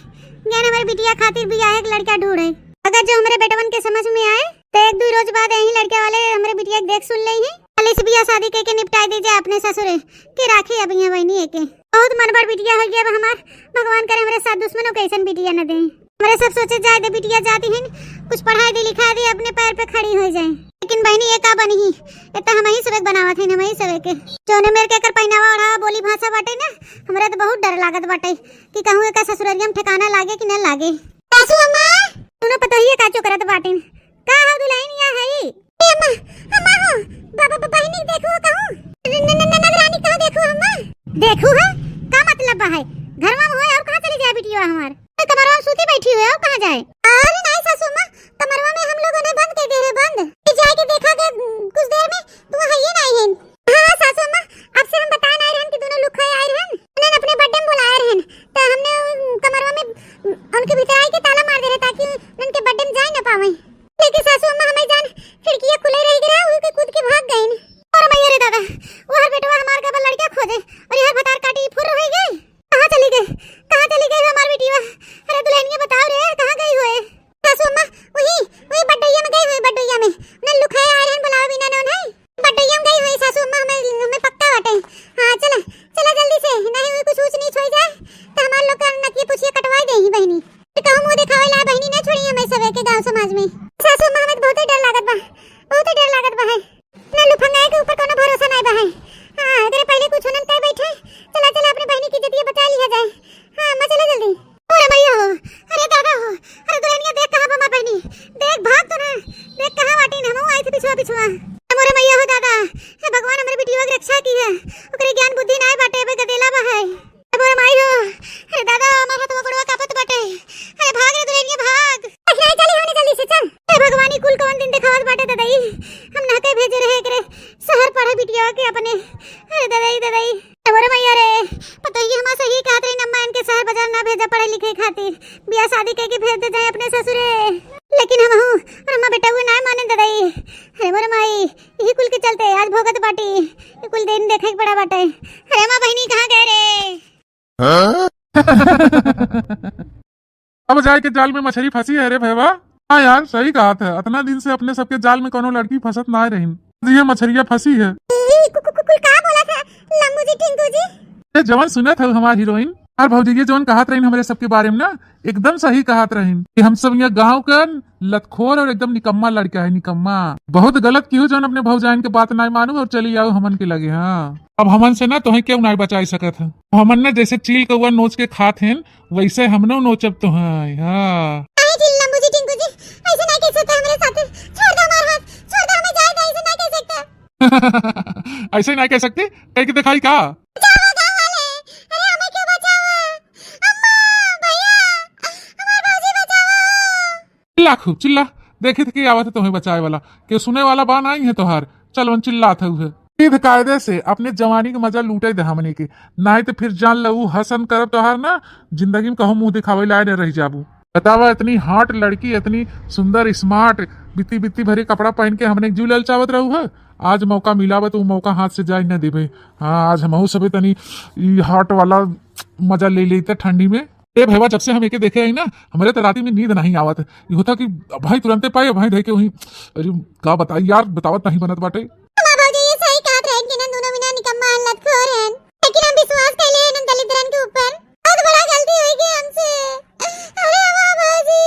गए हमरे बिटिया खातिर बियाह एक लड़का ढूंढे। अगर जो हमरे बेटवन के समझ में आए तो एक दो रोज बाद यही लड़का वाले हमरे बिटिया के देख सुन लेइहीं। कल इस बियाह शादी के, के निपटाई दीजिए अपने ससुरे के राखी अब यहाँ बहनी है के। बहुत मनबड़ बिटिया हो गया अब हमार। भगवान करे हमरे साथ दुश्मनों के ऐसन बिटिया न दे। हमरे सब सोचे जाए दे बिटिया जाती है, कुछ पढ़ाई दे लिखा दे, अपने पैर पे खड़ी हो जाए। लेकिन बहनी ये का बनी ही, ये तो हम ही सबक बनावत है, हम ही सबक के। जौने मेर के एकर पहनावा ओढ़ावा बोली भाषा बाटे ना, हमरे तो बहुत डर लागत बाटे कि कहूँ एकर ससुररिया में ठिकाना लागे कि न लागे। सासू अम्मा, सुनो पतोहिए का चुकरत बाटिन। का हो दुल्हनिया है? ए अम्मा, अम्मा हो, बाबा, बा-, बहिनी देखो कहूँ। न-, न-, न-, ननद रानी कहूँ देखो अम्मा। देखो है? का मतलब बा है? घरवा में होए और कहाँ चली जाए बिटिया हमार? ए, कमरवा में सूती बैठी हुए और कहाँ जाए? अरे नहीं सासू अम्मा, कमरवा में हम लोगों ने बंद कर दे रहे बंद। कि जाए के देखा के कुछ देर में तो वो है ये नहीं है। हाँ सासू अम्मा, आपसे हम बताए नहीं रहन कि दोनों लोग खाए आए रहन। उन्होंने अपने birthday में बुलाए रहन। तो हमने उन कमरवा में उनके भीतर आई के ताला मार दे रहे ताकि उनके birthday में जाए ना पावे। लेकिन सासू अम्मा हमें जान खिड़किया खुले रह गया, उनके कूद के भाग गईन। और मैया रे दादा, वो हर बेटवा हमार गबल लड़का खोजे और यह भतार काटी फुर हो गई। कहाँ चली गई, कहाँ चली गई हमार बेटिया? अरे दुल्हनिया बताओ रे, कहाँ गई हुए? सासू अम्मा, वही, वही बड्डैया में गई हुई, बड्डैया में। उन्हें लुखाए आ रहे हैं, बुलावे बिना नौन है। बड्डैया में गई हुई सासू अम्मा, हमें, हमें पक्का बाटे। हाँ, चला, चला जल्दी से, नहीं हुई कुछ ऊँच नीच हो जाए, तो हमारे लोग का नकिए पुछिए कटवाई दे ही बहनी। तो कहूँ मुँह दिखावे ला बहनी, ना छोड़ी हमें सब के गाँव समाज में। सासू अम्मा, हमें तो बहुत ही डर लागत बा, बहुत ही डर लागत बा है। ना लुफंगाए के ऊपर कोनो भरोसा नहीं बा है। हाँ, अगर पहले कुछ होनन कर बैठे, चला, चला अपने बहनी की इज्जतिया बचा लिया जाए। हाँ, अम्मा चला जल्दी। अरे मैया हो, अरे दादा हो, अरे दुल्हनिया देख कहाँ बा हमार बहनी, देख भाग तो ना, देख कहाँ बाटी ना, हम आई थे पिछुआ पिछुआ। मोरे मैया हो दादा, हे भगवान हमरे बिटिया के रक्षा की है, ओकरे ज्ञान बुद्धि नाय बाटे, अबे गदेला बा है। अरे मोरे माई हो, अरे दादा हमार हथवा गोड़वा कांपत बाटे, अरे भाग रे दुल्हनिया भाग। अरे चली होने जल्दी से चल। हे भगवान ई कुल कौन दिन देखावत बाटे ददाई, हम ना के भेजे रहे एकरे शहर पढ़े बिटिया के अपने, अरे ददाई ददाई। अरे मोरे मैया रे, पतोहिया हमार सही कहत रही, अम्मा इनके शहर बाजार ना भेजा पढ़े लिखे खातिर, बियाह शादी कइके भेज दे जाए अपने ससुरे। लेकिन हम हूँ, अरे अम्मा बेटा हुए ना माने ददाई। अरे मोरे माई, यही कुल के चलते आज भोगत बाटी, ये कुल दिन देखे के पड़ा बाटे। अरे अम्मा बहनी कहाँ गए रे? हाँ? अब जाए के जाल में मछरी फंसी है रे भैया। हाँ यार, सही कहत है, अतना दिन से अपने सबके जाल में कोनो लड़की फंसत ना रहिन, ये मछरिया फंसी है। ई कु-, कु-, कु-, कुल का बोलत है लम्बू जी, टिंकू जी? ए, जवन सुनत है हमार हीरोइन और भौजी, ये जवन कहत रहिन हमरे सबके बारे में ना, एकदम सही कहत रहिन कि हम सब यहाँ गाँव का लतखोर और एकदम निकम्मा लड़का है, निकम्मा। बहुत गलत किहू जौन अपने भौजाइन के बात नाय मानू और चली आओ हमन के लगे। हाँ, अब हमन से ना तोहे केहू नाय बचाई सकत है। हमन ना जैसे चील कौआ नोच के खात हैं, वैसे हमनो नोचब तोहे। हाँ। काहे जी लम्बू जी, टिंकू जी, ऐसे नाय कह सकते हमरे साथे। छोड़ दो हमार हाथ, छोड़ दो, हमें जाए दो, ऐसे नाय कह सकते। ऐसे नाय कह सकते, कह के दिखाई का? बचाओ गाँव वाले, अरे हमें क्यों बचाओ? अम्मा, भैया, हमार भौजी बचाओ। चिल्ला खूब चिल्ला, देखी थे के आवत है तुम्हें बचाए वाला, के सुने वाला बा नाई है तोहार। चल वन चिल्लात है उहे। सीध कायदे से अपने जवानी के मजा लूटे दे हमने के, नाई तो फिर जान लो ऊ हसन करब तोहार ना, जिंदगी में कहूँ मुँह दिखावे लाए न रह जाबू। बतावा, इतनी hot लड़की, इतनी सुंदर, smart, बित्ती बित्ती भरे कपड़ा पहन के हमने जीव ललचावत रहू है। आज मौका मिला बा तो ऊ मौका हाथ से जाए न देबे। हाँ, आज हमहू सबे तनी ई hot वाला मजा ले लेते ठंडी में। ए भैया, जब से हम एके देखे आई ना, हमरे तो राती में नींद नहीं आवत। ये होता कि भाई तुरंते पाए, भाई धई के वहीं, अरे का बताई यार, बतावत नहीं बनत बाटे। हमार भौजी ये सही कहत रहे कि ना दोनों बिना निकम्मा हल्लत खो रहे हैं, लेकिन हम विश्वास कर लिए इन दलिद्रन के ऊपर। बहुत बड़ा गलती हो गई हमसे। अरे हमार भौजी।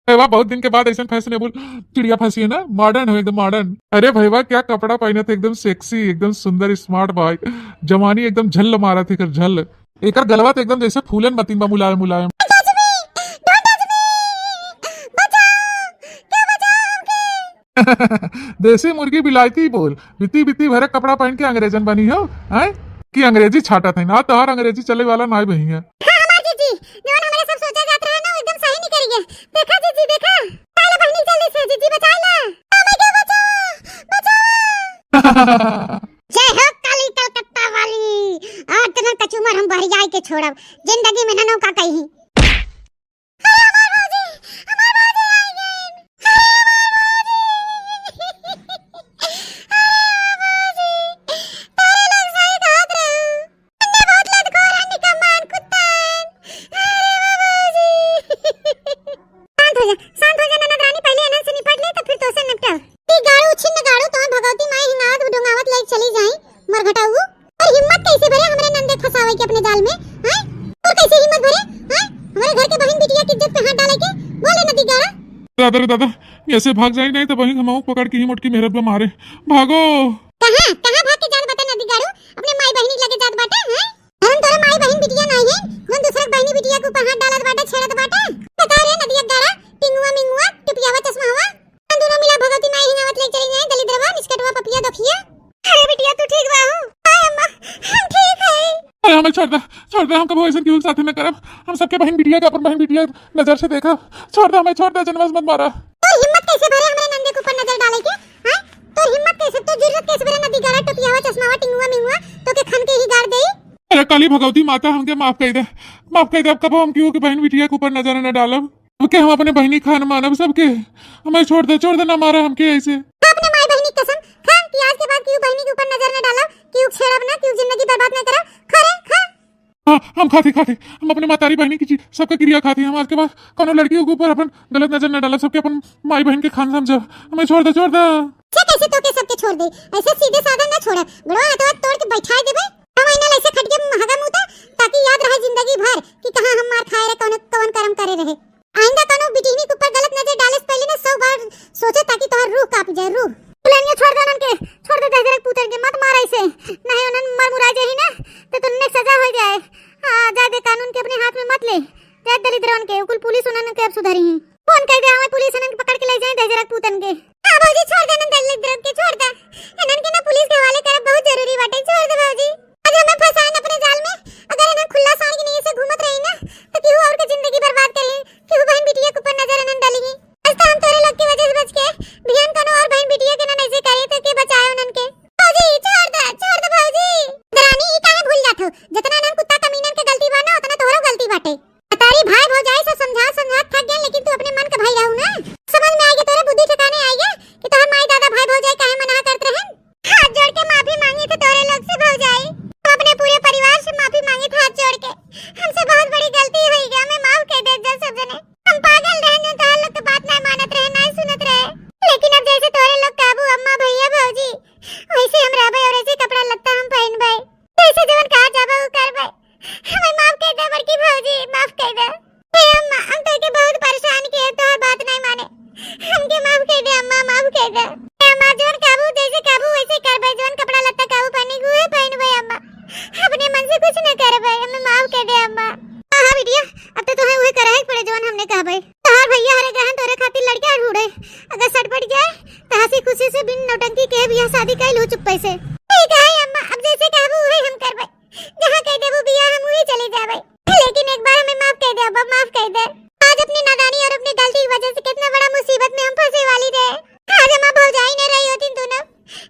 ए वाह, बहुत दिन के बाद ऐसा fashionable चिड़िया फंसी है ना, modern हो एकदम modern। अरे भैया, क्या कपड़ा पहने थे, एकदम sexy, एकदम सुंदर, smart भाई। जवानी एकदम झल मारा थे, कर झल। एकर गलवा तो एकदम जैसे फूलन मतिन बा, मुलायम मुलायम। Don't touch me! Don't touch me! बचाओ! क्या बचाओ हमके? देसी मुर्गी बिलायती बोल, बिती बिती भरे कपड़ा पहन के अंग्रेजन बनी हो, हैं? कि अंग्रेजी छाटा थे ना, तोहार अंग्रेजी चले वाला ना बही है। हाँ, हमार जीजी, जवन हमरे सब सोचा जात रहे ना, वो एकदम सही निकल गया। देखा जीजी, देखा। चल बहिनी, जल्दी से जीजी बचा ला। हमें क्यों बचा? बचा। जय हो काली कलकत्ता वाली। आज तो ना कचूमर हम बहरियाई के छोड़ब, जिंदगी में ना नौका कहीं। अरे हमार भौजी, हमार भौजी आई गईन। अरे हमार भौजी। अरे हमार भौजी। तारे लोग सही कहत रहू। अन्ने बहुत लतखोर है, निकम्मा है, कुत्ता है। ऐसे भाग जाई नहीं तो वहीं हम पकड़ के ही मोटकी मेहरत पे मारे। भागो। कहाँ, कहाँ भाग के जात बाटे नदी गाड़ू? अपने माई बहिनी लगे जात बाटे, हैं? हम तोरे माई बहिन बिटिया नहीं है, हम दूसरा के बहिनी बिटिया के ऊपर हाथ डालत बाटे, छेड़त बाटे। बता रे नदिया गाड़ा, टिंगुआ मिंगुआ, टुपियावा चश्मावा। हम दोनों मिला भगवती माई हिंगावत ले चली जाए, दलिद्रवा, निष्कटवा, पपिया, दोखिया। अरे बिटिया, तू ठीक बा हो? हाय अम्मा, हम ठीक है। अरे हमें छोड़ दे, छोड़ दे, हम कबो ऐसन केहू के साथे न करब। हम सबके बहिन बिटिया के अपन बहिन बिटिया नजर से देखब। छोड़ दे हमें, छोड़ दे, जनवस मत मारा। तोर हिम्मत कैसे भरे हमरे नंदे के ऊपर नजर डाले के? हाँ? तोर हिम्मत कैसे, तोर जुर्रत कैसे भरे नदी गाड़ा, टोपियावा, चश्मावा, टिंगुआ मिंगुआ, तो के खन के ही गाड़ देई? अरे काली भगवती माता, हमके माफ कर दे, माफ कर दे। अब कबो हम केहू के बहिन बिटिया के ऊपर नजर न डालब। ओके, हम अपने बहिनी खान मानब सबके। हमें छोड़ दे, छोड़ दे, ना मारा हमके ऐसे। खा अपने माई बहिनी की कसम, खा कि आज के बाद केहू बहिनी के ऊपर नजर न डालब, केहू छेड़ब ना, केहू जिंदगी बर्बाद न करब। खा रे, खा। हाँ, हम खाते, खाते, हम अपने मातारी बहिनी की चीज, सबका किरिया खाते। हम आज के बाद कोनो लड़की के ऊपर अपन गलत नजर न डालब, सबके अपन माई बहिन के खान समझब। हमें छोड़ दे, छोड़ दे। अच्छा, कैसे तो के सबके छोड़ दे? ऐसे सीधे साधा ना छोड़ा, गोड़वा हाथवा तोड़ के बैठा देबे। हम आइना ऐसे खटिया में हगा मूता, ताकि याद रहे जिंदगी भर कि कहाँ हम मार खाए रहे, कौन, कौन कर्म करे रहे। आइंदा कौनो बिटिहनी के ऊपर गलत नजर डाले से पहले ना सौ बार सोचे, ताकि तोहर रूह कांप जाए, रूह। दुल्हनिया छोड़ दे उनके, छोड़ दे दहिजरा के पूतन के, मत मार ऐसे, नहीं उन्हन मर मुरा जाही ना, तो तुन्ने के सजा हो जाए। हाँ, जा दे, कानून के अपने हाथ में मत ले, जा दलिद्रवन के, कुल पुलिस उन्हन के अब सुधरी ही। फोन कर दे, हमें पुलिस उन्हन के पकड़ के ले जाए दहिजरा के पूतन के। हाँ भौजी, छोड़ दे ना दलिद्रवन के, छोड़ दे, इन्हन के ना पुलिस के हवाले करब बहुत जरूरी बाटे, छोड़ दे भौजी। आज हमें फंसाइन अपने जाल में। अगर इन्हें खुला साड़ी के नीचे से घूमत रही ना, तो केहू और के जिंदगी बर्बाद करी, केहू बहन बिटिया के ऊपर नजर इन्हें डाली। आज तो हम तोरे लोग की वजह से बच के, भियान कोनो और बहन बिटिया के ना ऐसे करे तो के बचाए उन्हन के। भौजी, छोड़ दे, छोड़ दे भौजी। दरानी, ई काहे भूल जात हो? जितना इन्हन कुत्ता कमीनन के गलती बा ना, उतना तोहरो गलती बाटे। तारी भाई भौजाई से समझा समझा थक गए, लेकिन तू अपने मन के भाई रहू ना। समझ में आएगा, तोरे बुद्धि ठिकाने आएगा कि तोहर माई दादा भाई भौजाई काहे मना करत रहन। हाथ जोड़ के माफी मांगी थे तोरे लोग से भौजाई। हम अपने पूरे परिवार से माफी मांगी थे हाथ जोड़ के। हमसे बहुत बड़ी गलती हो गया, हमें माफ कर दे जा सब जने। हम पागल रहन जो तोहर लोग के बात नहीं मानत रहे, नहीं सुनत रहे। लेकिन अब जैसे तोरे लोग काबू अम्मा भैया भौजी, वैसे हम रहबे और ऐसे कपड़ा लत्ता हम पहनबे। जैसे जवन कहा जाबे वो करबे। हमें माफ कर दे बड़की भौजी, माफ कर दे। हे अम्मा, हम तोके बहुत परेशान किए, तोहर बात नहीं माने। हमके माफ कर दे अम्मा, माफ कर दे। हे अम्मा, जौन काबू, जैसे काबू वैसे करबे, जौन कपड़ा लत्ता काबू पहने के उहे पहनबे अम्मा। अपने मन से कुछ न करबे, हमें माफ कर दे अम्मा। हाँ, हाँ बिटिया, अब तो तोहे उहे करहे के पड़े जौन हमने कहबे। तोहार भैया हरे गहन तोरे खातिर लड़का ढूंढे, अगर सटपट जाए तो हंसी खुशी से बिन नौटंकी के बियाह शादी कर लू चुप्पे से। ठीक है अम्मा, अब जैसे कहबू उहे हम करबे। जहाँ कह देबू बियाह हम वहीं चले जाबे, लेकिन एक बार हमें माफ कर दे अब्बा, माफ कर दे। आज अपनी नादानी और अपनी गलती की वजह से कितना बड़ा मुसीबत में हम फंसे वाली रहे। आज हम भौजाई न रही होती दोनों,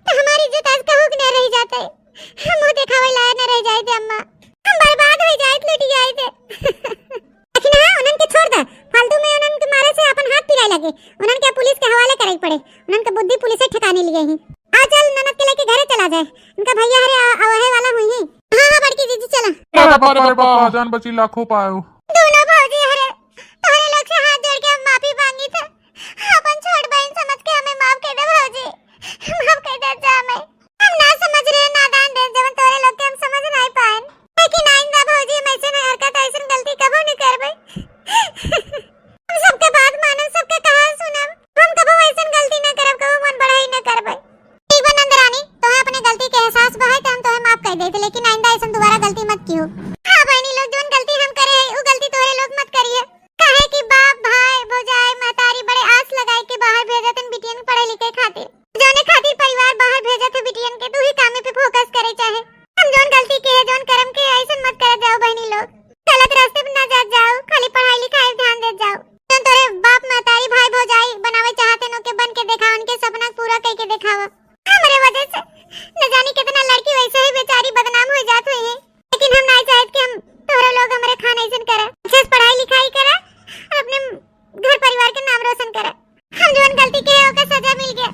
तो हमारी इज्जत आज कहूँ की न रह जाते। हम मुँह दिखावे लायक न रह जाते अम्मा, हम बर्बाद हो जाए, लुट जाए थे। लेकिन हाँ, उन्हन के छोड़ दे, फालतू में उन्हन के मारे से अपन हाथ पिराए लगे। उन्हन के पुलिस के हवाले करे के पड़े, उन्हन के बुद्धि पुलिस ठिकाने लिए ही। आ चल, ननद के लेके घरे चला जाए, उनका भैया हरे आ-, आवे वाला हुई है। हाँ, हाँ, बड़की जीजी, चला। अरे बाप रे बाप, जान बची लाखों पायो। दोनों भौजी हरे, तोहरे लोग से हाथ जोड़ के हम माफी मांगी थे, अपन छोट बहन समझ के हमें माफ कर दे भौजी, माफ कर दे जा हमें। हम ना समझ रहे, नादान रहे, जवन तोरे लोग के हम समझ नहीं पाए। लेकिन आइंदा भौजी हम ऐसे नहीं हरकत, ऐसन गलती कबो नहीं करबे। हम सबके बात मानब, सबके कहा सुनब। हम कबो ऐसन गलती न करब, कबो मन बढ़ाई न करबे। ठीक बा नंदरानी, तोहे अपने गलती के एहसास बा है, तो हम तोहे माफ कर देते, लेकिन आइंदा ऐसन दोबारा गलती मत कियो। हाँ बहनी लोग, जौन गलती हम करे है, उ गलती तोहरे लोग मत करिए। काहे कि बाप, भाई, भौजाई, महतारी बड़े आस लगाए के बाहर भेजत हैं बिटियन के पढ़े लिखे खातिर। जौने खातिर परिवार बाहर भेजत है बिटियन के, तू ही कामे पे फोकस करे चाहे। हम जौन गलती के है, जौन कर्म के है, ऐसन मत करत जाओ बहनी लोग। गलत रास्ते पे ना जात जाओ, खाली पढ़ाई लिखाई पे ध्यान देत जाओ। जौन तोरे बाप महतारी भाई भौजाई बनावे चाहते हैं, ओके बन के देखा, उनके सपना पूरा करके देखावा। हमरे वजह से न जाने कितना लड़की वैसे ही बेचारी बदनाम हो जात हुई है, लेकिन हम नहीं चाहत कि हम तोहरा लोग हमरे खान ऐसन करे। अच्छे से पढ़ाई लिखाई करे और अपने घर परिवार के नाम रोशन करे। हम जौन गलती के है, ओकर सजा मिल गए,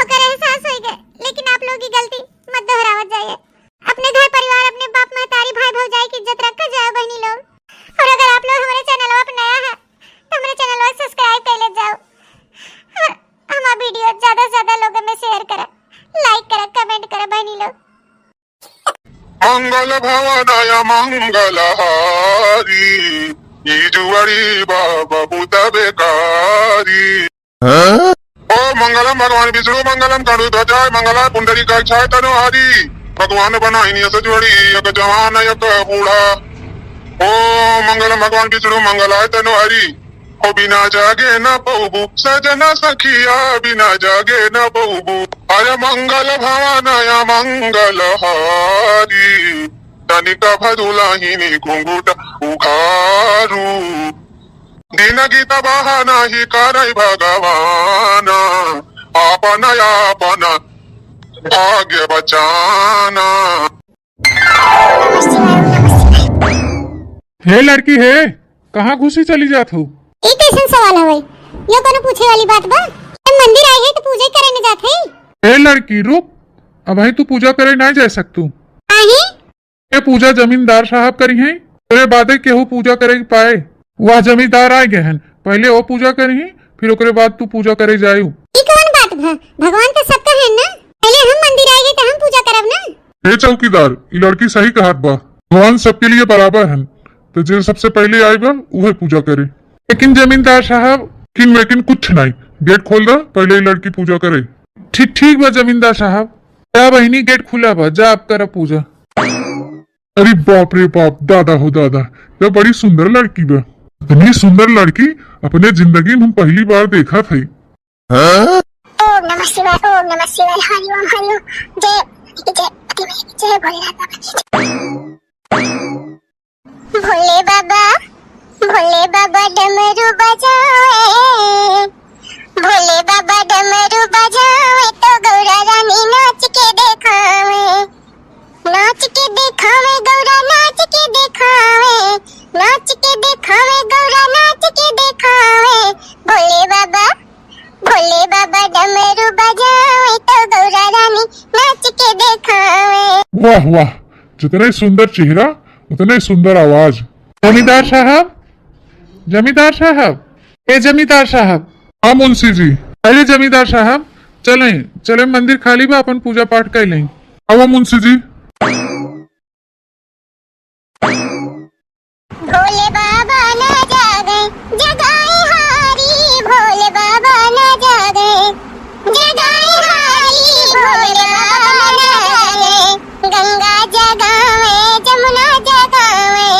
ओकर एहसास हो गए, लेकिन आप लोग की गलती मत दोहरावत जाइए। अपने घर परिवार, अपने बाप महतारी, भाई भौजाई की इज्जत रखा जाए बहनी लोग। और अगर आप लोग हमारे चैनलवा पे नया है तो हमारे चैनलवा सब्सक्राइब कर ले जाओ और हमारा वीडियो ज्यादा से ज्यादा लोगों में शेयर करा, लाइक करा, कमेंट करा बहनी लोग। मंगल भवन मंगल हारी, ई जुआरी बाबा बुता बेकारी। ॐ मङ्गलं भगवान् विष्णु मङ्गलं गरुडध्वजाय मङ्गलाय पुण्डरीकाक्षाय तनोहरि। भगवान बनाइनिया सजवड़ी एक जवान एक बूढ़ा। ॐ मङ्गलं भगवान् विष्णु मङ्गलाय तनोहरि। ओ बिना जागे न पौबू सजना सखिया बिना जागे न पौबू। अरे मंगल भवन या मंगल हारी। तनिका भदुलाहिनी घुंघुट उघारू। दिन गीत बहाना ही करै भगवान, आपन आपन भाग्य बचाना। हे लड़की हे, कहाँ घुसी चली जात हो? ई कैसन सवाल हवे? यो कोनो पूछे वाली बात बा? हम मंदिर आए हैं तो पूजा करे न जात है। हे लड़की रुक, अबहीं तू पूजा करे ना जा सकतू। काहे? ये पूजा जमींदार साहब करी हैं, तेरे बादे केहू पूजा करे के पाए। वह जमींदार आ गए हैं, पहले वो पूजा करी हैं, फिर ओकरे बाद तू पूजा करे जायू। ई कौन बात भा? भगवान तो सबका है ना, पहले हम मंदिर आएंगे तो हम पूजा करब ना। हे चौकीदार, ई लड़की सही कहत बा, भगवान सबके लिए बराबर हैं, तो जे सबसे पहले आए बा उहे पूजा करे। लेकिन जमींदार साहब, किन वेकिन कुछ नहीं, गेट खोल दा, पहले ई लड़की पूजा करे। ठीक, ठीक बा जमींदार साहब, जा बहिनी, गेट खुला बा, जा आप करा पूजा। अरे बाप रे बाप, दादा हो दादा, यह बड़ी सुंदर लड़की बा। इतनी सुंदर लड़की अपने जिंदगी में हम पहली बार देखा था। ओम नमः शिवाय, ओम नमः शिवाय, हरि ओम, हरि ओम। जय, जय, जय भोलेनाथ बाबा की। भोले बाबा, भोले बाबा डमरू बजावे, भोले बाबा डमरू बजावे तो गौरा रानी नाच के देखावे, नाच के देखावे गौरा, नाच के देखावे, नाच के देखावे गौरा, नाच के देखावे। भोले बाबा, भोले बाबा डमरू बजावे तो गौरा रानी नाच के देखावे। वाह वाह, जितने सुंदर चेहरा उतने सुंदर आवाज। जमींदार साहब, जमींदार साहब, ए जमींदार साहब। हाँ मुंशी जी। अरे जमींदार साहब, चलें, चलें मंदिर खाली बा, अपन पूजा पाठ कर लें। आवा मुंशी जी। भोले बाबा ना जागे, जगाई हारी, भोले बाबा ना जागे, जगाई हारी, भोले बाबा ना जागे। गंगा जगावे, जमुना जगावे,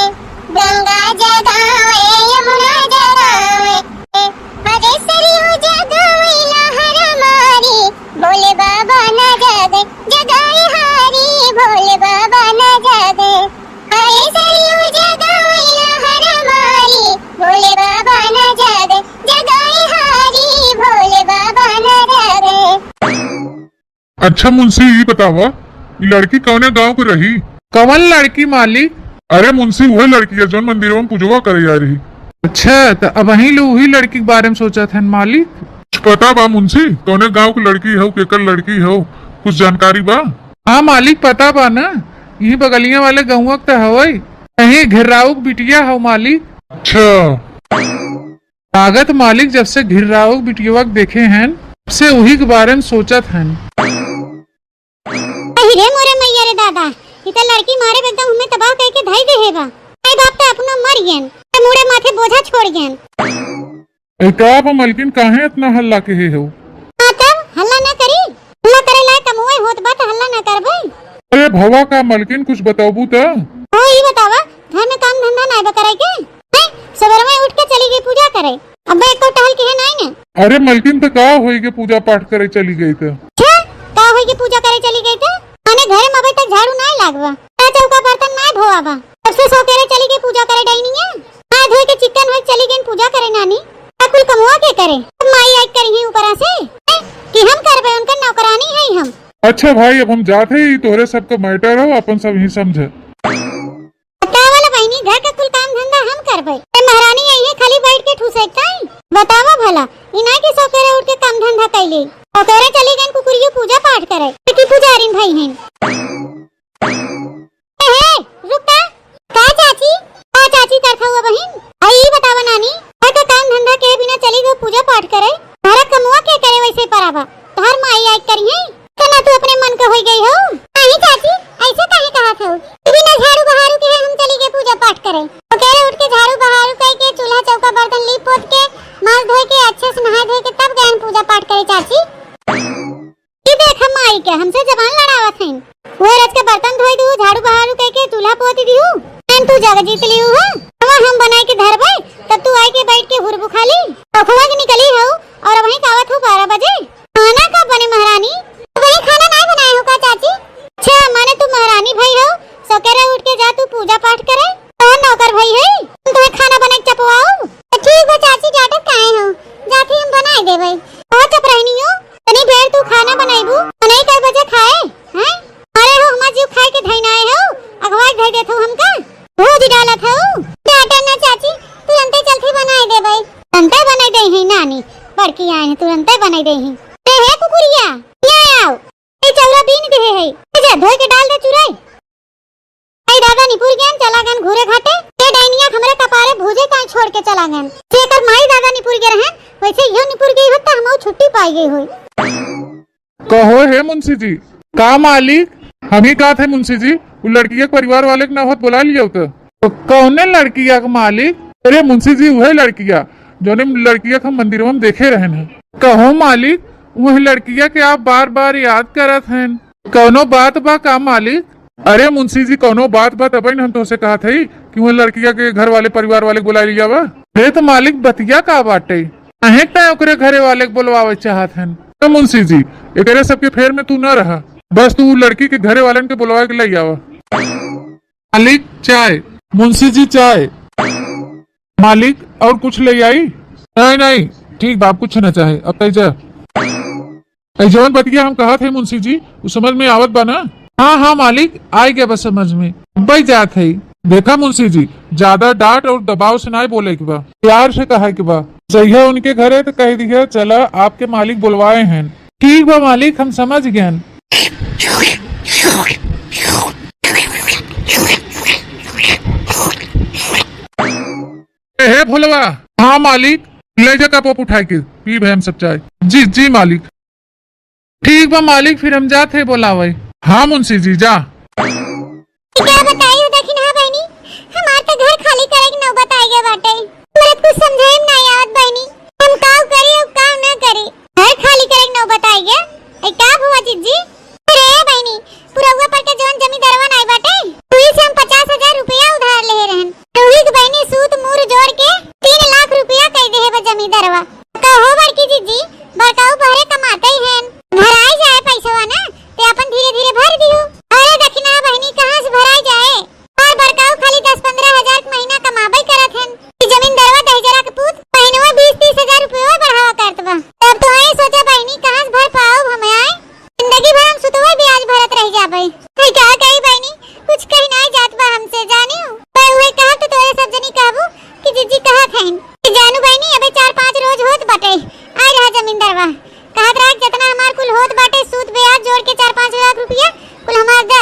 गंगा जगावे, यमुना जगावे। अरे सरयू जगावे लहर मारी, भोले बाबा ना जागे, जगाई हारी, भोले बाबा ना जागे। अरे सरयू जगावे लहर मारी, भोले बाबा ना जागे, जगाई हारी, भोले बाबा ना जागे। अच्छा मुंशी, ई बतावा, ई लड़की कौने गांव के रही? कवन लड़की मालिक? अरे मुंशी, उहे लड़की है जौन मंदिरवा में पूजवा करे आ रही। अच्छा, त अबहीं ले उही लड़की के बारे में सोचत हन मालिक। कुछ पता बा मुंशी, कौने गांव के लड़की हो, केकर लड़की हो, कुछ जानकारी बा? हाँ मालिक, पता बा ना, यही बगलिया वाले गौवा के त हवई, कहीं घिर्राऊ के बिटिया हो मालिक। अच्छा। लागत मालिक जब से घिर्राऊ बिटियवा के देखे हन, तब से उही के बारे में सोचत हन। अहि रे मोरे मैया रे दादा, ई त लड़की मारे में एकदम हमें तबाह करके धई देहे बा। माई बाप त अपनो मर गयन, त मुड़े माथे बोझा छोड़ गयन। ए का बा मलकिन, काहे इतना हल्ला केहे हो? हाँ तब हल्ला ना करी, हल्ला करे लायक कमुए होत बा त हल्ला ना करबे। अरे भवा का मलकिन, कुछ बताबू त? हो ई बतावा, घर में काम धंधा नाय बा करे के? हैं? सबेरवे उठ के चली गई पूजा करे, अब एको टहल के है नाई ने। अरे मलकिन, त का होई के पूजा पाठ करे चली गई त? अच्छा, का होई के पूजा करे चली गई त? माने घरे में अबे तक झाड़ू नाय लागवा, ना चौका बर्तन नाय धोआ बा, तब से सोकेरे चली गई पूजा करे डाइनिया। हाथ धोए के चिक्कन होई चली गई पूजा करे नानी। आ कुल कमुआ के करे? अब माई आई करी है ऊपरा से, हैं? कि हम करबे, उनकर नौकरानी है हम। अच्छा भाई, अब हम जाते ही, तोहरे सबका मैटर हो, अपन सब ही समझे। बतावा ला बहिनी, घर का कुल काम धंधा हम करबे। ए महारानी आई है, खाली बैठ के ठूसे ताई। बतावा भला, ई ना कि सोकेरे उठ के काम धंधा कैले। सोकेरे चली गई कुकुरियो पूजा पाठ करे। कि पुजारिन भाई हैं। ए हे, रुक ता। का चाची? का चाची करत हुआ बहिन? आई ई बतावा नानी, घर का काम धंधा के बिना चली गई पूजा पाठ करे। घर कमुआ के करे वैसे पराबा। तोहर माई आई करी है। तना तू अपने मन का होई गई हो? नहीं चाची, ऐसे काहे कहत हो? बिना झाड़ू बहारू के हम चली गए पूजा पाठ करे। ओकरे उठ के झाड़ू बहारू कई के चूल्हा चौका बर्तन लीप पोत के माल धोए के अच्छे से नहाए धोए के तब गए कहे चाची, ई देख हम माई के हमसे जबान लड़ावत हईन। उहे रोज के बर्तन धोई दिहू, झाड़ू बहारू कइके चूल्हा पोती दिहू। एन तू जग जीत लिहू हो। अब हम बनाई के धरबे, तब तू आई के बैठ के हुरबु खाली। अखुआ के निकली हो और वहीं कावत हो बारह बजे। खाना कब बने महारानी? वही खाना नाहीं बनाए हो का चाची? अच्छा, माने तू महारानी भई हो, सकेरे उठ के जा तू पूजा पाठ करे। तोहर नौकर भई है, हम तोहे खाना बनाई के चपवाऊ। तो ठीक बा चाची, डांटत काहे हो? जाके हम बनाई देबे। बहुत चपराहिनी हो। तनी बेर तू खाना बनाइबू, तो नहीं कई बजे खाए, हैं? अरे हो, हमार जीव खाए के धई नाए हो, अगवा के धई देत हो हमका। भूज डालत हो। डांटे ना चाची, तुरंते चलती बनाई देबे। तुरंते बनाई दे ही नानी, बड़की आए हैं, तुरंते बनाई दे ही। ए हे कुकुरिया, ये आओ। ए चौरा बीन दे है, ए जा धोई के डाल दे चुराई। माई दादा निपुर गयन, चला गयन घूरे घाटे। ए डाइनिया हमरे कपारे भूजे काहे छोड़ के चला गयन। जेकर माई दादा निपुर गए रहन, वैसे इहो निपुर गई होत त हमहू छुट्टी पाई गई होई। कहो हे मुंशी जी। का मालिक? हम ही कहत है मुंशी जी, उ लड़किया के परिवार वाले के ना होत बोला लिया होत। तो कौने लड़किया के मालिक? अरे मुंशी जी, उहे लड़किया, जौने लड़किया के हम मंदिरवा में देखे रहन है। कहो मालिक, उहे लड़किया के आप बार बार याद करत हैं, कौनो बात बा का मालिक? अरे मुंशी जी, कौनो बात बा तबे न हम तोहसे कहत हई कि उहे लड़किया के घर वाले परिवार वाले के बुला लिया बा। अरे तो मालिक, बतिया का बाटे? अहें तय ओकरे घरे वाले के बुलवावे चाहत हन। तो मुंशी जी, एकरे सबके फेर में तू न रहा, बस तू उ लड़की के घरे वालन के बुलवा के ले आवा। मालिक, चाय। मुंशी जी, चाय। मालिक, और कुछ ले आई? नहीं, नहीं, ठीक बा, आप कुछ ना चाहे, अब तय जा। ए, जवन बतिया हम कहत है मुंशी जी, उ समझ में आवत बा ना? हाँ, हाँ मालिक, आइ गया बा समझ में, अब्बे जात है। देखा मुंशी जी, ज्यादा डांट और दबाव से नाहीं बोले के बा, प्यार से कहे के बा। जइहा उनके घरे तो कह दिया, "चला, आपके मालिक बुलवाए हैं।" ठीक बा मालिक, हम समझ गए। ए, हे भोलवा। हाँ मालिक, ले जा कप उठाए के, पी भाई हम सब चाय। जी, जी मालिक। ठीक बा मालिक, फिर हम जात है बोलावे। हाँ मुंशी जी, जा। क्या बताई हो दखिनहा बहिनी, हमार तो घर खाली करे के नौबत आ गया बाटे। हमरा कुछ समझे में ना आवत बहिनी, हम काव करी और काव ना करी। घर खाली करे के नौबत आ गया। ए का हुआ जिज्जी? अरे बहिनी, पुरौआ पर के जौन जमींदारवा नाई बाटे, वही से हम पचास हजार रुपया उधार लेहे रहन। वही के बहिनी सूद मूर जोड़ के तीन लाख रुपया कई देहे बा जमींदारवा। कहो बड़की जिज्जी, बड़काऊ बहरे कमाते ही हैं, भराई जाए पैसवा ना, ते अपन धीरे धीरे भर दियो। अरे दखिनहा बहिनी, कहाँ से भराई जाए? और बड़काऊ खाली दस पन्द्रह हजार के महीना कमाबे करत हन। ई जमींदारवा दहिजरा के पूत महीनवा बीस तीस हजार रुपया बढ़ावा करत बा। तब तो ये सोचा बहिनी, कहाँ से भर पाओ हम आए? जिंदगी भर हम सुतवे ब्याज भरत रह जाबे। है का कही बहिनी, कुछ कही नाई जात बा हमसे, जानियो। पर उहे कहा तो तोरे सब जनी कहबू कि जिज्जी कहत हईन कि जानू बहिनी, अबे चार पाँच रोज होत बाटे, आए रहा जमींदारवा। कहत रहा कि जितना हमार कुल होत बाटे सूद ब्याज जोड़ के चार पाँच लाख रुपया कुल हमार दे।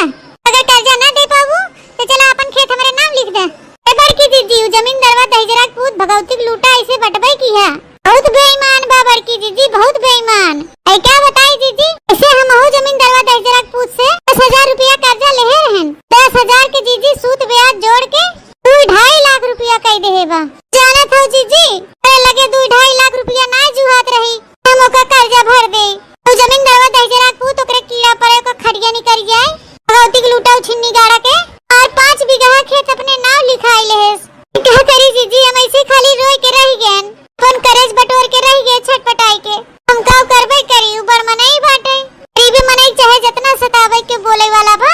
अगर कर्जा ना दे पाबू तो चला अपन खेत हमरे नाम लिख दे। ए बड़की जिज्जी, उ जमींदारवा दहिजरा के पूत भगवती के लूटा ऐसे बटबे की है। बहुत बेईमान बा बड़की जिज्जी, बहुत बेईमान। ऐ का बताई जिज्जी, ऐसे हमहू जमींदारवा दहिजरा के पूत से दस हजार रुपया कर्जा लेहे रहन। दस हजार के जिज्जी सूद ब्याज जोड़ के दू ढाई लाख रुपया कई देहे बा। जानत हो जिज्जी, अरे लगे दू ढाई लाख रुपया ना जुहात रही, हम ओकर कर्जा भर दे। उ जमींदारवा दहिजरा के पूत ओकरे कीड़ा पड़े, ओकर खटिया निकल जाए, भगवती के लूटा उ छिन्नी गाड़ा के, और पाँच बीघा खेत अपने नाव लिखाई लेहेस। का करी जिज्जी, हम ऐसे खाली रोई के रह गएन, अपन करेज बटोर के रह गए छटपटाई के। हम का करबे करी, उ बड़ मनई बाटे। गरीबी मनई चाहे जितना सतावे के बोले वाला बा।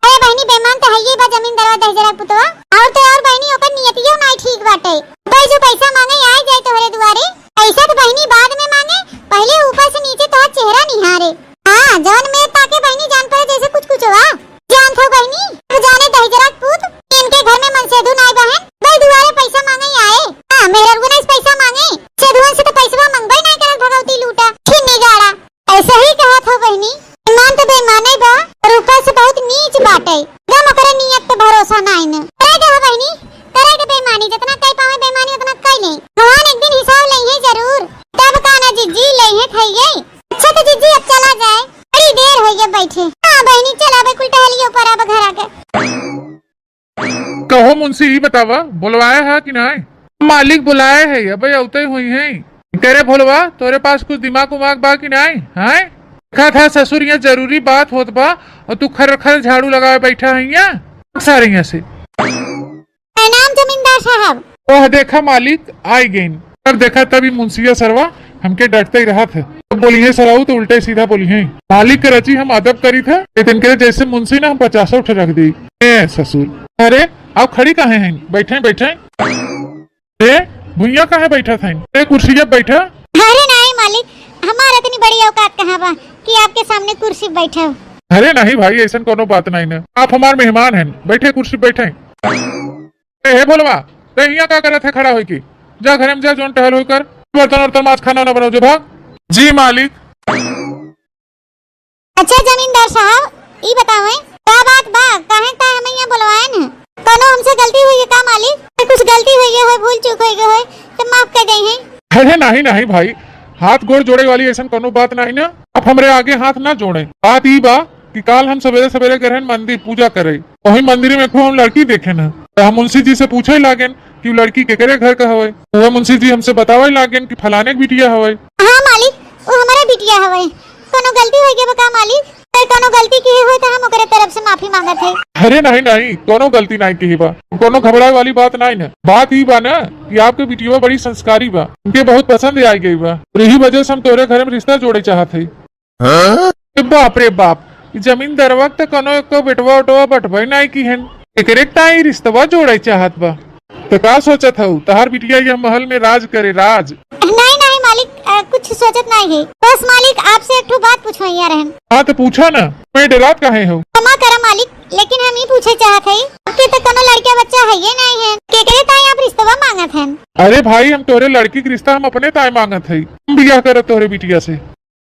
अरे बहिनी, बेईमान तो हइये बा जमींदारवा दहिजरा के पुतवा। और तो और बहिनी, ओकर नियतियो नाई ठीक बाटे। भाई जो पैसा मांगे आए जाए तोहरे दुआरे, पैसा तो बहिनी बाद में मांगे, पहले ऊपर से नीचे तोहर चेहरा निहारे। हाँ, जौन में ताके बहिनी जान पड़े जैसे कुछ कुछ हुआ। जानत हो बहिनी, तू जाने दहिजरा के पूत, इनके घर में मनसेधु नाई बहन, भाई दुआरे पैसा मांगे आए। हाँ, मेहररुआ से पैसा मांगे, सेधुअन से तो पैसवा मंगबे नाई करत भगवती लूटा, छिन्नी गाड़ा। ऐसे ही कहत हो बहिनी, ईमान तो बेईमाने बा, पर ऊपर से बहुत नीच बाटे। एकदम ओकरे नियत पे भरोसा नाई न। करे के हो बहिनी, करे के बेईमानी, जितना कई पावे बेईमानी उतना कई ले। भगवान एक दिन हिसाब लेइहे जरूर। तब का ना जिज्जी लेइहे खइये। अच्छा तो जिज्जी अब चला जाए, बड़ी देर होइये बैठे। हाँ बहिनी चला बे कुल टहलियो पर अब घर आके। कहो मुंशी, ई बतावा, बुलवाए है कि नाय? मालिक बुलाए है, अबे अउते हुई हैं। करे भोलवा, तोरे पास कुछ दिमाग उमाग बा कि नाई? हैं? देखा था ससुर, यहाँ जरूरी बात होत बा और तू खर खर झाड़ू लगाए बैठा है यहाँ। सारे यहाँ से। प्रणाम जमींदार साहब। ओह देखा मालिक, आई गइन। तब देखा तब ई मुंशिया सरवा हमके डटते ही रहत है। तब बोली है सरऊ तो उल्टे सीधा बोली है। मालिक के रची हम अदब करी था, लेकिन करे जैसे मुंशी ना हम पचासों ठे रख दी। ए ससुर, अरे आओ खड़ी काहे हैं, बैठे बैठे। ए भुइया काहे बैठा था? ए कुर्सी जब बैठा। अरे नहीं मालिक, हमार इतनी बड़ी औकात कहाँ बा कि आपके सामने कुर्सी बैठा। अरे नहीं भाई, ऐसा कोनो बात नहीं ना, आप हमार मेहमान हैं, बैठे कुर्सी बैठे। ए, हे भोलवा, ते हियाँ का करत है खड़ा होइके? जा घरे में जा, जौन टहल होई कर, बर्तन वर्तन माज खाना ना बनाओ जो, भाग। जी मालिक। अच्छा जमींदार साहब, ई बतावें, का बात बा, काहे ता हमें यहाँ बुलवाएन है? कोनो हमसे गलती हुई है का मालिक? कुछ गलती हुई है, होय, भूल चूक हुई है, होय, तो माफ कर दे हैं। अरे नहीं नहीं भाई, हाथ गोड़ जोड़े वाली ऐसा कोनो बात नहीं ना, आप हमरे आगे हाथ ना जोड़े। बात ई बा कि काल हम सवेरे सवेरे गए रहन मंदिर पूजा करे, वही मंदिर में खूब हम लड़की देखे न, तो हम मुंशी जी से पूछे लागेन कि उ लड़की केकरे घर का हवे। वह मुंशी जी हमसे बतावे लागेन कि फलाने के बिटिया हवे। हाँ मालिक, वो हमारे बिटिया हवे। कोनो गलती हो गया बा का मालिक? अगर कोनो गलती की हुई तो हम ओकरे तरफ से माफी मांगत है। अरे नहीं नहीं, कोनो गलती नहीं की बा, कोनो घबराए वाली बात नहीं न। बात ई बा ना कि आपके बिटिया बड़ी संस्कारी बा, उनके बहुत पसंद आई गई बा, और यही वजह से हम तोरे घर में रिश्ता जोड़े चाहत है। हाँ? ए बाप रे बाप, ई जमींदरवा के त कौनो एको बेटवा उटवा बटवे नाई किहन। एकरे ताई रिश्तवा जोड़े चाहत बा। त का सोचत हऊ, तहार बिटिया यह महल में राज करे, राज? नहीं, नहीं मालिक, अ, कुछ सोचत नहीं है। बस मालिक, आपसे एक ठो बात पूछवैया रहन। हाँ, त पूछा ना, मैं डरात काहे हऊ? क्षमा करा मालिक, लेकिन हम ई पूछे चाहत हई, आपके त कौनो लड़का बच्चा है ये नहीं है, केकरे ताई आप रिश्तवा मांगत हन? अरे भाई, हम तोरे लड़की के रिश्ता हम अपने ताई मांगत हई। हम बियाह करब तोरे बिटिया से।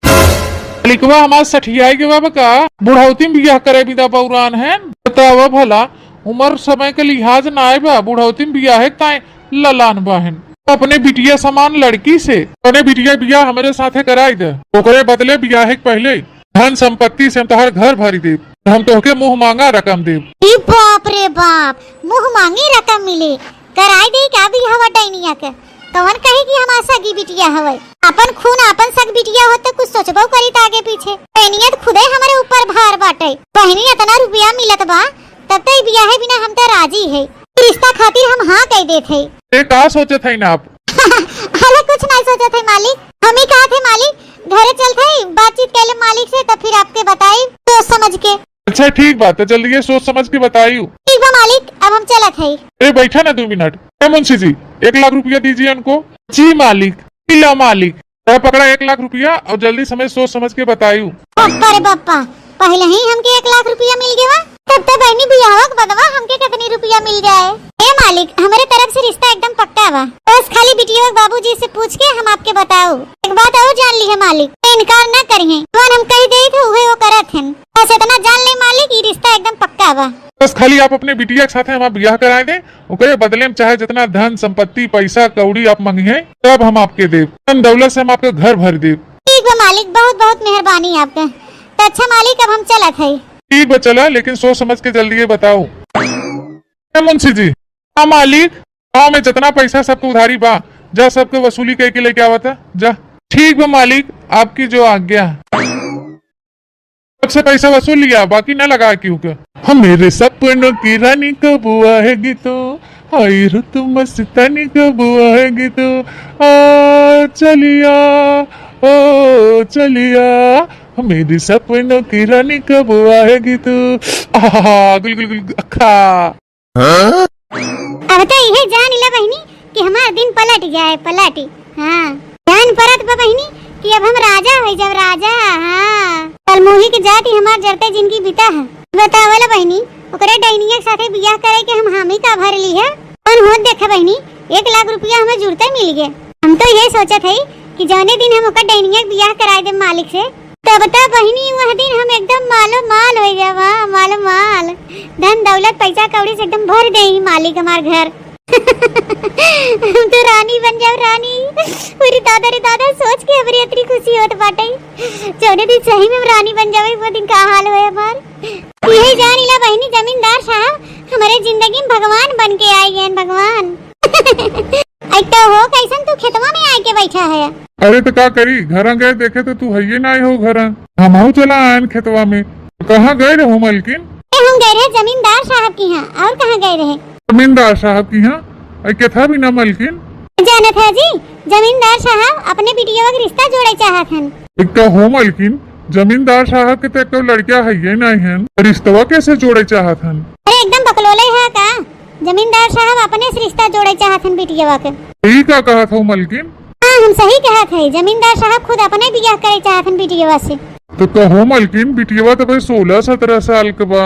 मालिकवा हमार सठियाई के बाबा का बुढ़ौती में बियाह करे बिदा बौरान है। बतावा भला, उम्र समय के लिहाज नाय बा, बुढ़ौती में बियाहे के ताई ललान बाहन। अपने बिटिया समान लड़की से, अपने बिटिया बियाह हमरे साथे कराई दे, ओकरे बदले बियाहे के पहले धन संपत्ति से हम तहार घर भरी देब, हम तोहके मुंह मांगा रकम देब। ई बाप रे बाप, मुंह मांगी रकम मिले, कराई दे का बियाहवा डैनिया के? कवन कही कि हमार सगी बिटिया हवे? अपन खून, अपन सग बिटिया होत त कुछ सोचबो करी त आगे पीछे। डैनिया त खुदे हमरे ऊपर भार बाटे। बहिनी, इतना रुपया मिलत बा, तब त ई बियाहे बिना हम त राजी है। ई रिश्ता खातिर हम हाँ कह देत है। ए, का सोचत है ना आप? अरे कुछ नहीं सोचत है मालिक, हम ही कहा थे मालिक, घरे चलत है, बातचीत कर ले मालिक से, तब फिर आपके बताई सोच समझ के। अच्छा ठीक बा, त जल्दी ये सोच समझ के बताइयो। ठीक बा मालिक, अब हम चलत हई। ए बैठा ना दो मिनट। ए मुंशी जी, एक लाख रुपया दीजिए उनको। जी मालिक। ई ला मालिक, ए पकड़ा एक लाख रुपया और जल्दी समय सोच समझ के बताइयो। बप्पा रे बप्पा, पहले ही हमके एक लाख रुपया मिल गया, तब तो बहनी बियाह के बदवा हमके कितनी रुपया मिल जाए। ए मालिक, हमारे तरफ से रिश्ता एकदम पक्का बा, बस खाली बिटिया के बाबूजी से पूछ के हम आपके बताओ। एक बात और जान ली है मालिक, इनकार ना करिए, जौन हम कह दे थे उहे वो करत हन। बस इतना जान ले मालिक, ई रिश्ता एकदम पक्का बा। बस खाली आप अपने बिटिया के साथे हमार बियाह कराए दे, ओकरे बदले में चाहे जितना धन संपत्ति, पैसा कौड़ी आप मंगिहे, सब हम आपके देब, धन दौलत से हम आपके घर भर देब। ठीक बा मालिक, बहुत बहुत मेहरबानी आपके। तो अच्छा मालिक, अब हम चलत है। ठीक बा, चला, लेकिन सोच समझ के जल्दी ये बताओ। ए मुंशी जी। हाँ मालिक, गाँव में जितना पैसा सबके उधारी बा, जा सबके वसूली करके लेके आवता, जा। ठीक बा मालिक, आपकी जो आज्ञा। सबसे पैसा वसूल लिया, बाकी ना लगा क्यों का। हम मेरे सपनों की रानी कब आएगी तो, आई रुत मस्तानी कब आएगी तो, आ चलिया, ओ चलिया, मेरी सपनों की रानी कब आएगी तो। आहा, गुल गुल गुल अखा। हाँ? अब तो इहे जान ला बहिनी कि हमार दिन पलट जाए, पलट। हाँ, जान परत बा बहिनी कि अब हम राजा होइ जाब, राजा। हाँ, कल मोही के जाति हमार जरते जिनगी बीता है। बतावल बहिनी, ओकरे डैनिया के साथे बियाह करे के हम हामी का भर ली है। कौन होत देखे बहिनी, एक लाख रुपया हमें जुड़ते मिल गए। हम तो ये सोचत है कि जौने दिन हम ओकर डैनिया के बियाह कराए दे मालिक से, तब त बहिनी, वह दिन हम एकदम मालो माल होइ जाबा, मालो माल। धन दौलत, पैसा कौड़ी से एकदम भर देई मालिक हमार घर। हम तो रानी बन जाब, रानी। अरे दादा रे दादा, सोच के हमरी इतनी खुशी होत बाटे। जौने दिन सही में हम रानी बन जाबे, वो दिन का हाल होए हमार। इहे जान ला बहिनी, जमींदार साहब हमरे जिंदगी में भगवान बन के आइ गए, भगवान। अरे तो हो, कैसन तू खेतवा में आइके बैठा है? अरे तो का करी, घरा गए देखे तो तू हइये नाहीं हो घरा। हमहू चला आयन खेतवा में। कहाँ गए रहो मलकिन? ए, हम गए रहे जमींदार साहब के यहाँ। और कहाँ गए रहे? जमींदार साहब के यहाँ? अरे केथा बिना मलकिन? जानत है जी, जमींदार साहब अपने बिटियवा के रिश्ता जोड़े चाहत हन। एक तो हो मलकिन, जमींदार साहब के तो एक तो लड़किया हइये नाहीं हन, रिश्तवा कैसे जोड़े चाहत हन? अरे एकदम बकलोले है का? जमींदार साहब अपने से रिश्ता जोड़े चाहत हन बिटियवा के। ई का कहत हो मलकिन? हाँ, हम सही कहत है, जमींदार साहब खुद अपने बियाह करे चाहत हन बिटियवा से। तो कहो मलकिन, बिटियवा तो भाई सोलह सत्रह साल के बा,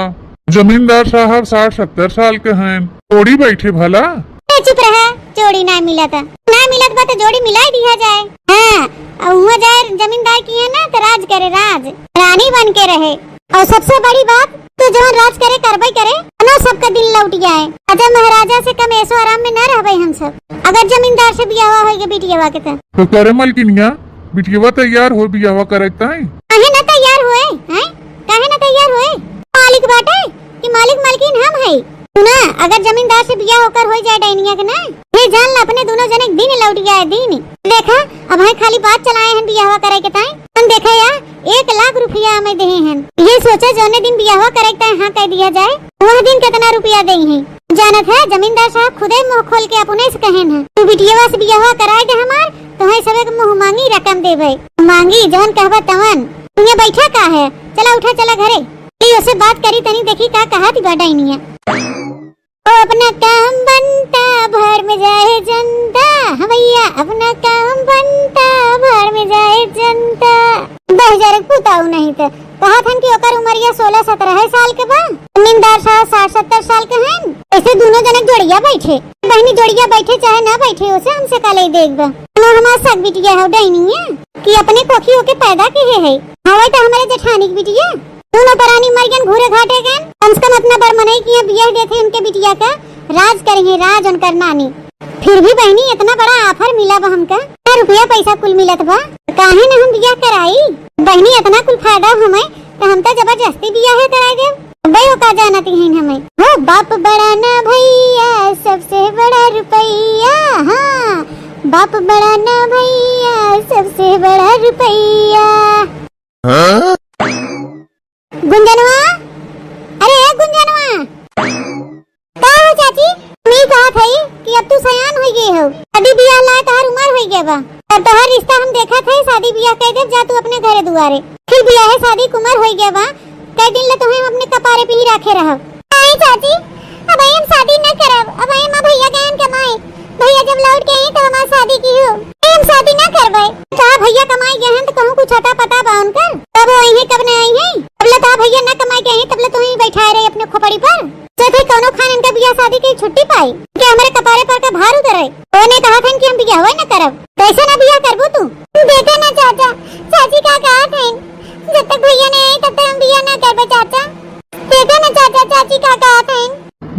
जमींदार साहब साठ सत्तर साल के हैं, जोड़ी बैठे भला? ए, चुप रहा, जोड़ी ना मिलत, ना मिलत बा तो जोड़ी मिलाई दिया जाए। हाँ, और हुआ जाए जमींदार की है ना तो राज करे, राज रानी बन के रहे। और सबसे बड़ी बात, तू जवन राज करे करबे करे, ना सबका दिन लौट जाए। राजा महाराजा से कम ऐसो आराम में न रहबे हम सब, अगर जमींदार से बियाहवा होई के बिटियवा के त। तो करे मलकिनिया, बिटियवा तैयार हो बियाहवा करे ताई? काहे न तैयार होए, हैं? काहे न तैयार होए? मालिक बाटे कि मालिक मलकिन हम है। सुना, अगर जमींदार से बियाह होकर हो जाए डैनिया के ना, फिर जान ला अपने दोनों जने के दिन लौट जाए दिन। देखा, अब है खाली बात चलाए हैं बियाहवा करे के ताई। हम देखा या, एक लाख रुपया हमें देहे हैं। ये सोचा जौने दिन बियाहवा करे के ताई हाँ कह दिया जाए, वह दिन कितना रुपया दे हैं। जानत है, जमींदार साहब खुदे मुंह खोल के अपने से कहेन है, "तू बिटियवा से बियाहवा कराए दे हमार, तोहे सबे के मुंह मांगी रकम देबे।" मांगी, जवन कहबा तवन। तू यहाँ बैठा का है? चला उठा, चला घरे। चली, ओसे बात करी तनी, देखी का कहत बा डैनिया। ओ अपना काम बनता, भाड़ में जाए जनता। हाँ भैया, अपना काम बनता, भाड़ में जाए जनता। दस हजार के पुताऊ नहीं त कहत हन कि ओकर उमरिया सोलह सत्रह साल के बा, जमींदार साहब साठ सत्तर साल के हैं। ऐसे दोनों जने जोड़िया बैठे, बहनी जोड़िया बैठे चाहे ना बैठे, ओसे हमसे का ले देख बा। ना हमार सग बिटिया हो डैनिया कि अपने कोखी होके पैदा किहे है। हवे तो हमारे जेठानी की बिटिया, दोनों परानी मर गन घूरे घाटे गन, कम से कम अपना बड़ मनई किया बियाह देते उनके बिटिया का, राज करिहे राज उनकर नानी। फिर भी बहनी इतना बड़ा offer मिला बा हमका, इतना रुपया पैसा कुल मिलत बा, काहे न हम बियाह कराई? बहनी इतना कुल फायदा हमें, तो हम तो जबरदस्ती बियाह कराई देब। अबे वो का जानती हैं हमें। हो बाप बड़ा ना भैया, सबसे बड़ा रुपया। हाँ, बाप बड़ा ना भैया, सबसे बड़ा रुपया। हाँ? गुंजनवा, अरे ए गुंजनवा। का हो चाची? हम ई कहत हई कि अब तू सयान होई गई हो, शादी बियाह लायक तोहार उमर होई गया बा। अब तोहार रिश्ता हम देखत हई, शादी बियाह कह देब, जा तू अपने घरे दुआरे। फिर बियाह है शादी के उमर होई गया बा, कई दिन ले तुम्हें हम अपने कपारे पे ही रखे रहब। नहीं चाची, अब हम शादी न करब, अब हम भैया गए कमाए, भैया जब लौट के आई तब हमार शादी की हो। हम शादी ना करबे। का भैया कमाई गए हैं तो कहूँ कुछ अता पता बा उनकर? कब वो आई हैं, कब ना आई हैं? तब ले का भैया ना कमाई गए हैं, तब ले तू ही बैठाए रही अपने खोपड़ी पर। जैसे कौनो खान इनका बियाह शादी की छुट्टी पाई, क्या हमारे कपारे पर का भार उतरे? ओने कहा था कि हम बियाह ना करब। कैसे ना बियाह करबू तू? देखा ना चाचा, चाची का कहा था, जब तक भैया नहीं आई तब तक हम बियाह ना करबे चाचा। देखा ना चाचा, चाची का कहा था।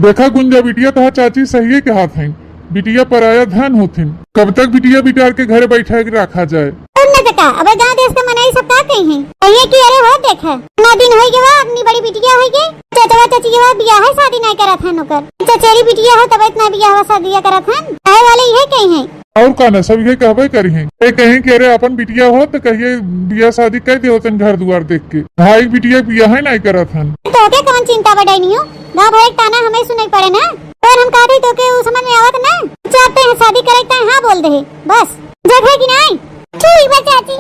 देखा गुंजा बिटिया, तोहार चाची सही कहत हईन, बिटिया पराया धन होथिन। कब तक बिटिया बिटार के घरे बैठा के रखा जाए? तब न त का, अब गाँव देश के मनई सब का कही हैं? कहिए कि अरे हो देख, ना दिन होई गवा, अपनी बड़ी बिटिया होई गई, चचवा चचिया बियाह है शादी नहीं करत हन ओकर, चचेरी बिटिया हो तब इतना बियाह शादी करत हन, कहे वाले यह कही हैं। और का ना, सब ये कहबे करी हैं, ये कहें कि अरे अपन बिटिया हो तो कहिए बियाह शादी कर दे होतन घर दुआर देख के, भाई बिटिया बियाह है नहीं करत हन। तो के कौन चिंता बढ़ाई नहीं हो? गाँव भर एक ताना हमें सुनाई पड़े ना, और हम कहते तो के उ समझ में आवत ना। चाहते हैं शादी करे त हाँ बोल दे, बस। जगह की नहीं। ठीक बा चाची,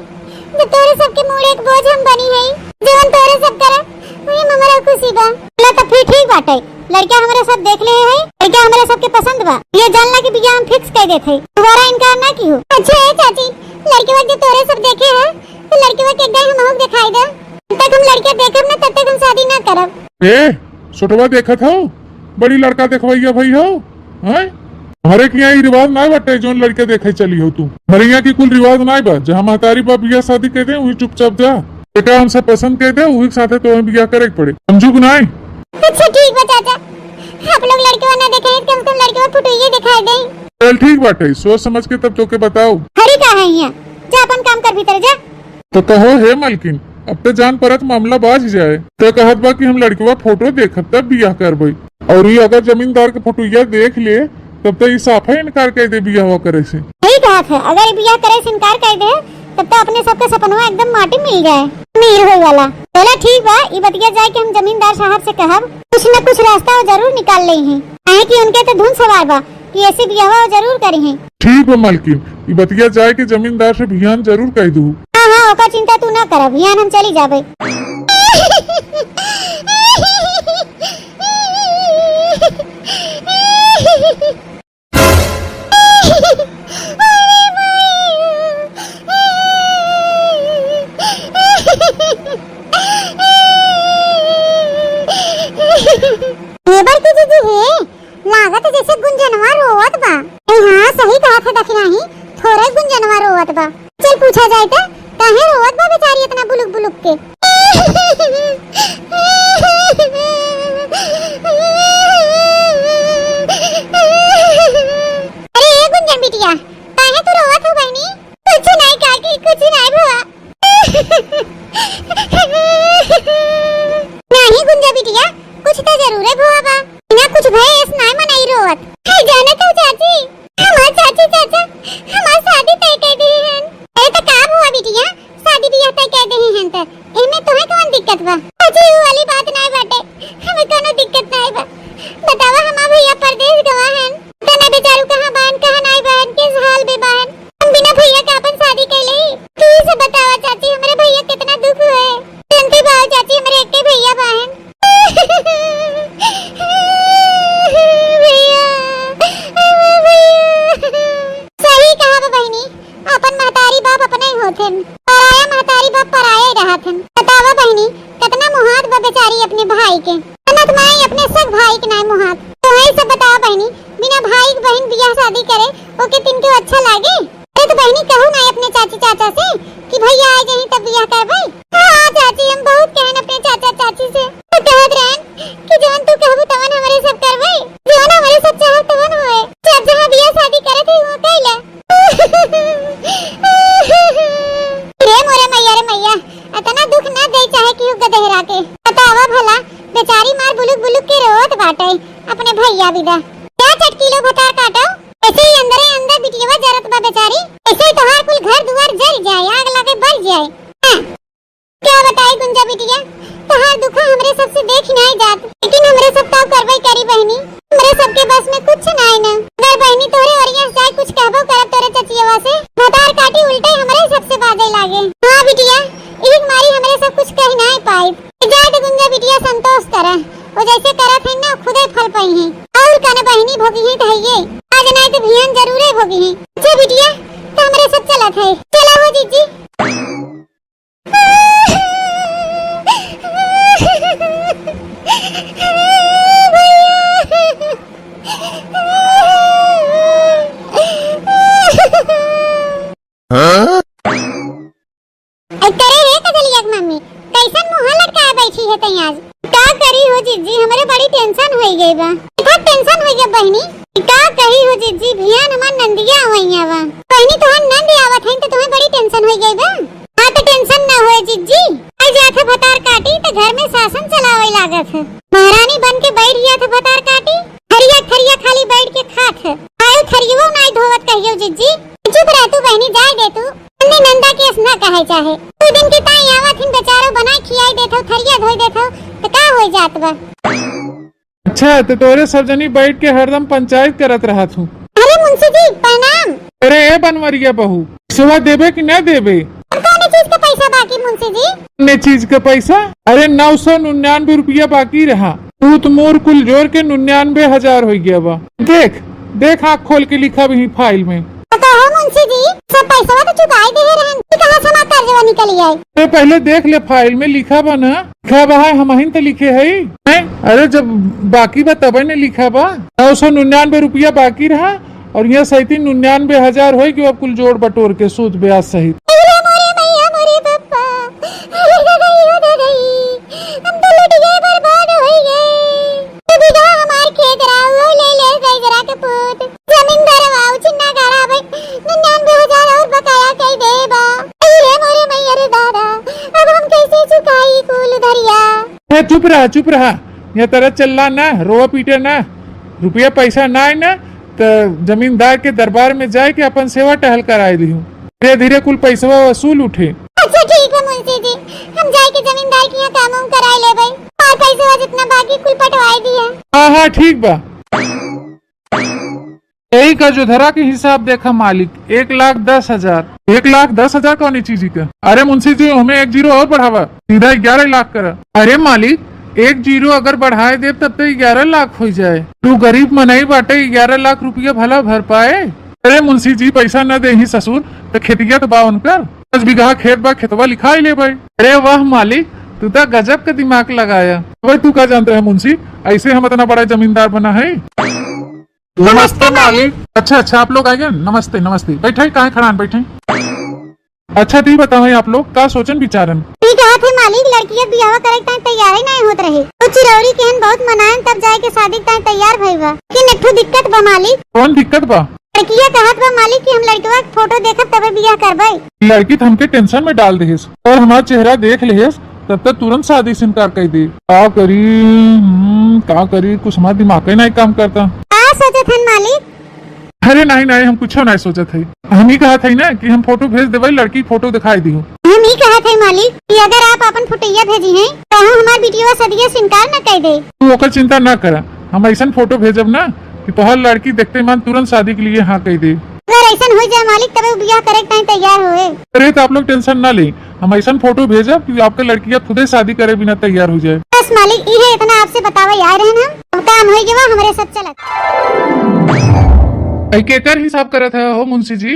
जब तोरे सबके मूड़ एक बोझ हम बनी है, जवन तोरे सब करे, वही में हमारा खुशी बा। चला तो फिर ठीक बाटे, लड़का हमारे सब देख ले है, लड़का हमारे सबके पसंद बा, ये जान ला कि बियाह हम fix कर देते हैं, दोबारा इनकार ना की हो। अच्छा है चाची, लड़के वक्त जो तोरे सब देखे है, तो लड़के वक्त एक दाई हम दिखाई दे। जब तक हम लड़के देखब ना, तब तक हम शादी ना करब। ए, छोटवा देखत हो, बड़ी लड़का देखवैया भई हो, हैं? हमारे के यहाँ ई रिवाज ना बटे, जौन लड़के देखे चली हो तू। हमारे यहाँ की कुल रिवाज ना बा, जहाँ महतारी बाप बियाह शादी कह दे, वही चुपचाप जा। बेटा हमसे पसंद कह दे, वही के साथे तो बियाह करे के पड़े, समझू कि नहीं? अच्छा ठीक बा चाचा, आप लोग लड़के ना देखे, कम से कम लड़के फोटो ये दिखाई दे। चल ठीक बाटे, सोच समझ के तब तोके बताओ। हरी का है यहाँ, जा अपन काम कर भीतर जा। तो कहो हे मलकिन, अब तो जान परत मामला बाझ जाए। तो कहत बा कि हम लड़कवा फोटो देखब तब बियाह करबई। और ये अगर जमींदार के फोटोइया देख ले तब तो ई साफे इनकार कर दे बियाहवा करे से। सही कहत है, अगर ई बियाह करे से इनकार कर दे, तब तो अपने सबके सपनवा एकदम माटी मिल जाए, अमीर होए वाला। चला ठीक बा, ई बतिया जाए के हम जमींदार साहब से कहब, कुछ न कुछ रास्ता वो जरूर निकाल लेइहैं, काहे कि उनके तो धुन सवार बा कि ऐसे बियाहवा वो जरूर करिहैं। ठीक बा मालकिन, ई बतिया जाए के जमींदार से बिहान जरूर कह दू। हाँ, हाँ, ओकर चिंता तू ना कर, बिहान हम चली जाबे। एबर की दीदी है, लागत जैसे गुंजनवा रोवत बा। ए हाँ, सही कहत है दखिनाही, थोड़े गुंजनवा रोवत बा। चल पूछा जाए त, काहे रोवत बा बेचारी इतना बुलुक बुलुक के? अरे ए गुंजन बिटिया, काहे तू रोवत हो बहिनी? कुछ नहीं काकी, कुछ नहीं भवा। नहीं गुंजा बिटिया, कुछ तो जरूर है भवा बा। बिना कुछ भय ऐस नाय मनई रोवत। है जाना तो चाची, हमार चाची चाचा हमार शादी तय कर दिए हन। अरे तो का भवा बिटिया, शादी बियाह तय कर दिए हन त एमे तोहे कौन दिक्कत बा? चाची, वो वाली बात नाय बाटे, हमें कोनो दिक्कत नाय बा। बतावा हमार भैया परदेश गवा हन, तना बेचारू कहाँ बाहन, कहाँ नाय बाहन, किस हाल में बाहन। हम बिना भैया के अपन शादी कैले ही। तू ही सब बतावा चाची, हमरे भैया कितना दुख हुए। जानती बाओ चाची, हमरे एके भैया बाहन। भैया, भैया। सही कहा बा बहिनी, अपन महतारी बाप अपने ही होथेन, पराया महतारी बाप पराया ही रहथेन। बतावा बहिनी, कितना मुहात बा बेचारी अपने भाई के। ननद माई अपने सग भाई के नाय मुहात। तो यही सब बतावा बहिनी, बिना भाई के बहिन बियाह शादी करे, ओके तिनके अच्छा लागे? अरे तो बहिनी कहू ना अपने चाची चाचा से कि भैया आ जाई तब बियाह करबे। हाँ चाची, हम बहुत कहन अपने चाचा चाची से, तो कहत रहन कि जवन तू कहबू तवन हमरे सब करबे, जवन हमरे सब चाहब तवन होए। जब जहाँ बियाह शादी करत है वो कैला। रे मोरे मैया रे मैया, इतना दुख न दे चाहे कि गदहरा के। बतावा भला, बेचारी मार बुलुक बुलुक के रोवत बाटे अपने भैया बिदा। क्या चटकीलो भतार काटो, ऐसे ही अंदरे अंदर बिटियवा जरत बा बेचारी, ऐसे ही तोहार कुल घर दुआर जर जाए, आग लगे बर जाए। हाँ, क्या बताई गुंजा बिटिया, तोहार दुखा हमरे सबसे देख नाय जात, लेकिन हमरे सब ताव करबे करी बहिनी, हमरे सबके बस में कुछ नाय न। अगर बहिनी तोहरे ओरिया से जाए कुछ कहबो करब तोरे चचियवा से, भतार काटी उल्टे हमरे सबसे बाजे लागे। हाँ बिटिया, इही मारी हमरे सब कुछ कह नाय पाई। जाए दे गुंजा बिटिया, संतोष करा, वो जैसे करत है ना खुदे फल पाई है। और कन बहिनी भोगी है धैये, आज नाय तो भियान जरूरे भोगी है। अच्छा बिटिया, तो हमरे सब चलत है, चला हो जीजी। अरे रे कजलिया के मम्मी, कैसन मुँह लटकाए बैठी है तई आज? का करी हो जीजी, हमरे बड़ी tension होई गई बा। बहुत tension होई गई बहिनी। का कही हो जीजी, भियान हमार नंदिया आवइया बा। बहिनी तोहार नंद आवत है तो तुम्हें बड़ी tension होई गई बा। हाँ तो tension ना होए जीजी, आई जात है भतार काटी तो घर में शासन चलावे लागत है। महारानी बन के बैठ जात है भतार काटी, थरिया थरिया खाली बैठ के खात है। आयो थरियो नाई धोवत कहियो जीजी। चुप रह तू बहिनी, जाए दे तू। नंदी नंदा के अस ना कहे चाहे। दू दिन के ताई आवत हिन बेचारो बनाए खियाई देत हो, थरिया धोई देत हो, तो का होई जात बा? अच्छा, तो तोरे सब जनी बैठ के हरदम पंचायत करत रहत हूँ। अरे मुंशी जी, प्रणाम। अरे ए बनवरिया बहू, पैसवा देबे कि ना देबे? अब कौने चीज का पैसा बाकी मुंशी जी? कौने चीज का पैसा? अरे नौ सौ निन्यानवे रुपया बाकी रहा। तू तो मोर कुल जोड़ के निन्यानवे हजार हो गया बा। देख, देख आँख खोल के लिखा भी file में। तो कहो मुंशी जी, सब पैसवा तो चुकाई दे रहन, कि कहाँ से हमार कर्जवा निकल आई? ते पहले देख ले file में लिखा बा ना, लिखा बा है, हमहिन तो लिखे है। हैं? अरे जब बाकी बा तबे ने लिखा बा। नौ सौ निन्यानवे रुपया बाकी रहा और यहाँ सहित निन्यानवे हजार होई कि अब कुल जोड़ बटोर के सूद ब्याज सहित। अरे मोरे मैया मोरे पप्पा, अरे दादा, यो दादा, हम तो लुट गए, बर्बाद हो गए। दू बीघा हमार खेत रहा, वो ले ले सैजरा के पूत। जमींदार बाबू छिन्ना गाड़ा भाई, निन्यानवे हजार और बकाया कई दे बा। अरे रे मोरे मैया रे दादा, अब हम कैसे चुकाई कुल उधरिया? ए, चुप रहा, चुप रहा। ये तरह चलला ना, रोवा पीटे ना। रुपया पैसा ना आए ना, त जमींदार के दरबार में जाए के अपन सेवा टहल कराए दिहू। धीरे धीरे कुल पैसवा वसूल उठे। अच्छा ठीक बा मुंशी जी, हम जाए के जमींदार के यहाँ काम उम कराए लेबै। और पैसवा जितना बाकी कुल पटवाए दिया। हाँ हाँ ठीक बा। यही का जो धरा के हिसाब देखा मालिक, एक लाख दस हजार। एक लाख दस हजार कौनी चीज का? अरे मुंशी जी, हमें एक जीरो और बढ़ावा, सीधा ग्यारह लाख करा। अरे मालिक, एक जीरो अगर बढ़ाए देब तब तो ग्यारह लाख हो जाए। तू गरीब मनई बाटे, ग्यारह लाख रुपया भला भर पाए? अरे मुंशी जी, पैसा न देही ससुर, तो खेतिया तो बा उनकर, दस बीघा खेत बा, खेतवा लिखाई लेबै। अरे वाह मालिक, तू तो गजब का दिमाग लगाया। अबे तू का जानता है मुंशी, ऐसे हम इतना बड़ा जमींदार बना है। नमस्ते मालिक। अच्छा अच्छा, आप लोग आ गए, नमस्ते नमस्ते। बैठे, काहे खड़ान बैठे। अच्छा दी बताओ आप लोग का सोचन विचारन? ठीक कहत है मालिक, लड़किया बियाह करे के ताई तैयार ही नहीं होत रहे। तो चिरौरी केहन बहुत मनायन तब जाए के शादी के ताई तैयार भई बा। लेकिन एक ठो दिक्कत बा मालिक। कौन दिक्कत बा? लड़किया कहत बा मालिक कि हम लड़कवा के फोटो देखब तबे बियाह करबै। लड़की तो हमके टेंशन में डाल देहिस और हमार चेहरा देख लेहिस तब तक तुरंत शादी से इनकार कर दे। का करी, हम्म, का करी, कुछ हमार दिमाग ही नहीं काम करता। का सोचत हन मालिक? अरे नहीं नहीं, हम कुछ नहीं सोचत है। हम ही कहत है ना कि हम फोटो भेज देबै, लड़की फोटो दिखाई दिहू। हम ही कहत है मालिक कि अगर आप अपन फोटोइया भेजी हैं तो हम हमार बिटिया सदिया से इनकार न कर दे। तू ओकर चिंता ना करा, हम ऐसन फोटो भेजब ना कि तोहर लड़की देखते मान तुरंत शादी के लिए हाँ कह दे। अगर ऐसन हो जाए मालिक तबे उ बियाह करे के ताई तैयार होए। अरे तो आप लोग टेंशन ना ले, हम ऐसन फोटो भेजब कि आपके लड़किया खुदे शादी करे बिना तैयार हो जाए। बस मालिक, इहे इतना आपसे बतावे आए रहन हम। अब काम होई गवा, हमरे सब चलत। ऐ केकर हिसाब करत है हो मुंशी जी?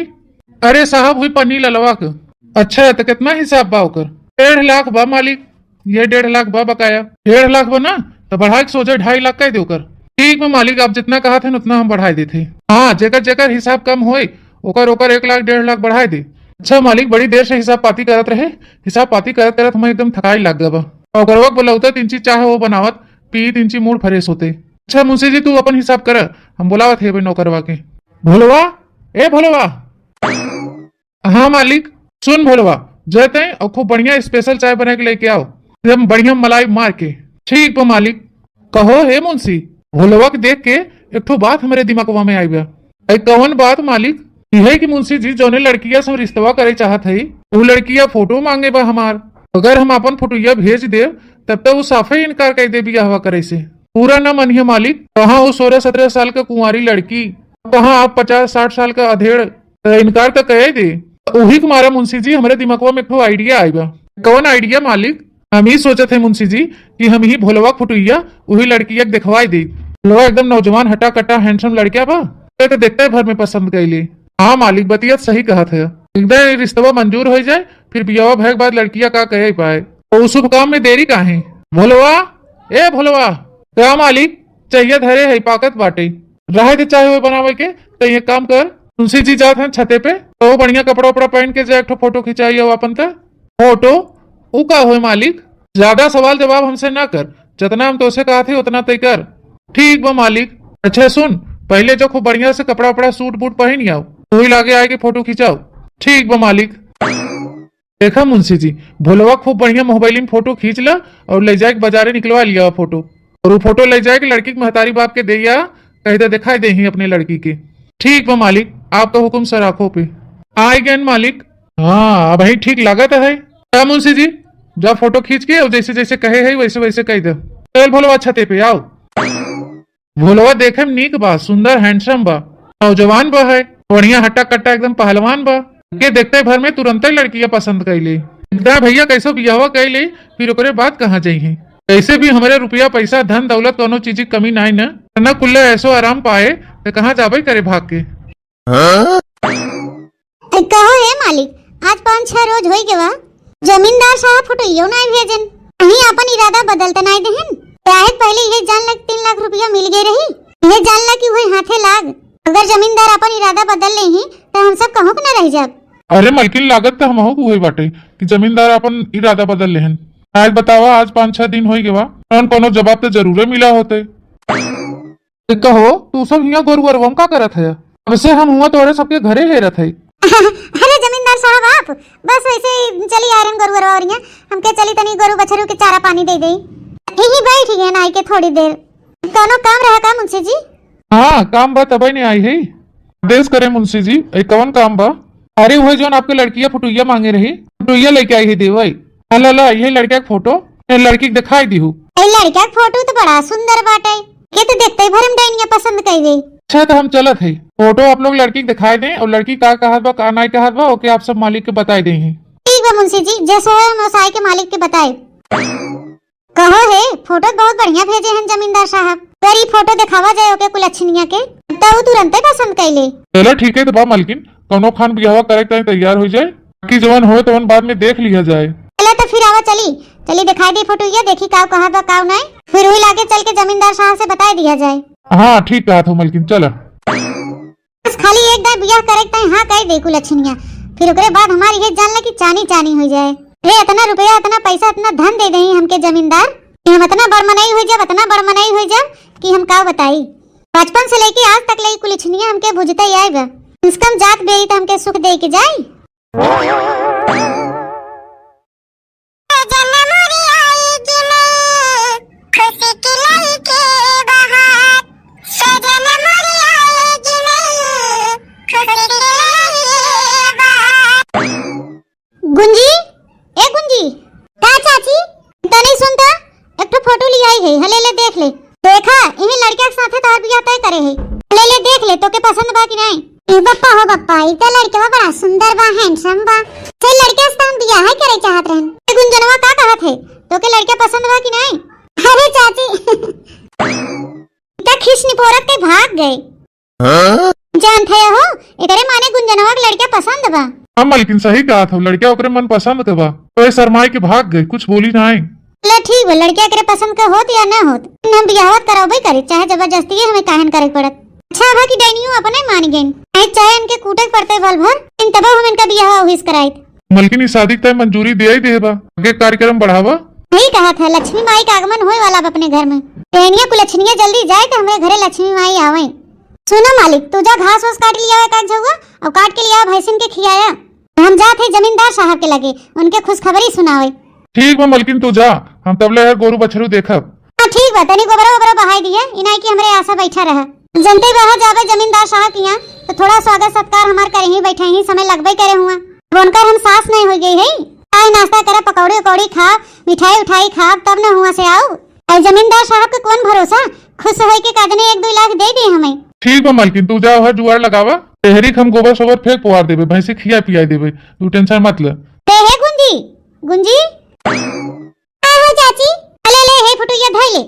अरे साहब, हुई पन्नी ललवा के। अच्छा, तो कितना हिसाब बा ओकर? डेढ़ लाख बा मालिक, ये डेढ़ लाख बा बकाया। डेढ़ लाख बा ना, तो बढ़ा के सोझे ढाई लाख कह दे ओकर। ठीक बा मालिक, आप जितना कहत हैं उतना हम बढ़ाई देते हैं। हाँ, जेकर जेकर हिसाब कम होए ओकर ओकर एक लाख डेढ़ लाख बढ़ाई दे। अच्छा मालिक, बड़ी देर से हिसाब पाती करत रहे, हिसाब पाती करत करत हमें एकदम थकाई लग गवा। ओकरवा के बोलौता तीन चीज चाहे वो बनावत पी, तीन चीज मूड फ्रेश होते। अच्छा मुंशी जी, तू अपन हिसाब कर, हम बोलावत है नौकरवा के। भोलवा, ए भोलवा। हाँ मालिक, सुन भोलवा, जय तय और खूब बढ़िया स्पेशल चाय बना के लेके आओ, एकदम बढ़िया मलाई मार के। ठीक बा मालिक। कहो हे मुंशी, भोलवा के देख के एक ठो बात हमरे दिमागवा में आई बा। ऐ कवन बात मालिक? यह कि मुंशी जी जौने लड़किया से हम रिश्तवा करे चाहत हई, वो लड़किया फोटो मांगे बा हमार। अगर हम अपन फोटोया भेज देब तब तो वो साफे इनकार कर दे बियाहवा करे से। पूरा न मनिहे मालिक, कहाँ वो सोरह सतरह साल का कुंवारी लड़की, कहाँ आप पचास साठ साल का अधेड़, त इनकार त कहे दे। उही के मारा मुंशी जी, हमरे दिमागवा में एक ठो आइडिया आई बा। कौन आइडिया मालिक? हम ही सोचत है मुंशी जी कि हम ही भोलवा खुटुइया उही लड़किया के देखवाई दे। भोलवा एकदम नौजवान, हटा कटा, हैंडसम लड़किया बा, ते तो देखते भर में पसंद कैली। हाँ मालिक, बतिया सही कहत है। एकदम ये रिश्तवा मंजूर हो जाए, फिर बियाह भय के बाद लड़किया का कहे पाए। तो उस शुभ काम में देरी काहे? भोलवा, ए भोलवा, का मालिक, चाहिए धरे है, पाकत बाटे। रहे के चाहे वो बनावे के, तो ये काम कर, तुलसी जी जात हैं छते पे, तो वो बढ़िया कपड़ा उपड़ा पहन के जा, एक ठो फोटो खिंचाई आओ अपन त। फोटो? उ का होए मालिक? ज्यादा सवाल जवाब हमसे ना कर, जितना हम तोसे कहा थे उतना तय कर। ठीक बा मालिक। अच्छा सुन, पहले जो खूब बढ़िया से कपड़ा उपड़ा सूट बूट पहन आओ, वही लागे आए के फोटो खिंचाओ। ठीक बा मालिक। देखा मुंशी जी, भोलवा खूब बढ़िया मोबाइल में फोटो खींच ला और ले जाके बाजारे निकलवा लिया फोटो। और वो फोटो ले जाके लड़की के महतारी बाप के दे या कह दे, दिखाई दे ही अपने लड़की के। ठीक बा मालिक, आपका हुक्म सर आंखों पे। आए गए मालिक। हाँ, अब ही ठीक लागत है। का मुंशी जी, जा फोटो खींच के और जैसे जैसे कहे है वैसे वैसे कह दे। चल भोलवा छते पे आओ। भोलवा देखे में नीक बा, सुंदर हैंडसम बा, नौजवान बा है, बढ़िया हट्टा कट्टा एकदम पहलवान बा। के देखते भर में तुरंते लड़किया पसंद कैली। देखता भैया कैसो बियाहवा कैली, फिर ओकरे बाद कहाँ जइहे। कैसे भी हमरे रुपया पैसा धन दौलत कौनो चीज की कमी नाई न, न कुल्ले ऐसो आराम पाए, तो कहाँ जाबे करे भाग के। हाँ? ए, कहो हे मालिक, आज पाँच छह रोज होई गवा, जमींदार साहब फोटो यो नाई भेजन। कहीं अपन इरादा बदल त नाई देहन। काहे पहले ये जान लग तीन लाख रुपया मिल गए रही, ये जान लग कि वही हाथे लाग। अगर जमींदार अपन इरादा बदल ले ही, तो हम सब कहूँ के न रह जाब। अरे मलकिन, लागत तो हमहू को हुई बाटे कि जमींदार अपन इरादा बदल लेहन। आज बतावा, आज पाँच छह दिन होई गवा, कौन कोनो जवाब तो जरूरे मिला होते। ए, कहो, तू सब हियाँ गोरुअरवा में का करत है? अब से हम हुआँ तोहरे सबके घरे हेरत है। अरे जमींदार साहब आप, बस वैसे ही चली आ रहे हैं गोरुअरवा ओरिया, हमके चली तनी गोरु बछरू के चारा पानी दे दे। यही बैठ गए ना आइके थोड़ी देर। कौनो काम रहा का मुंशी जी? हाँ, काम बा, तबे नहीं आई है। आदेश करे मुंशी जी, ए कवन काम बा? अरे, वह जौन आपके लड़किया फुटुइया मांगे रही, फुटुइया लेके आई है देवई। हाँ, ला, ला, ये लड़किया के फोटो, ये लड़की के दिखाई दीहू। ए लड़किया के फोटो तो बड़ा सुंदर बाटे, ये तो देखते ही भरम डाइनिया पसंद कर गई। अच्छा, तो हम चलत है, फोटो आप लोग लड़की के दिखाई दें और लड़की का कहत बा, का नहीं कहत बा, ओके आप सब मालिक के बताई दें। ठीक बा मुंशी जी, जैसे है हम ओसाई के मालिक के बताए। कहो हे, फोटो बहुत बढ़िया भेजे हैं जमींदार साहब। अगर ई फोटो दिखावा जाए ओके कुलच्छनिया के, त ऊ तुरंते पसंद कइले। चलो ठीक है, तो बा मलकिन, कौनो खान बियाहवा करे के तैयार हो जाए, कि जवन होए तवन बाद में देख लिया जाए। चलो तो फिर आवा चली, चली दिखाई दे फोटो, ये देखी काव कहाँ बा काव नहीं, फिर वही लागे चल के जमींदार साहब से बताई दिया जाए। हाँ ठीक कहा था मलकिन, चला। बस खाली एक दाई बियाह करे के ताई हाँ कह दे कुलच्छनिया, फिर ओकरे बाद हमारी ये जान ले कि चानी चानी हो जाए। रे इतना रुपया, इतना पैसा, इतना धन दे दे हमके जमींदार कि हम इतना बड़ मनई हो जाब, इतना बड़ मनई हो जाब कि हम का बताई। बचपन से लेके आज तक ले कुलच्छनिया हमके बुझते ही आए बा। कम से कम जात बेरी तो हमके सुख दे के जाई। सजन मोरे आए कि नहीं, खुशी की लई के बहार। सजन मोरे आए कि नहीं, खुशी की लई के बहार। गुंजी, ए गुंजी। का चाची? तनी सुन त, एक ठो फोटो ले आई है, हले ले देख ले। देखा, इही लड़किया के साथे तोहर बियाह तय करे है। ले ले देख ले, तोके पसंद बा कि नहीं? ए बप्पा हो बप्पा, ई त लड़कवा बड़ा सुंदर बा, handsome बा। से लड़किया से त हम बियाह ही करे चाहत रहन। ए गुंजनवा का कहत है? तोके लड़किया पसंद बा कि नहीं? अरे चाची, त खीस निपोरत के भाग गए। हाँ? जानत है हो, एकरे माने गुंजनवा के लड़किया पसंद बा। हाँ मलकिन, सही कहत हो, लड़किया ओकरे मन पसंद के बा। तो ये शर्माए के भाग गए, कुछ बोली नाई। ले ठीक बा, लड़किया एकरे पसंद के होत या न होत, हम बियाहवा त करबे करी, चाहे जबरदस्ती हमें काहे न करे के पड़त। अच्छा बा कि डाइनियो अपने मान गइन, नहीं चाहे इनके कूटे के पड़ते भल भर, इन तबो हम इनका बियाहवा उहिस कराइत। मलकिन, ई शादी के तय मंजूरी दे ही दे बा, आगे कार्यक्रम बढ़ावा। सही कहा था, लक्ष्मी माई का आगमन होए वाला बा अपने घर में। डाइनिया कुलच्छनिया जल्दी जाए तो हमरे घरे लक्ष्मी माई आवे। सुनो मालिक, तू जा घास वास काट लिया एक आध झउआ और काट के लिया भैंसिन के खियाया। हम जात है जमींदार साहब के लगे, उनके खुशखबरी सुनावे। ठीक बा मलकिन, तू जा, हम तबले है गोरू बछरू देखब। हाँ ठीक बा, तनी गोबरा ओबरा बहाई दिए, इनाई की हमरे आशा बैठा रहा। जनते बहा जाबे जमींदार साहब के यहाँ, तो थोड़ा स्वागत सत्कार हमार करे ही बैठे ही समय लगबे करे हुआ। अब उनकर हम सास नहीं हो गई है, चाय नाश्ता करे, पकौड़ी उकौड़ी खा, मिठाई उठाई खा, तब न हुआ से आओ। अरे जमींदार साहब के कौन भरोसा, खुश होए के काजने एक दो लाख दे दे हमें। ठीक बा मलकिन, तू जा, वह जुआर लगावा, तेहरी के हम गोबर सोबर फेंक पुआर देबे, भैंसी खिया पियाई देबे, तू tension मत ले। ते हे गुंजी, गुंजी। का हो चाची? अले ले, हे फुटुइया धइ ले।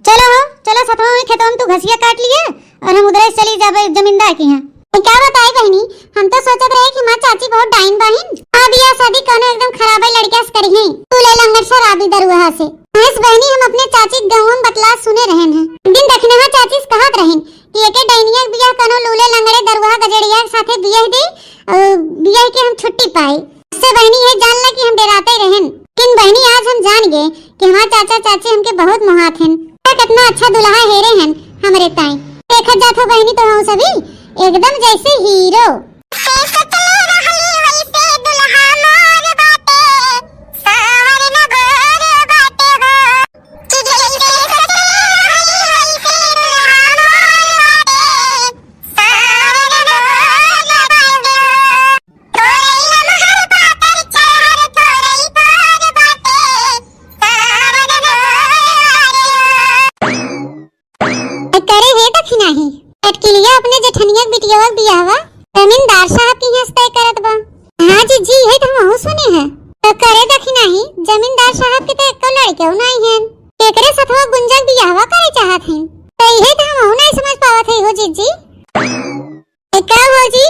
चलो हो, चलो सतवा में खेतवा में तू घसिया काट लिया और हम उधरे से चली जाबे जमींदार के यहाँ। ए, का बताई बहिनी, हम तो सोचत रहे कि हमार चाची बहुत डाइन बाहिन। हाँ, बियाह शादी कौनो एकदम खराबे लड़किया से करी है। तू ले लंगड़ शराबी दरुहा से। भैंस बहिनी, हम अपने चाची के गाँव में बतला सुने रहन हैं। एक दिन दखिनहा चाची से कहत रहन कि एके डाइनिया के बियाह कौनो लूले लंगड़े दरुहा गजेड़िया के साथे बियाह दे, और बियाह के हम छुट्टी पाए। से बहिनी, ये जान ला कि हम डेराते रहन, लेकिन बहिनी, आज हम जान गए कि हमार चाचा चाची हमके बहुत मोहात हन। कितना अच्छा दुल्हा हेरे हन हमरे ताई। देखत जात हो बहिनी, तो हम सभी एकदम जैसे हीरो। करे हे दखिनाही, कटकिलिया अपने जेठनिया के बिटियावा के बियाहवा जमींदार साहब के यहाँ से तय करत बा। हाँ जीजी, ये तो हमहू सुने हैं। तो करे दखिनाही, जमींदार साहब के तो एको लड़के नहीं हैं, केकरे सथवा गुंजा के बियाहवा करे चाहत हैं। तो ये तो हमहू नहीं समझ पावत है हो जीजी। ए, का भौजी,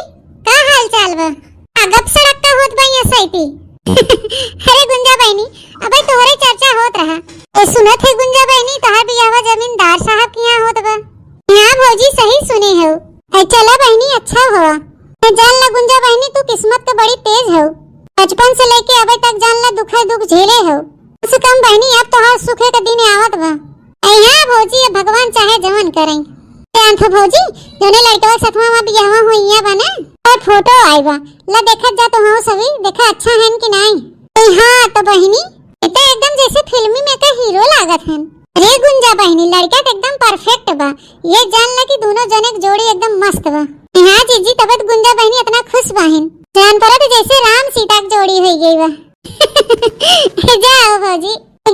का हाल चाल बा? आ गप सड़क का होत बा यहाँ सैती। अरे गुंजा बहिनी, अबे तोहरे चर्चा होत रहा। ए, सुनत है गुंजा बहिनी, तोहार बियाहवा जमींदार साहब के यहाँ होत बा। हाँ भौजी, सही सुने हो। ए, चला बहिनी, अच्छा हुआ। ए, जान ला गुंजा बहिनी, तू किस्मत के बड़ी तेज हो। बचपन से लेके अबे तक जान ला दुखे दुख झेले हो। कम से कम बहिनी, अब तोहार सुखे के दिन आवत बा। ए हाँ भौजी, अब भगवान चाहे जवन करें। जानत हो भौजी, जौने लड़कवा के सथवा वहाँ बियाहवा हुइया बा ना, और फोटो आई बा, ला देखत जा तो हो सभी, देखा अच्छा हन कि नाई। ए हाँ तो बहिनी, ये तो एकदम जैसे फिल्मी में का हीरो लागत हन। अरे गुंजा बहिनी, लड़का त एकदम perfect बा। ये जान ला कि दोनों जने के जोड़ी एकदम मस्त बा। हाँ जीजी, तबे त गुंजा बहिनी इतना खुश बाहिन। जान पड़ा त जैसे राम सीता के जोड़ी होइ गई बा। जा हो भौजी,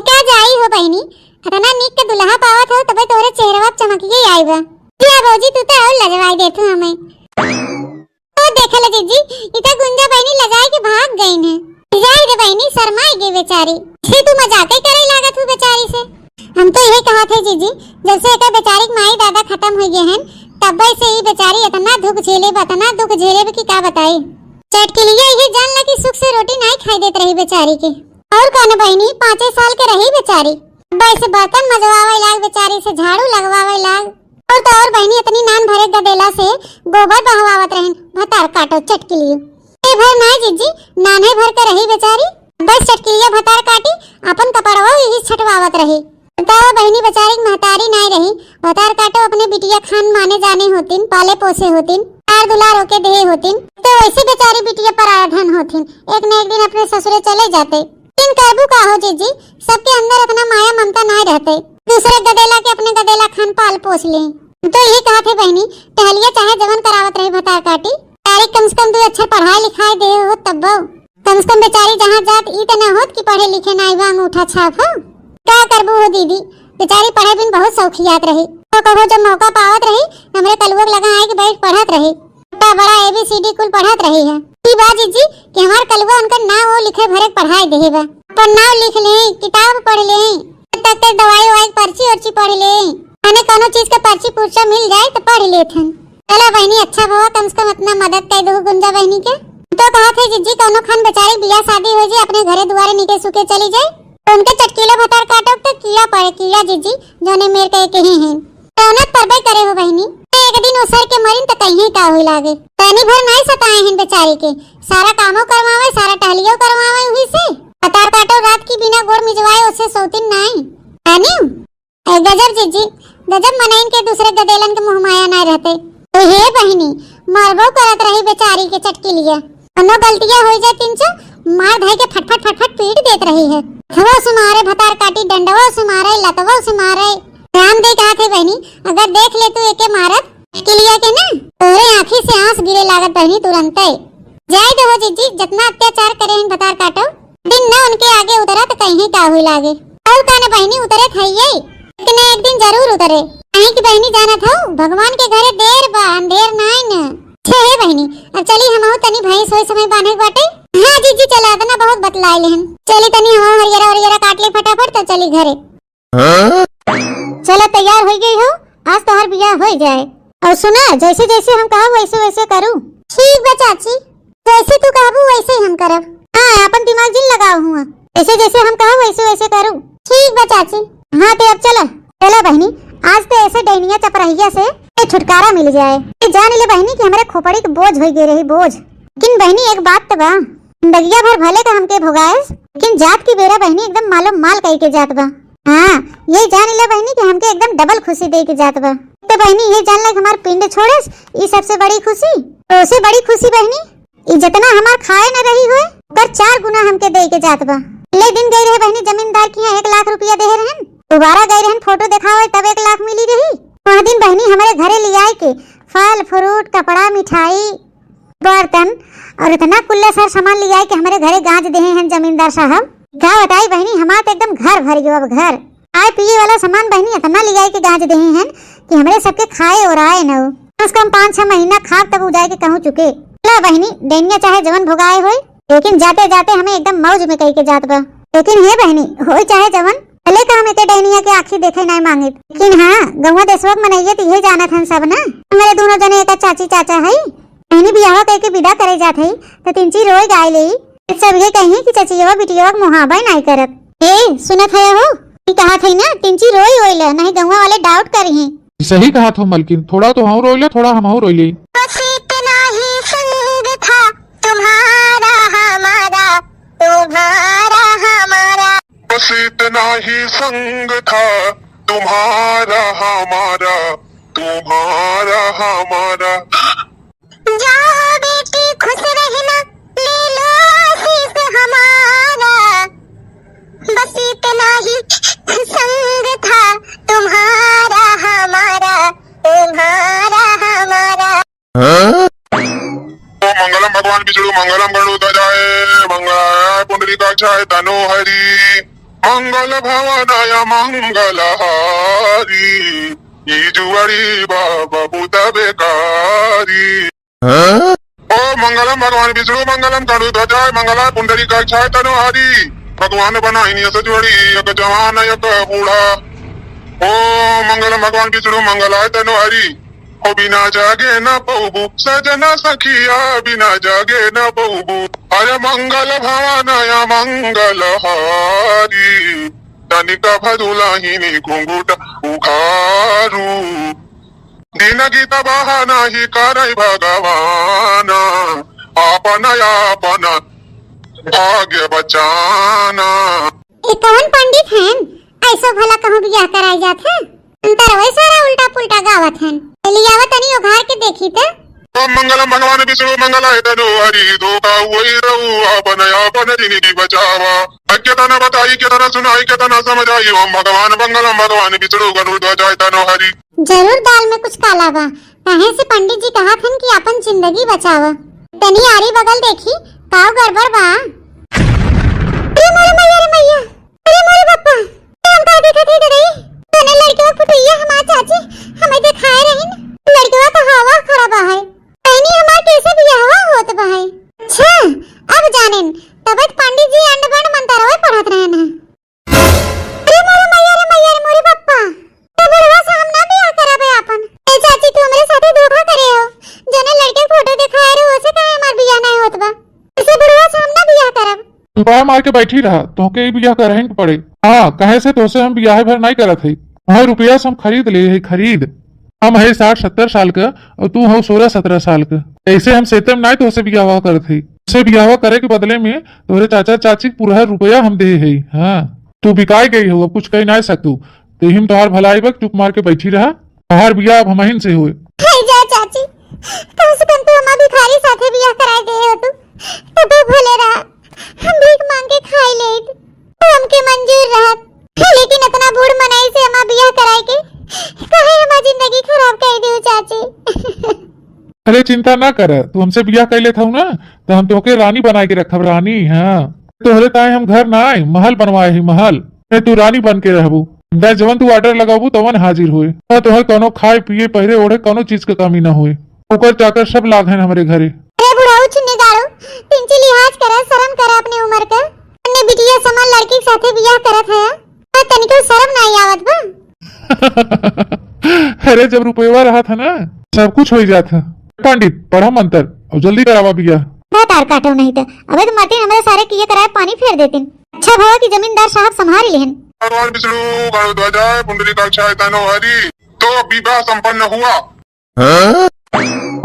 का जाई हो बहिनी, इतना नीक के दुल्हा पावत हो, तबे तोहरे चेहरवा पे चमकिए आई बा। जा भौजी, तू त और लजवाई देत हो हमें। ओ देख ले जीजी, ई त गुंजा बहिनी लजाए के भाग गईन है। जाए दे बहिनी, शर्माए गई बेचारी। से तू मजाक ही करे लागत हूँ बेचारी से। हम तो यही कहा थे जीजी, जब से एकर बेचारी के माई दादा खत्म हो गए हैं, तब से ही बेचारी इतना दुख झेले बा, इतना दुख झेले बा कि का बताई। चटकिलिया ये जान ला कि सुख से रोटी नहीं खाई देत रही बेचारी के। और कौन बहिनी, पाँचे साल के रही बेचारी। अब ऐसे बर्तन मजवावे लाग बेचारी से, झाड़ू लगवावे लाग। और तो और बहिनी, इतनी नान भरे गदेला से गोबर बहवावत रहन भतार काटो चटकिलियो। ए भर नाय जीजी, नाने भर के रही बेचारी। बस चटकिलिया भतार काटी, अपन कपड़वा यही छटवावत रही। बताओ बहिनी, बेचारी के महतारी नाय रही, भतार काटो अपने बिटिया खान माने जाने होतिन, पाले पोसे होतिन, प्यार दुलार ओके देहे होतिन, तो वैसे बेचारी बिटिया पराया धन होतिन, एक न एक दिन अपने ससुरे चले जाते। लेकिन करबू का हो जीजी, सबके अंदर इतना माया ममता नाय रहते, दूसरे गदेला के अपने गदेला खान पाल पोस ले। तो यही कहा थे बहिनी, टहलिया चाहे जवन करावत रहे भतार काटी, तारीख कम से कम दो अक्षर पढ़ाई लिखाई दे हो तब्बो। कम से कम बेचारी जहाँ जात ई त ना होत कि पढ़े लिखे नाई बा, अंगूठा छाप हो। का करबू हो दीदी, बेचारी पढ़े बिन बहुत शौखियात रही। तो कबो जब मौका पावत रही, हमरे कलुआ के लगा आए के बैठ पढ़त रही। छोटा बड़ा A B C D कुल पढ़त रही है। ई बा जीजी कि हमार कलुआ उनकर नाव वो लिखे भरे के पढ़ाई देहे बा। अपन नाव लिख ले, किताब पढ़ ले, तब तक के दवाई उवाई के पर्ची उर्ची पढ़ ले। माने कौनो चीज के पर्ची पुर्चा मिल जाए तो पढ़ लेत हन। चला बहिनी, अच्छा भवा, कम से कम इतना मदद कर दो गुंजा बहिनी के। तो कहा थे जीजी, कौनो खान बेचारी बियाह शादी हो जाए, अपने घरे दुआरे निके सुखे चली जाए, तो उनके चटकीला भतार काटो तो कीड़ा पड़े, कीड़ा जीजी, जोने मेर के कही हैं। रौनक परबे करे हो बहिनी, एक दिन वो सर के मरिन तो कहीं का होई लागे। तनी भर नहीं सताए हैं बेचारी के, सारा कामो करवावे, सारा टहलियो करवावे उही से। भतार काटो रात की बिना गोड़ मिजवाए उसे सोतिन नहीं। तानियो ए गजब जीजी, गजब मनइन के दूसरे गदेलन के मोह माया ना रहते। ए हे बहिनी, मरबो करत रही बेचारी के चटकिलिया। कौनो गलतिया होई जाए तिनसे, मार धई के फटफट फटफट पीट देत रही है। हथवो से मारे भतार काटी, डंडवो से मारे, लतवो से मारे। राम दे कहा थे बहिनी, अगर देख ले तू एके मारत चटकिलिया के ना, तोरे आँखी से आँस गिरे लागत बहिनी तुरंते। जाए दो जीजी, जितना अत्याचार करे हैं भतार काटो, दिन न उनके आगे उतरा तो कहीं का हुई लागे। और का न बहिनी उतरे थे ये, एक न एक दिन जरूर उतरे। कहीं की बहिनी जानत हो, भगवान के घरे देर बा, अंधेर नाय न। छे हे बहिनी, अब चली हमहू तनी भैंस होई समय बांधे के बाटे। हाँ जीजी चला, इतना बहुत बतलाए लेहन। चली तनी हमहू हरियरा हरियरा काट ले फटाफट तो चली घरे। हाँ? चला तैयार हो गई हो, आज तोहर बियाह हो जाए। और सुना, जैसे जैसे हम कहब वैसे वैसे करू। ठीक बा चाची, जैसे तू कहबू वैसे ही हम करब। हाँ, अपन दिमाग जिन लगाओ हुआ, जैसे जैसे हम कहब वैसे वैसे करू। ठीक बा चाची। हाँ ते अब चला, चला बहिनी, आज ते ऐसे डैनिया चपरहिया से ए छुटकारा मिल जाए। ए जान ले बहिनी कि हमरे खोपड़ी के बोझ हो गए रही, बोझ। लेकिन बहिनी एक बात तो बा, जिंदगिया भर भले का हमके भोगाएस, लेकिन जात की बेरा बहिनी एकदम मालो माल कह के जात बा। हाँ, ये जान ले बहिनी कि हमके एकदम डबल खुशी दे के जात बा। तो बहिनी ये जान ले कि हमार पिंड छोड़ेस, ई सबसे बड़ी खुशी। तो उससे बड़ी खुशी बहिनी, ई जितना हमार खाए न रही होए, ओकर चार गुना हमके दे के जात बा। ले दिन गई रहे बहिनी जमींदार के यहाँ एक लाख रुपया दे रहन, दोबारा गई रहन फोटो दिखावे तब एक लाख मिली रही। वह दिन बहिनी हमारे घरे ले आए के फल फ्रूट कपड़ा मिठाई बर्तन और इतना कुल्ले सर सामान ले आए कि हमारे घरे गांज देहे हैं जमींदार साहब। का बताई बहिनी, हमार तो एकदम घर भर गयो। अब घर खाए पिए वाला सामान बहिनी इतना ले आए के गांज देहे हैं कि हमरे सबके खाए और आए न हो। कम से कम पाँच छह महीना खाब तब उ जाए के कहूँ चुके। ला बहिनी, डैनिया चाहे जवन भोगाए होए, लेकिन जाते जाते हमें एकदम मौज में कह के जात बा। लेकिन हे बहिनी, होए चाहे जवन, भले का हम एके डैनिया के आँखी देखे नाय मांगित, लेकिन हाँ, गौवा देशवा के मनइये त इहे जानत हन सब ना, हमरे दोनों जने एका चाची चाचा हई। बहिनी बियाह कह के विदा करे जात हई, त तिनची रोए गाय ले, सब ये कही कि चचियवा बिटियवा के मुहाबा नाय करत। ए, सुनत है हो? ई कहा थे ना, तिनची रोई ओइला, नहीं गौवा वाले doubt करी हैं। सही कहा थो मलकिन, थोड़ा तो हम रोइले, थोड़ा हम रोइले। बस इतना ही संग था तुम्हारा हमारा, तुम्हारा हमारा। बस इतना ही संग था तुम्हारा हमारा, तुम्हारा हमारा। जाओ बेटी खुश रहना, ले लो आशीष हमारा। बस इतना ही संग था तुम्हारा हमारा, तुम्हारा हमारा। हाँ? ओम मंगलम भगवान विष्णु मंगलम गरुड़ध्वजाय मंगलाय पुंडरीकाक्षाय तनो हरि मंगल भवनाय मंगलहारी। ई जुआरी बाबा बुता बेकारी। हाँ? ओम मंगलम भगवान विष्णु मंगलम गरुड़ध्वजाय मंगलाय पुंडरीकाक्षाय तनो हरि। भगवान बनाइनिया सजवड़ी एक जवान एक बूढ़ा। ओम मंगलम भगवान विष्णु मंगलाय तनो हरि। हो बिना जागे ना पौबू सजना सखिया, बिना जागे ना पौबू। अरे मंगल भवनाय मंगलहारी। तनिका भदुलाहिनी घुंघुट उघारू। दिन गीत बहाना ही करै भगवान, आपन आपन भाग्य बचाना। ए कवन पंडित हन, ऐसो भला कहूँ बियाह कराई जात है? अंतर वही सारा उल्टा पुल्टा गावत हन। चली आवा तनी ओघार के देखी त। ओम मंगलम भगवान विष्णु मंगलाय तनो हरि, धोखा हुई रहू आपन आपन जिंदगी बचावा। अब केतना बताई, केतना सुनाई, केतना समझाई। ओम भगवान मंगलम भगवान विष्णु गरुड़ध्वजाय तनो हरि। जरूर दाल में कुछ काला बा, काहे से पंडित जी कहत हन कि आपन जिंदगी बचावा। तनी आरी बगल देखी, काव गड़बड़ बा। अरे मोरे मैया रे मैया, अरे मोरे बप्पा, हम का देखत हई ददई? तने लड़कवा फुटैया हमार चाची हमें देखाए रहिन। लड़कवा तो हवा खराब है, कहनी हमार कैसे बियाहवा होत बा है। अच्छा, अब जानेन, तब पंडित जी अंड बंड मंतरवे पढ़त रहन है। अरे मोरे मैया रे मैया रे मोरे बप्पा, तो बुढ़वा से हम ना बियाह कराबे आपन। ए चाची, तू हमरे साथे धोखा करे हो, जने लड़के के फोटो देखाए रहो, ओसे काहे हमार बियाह नहीं होत बा? इसे बुढ़वा से हम ना बियाह करब। चुपाए मार के बैठी रहा, तोहके ही बियाह करहिन के पड़े। हाँ, कहे से तोसे हम बियाह भर नहीं करत हई। तोहे रुपया से हम खरीद ले हई, खरीद। हम है साठ सत्तर साल का और तू हो सोलह सत्रह साल का। ऐसे हम सेतम नहीं तोसे बियाह करत हई। तोसे बियाह करे के बदले में तोहरे चाचा चाची के पूरा रुपया हम दे हई। हाँ, तू बिकाई गई हो, अब कुछ कही नहीं सकतू। तेहिम तोहार भलाई बा, चुप मार के बैठी रहा। तोहार बियाह अब हमहिन से होए। हे जा चाची, कम से कम तू हमार भिखारी साथे बियाह कराए दे हो तू, तबे भले रहा। हम भीख मांग के खाई लेत, तो हमके मंजूर रहत। लेकिन इतना बूढ़ मनई से हमार बियाह कराए के, काहे हमार जिंदगी खराब कर दियो चाची? अरे चिंता ना कर, तू हमसे बियाह कर लेत हऊ ना, तो हम तोहके रानी बनाए के रखब, रानी। हाँ, तोहरे ताए हम घर ना आए, महल बनवाए ही, महल। ए, तू रानी बन के रहबू। मैं जवन तू order लगाबू, तवन हाजिर होए। ना तोहर कौनो खाए, पिए, पहिरे, ओढ़े, कौनो चीज के कमी ना होए। ओकर चाकर सब लाग हैं हमरे घरे। अरे बुढ़ऊ छुन्नी गाड़ू, तिनची लिहाज करा, शर्म करा अपने उम्र का। अन्य बिटिया समान लड़की के साथे बियाह करत है, और तनिको शर्म नाई आवत बा। अरे जब रुपयवा रहत है ना, सब कुछ हो जात है। पंडित, पढ़ा मंत्र और जल्दी करावा बियाह। दातार काटो नहीं तो, अबे तो मरतीन हमरे सारे किए कराए पानी फेर देतीन। अच्छा भवा कि जमींदार साहब संभारी लेहन। भगवान विष्णु गरुड़ ध्वजा पुंडरीकाक्षाय तनो हरि। तो विवाह संपन्न हुआ।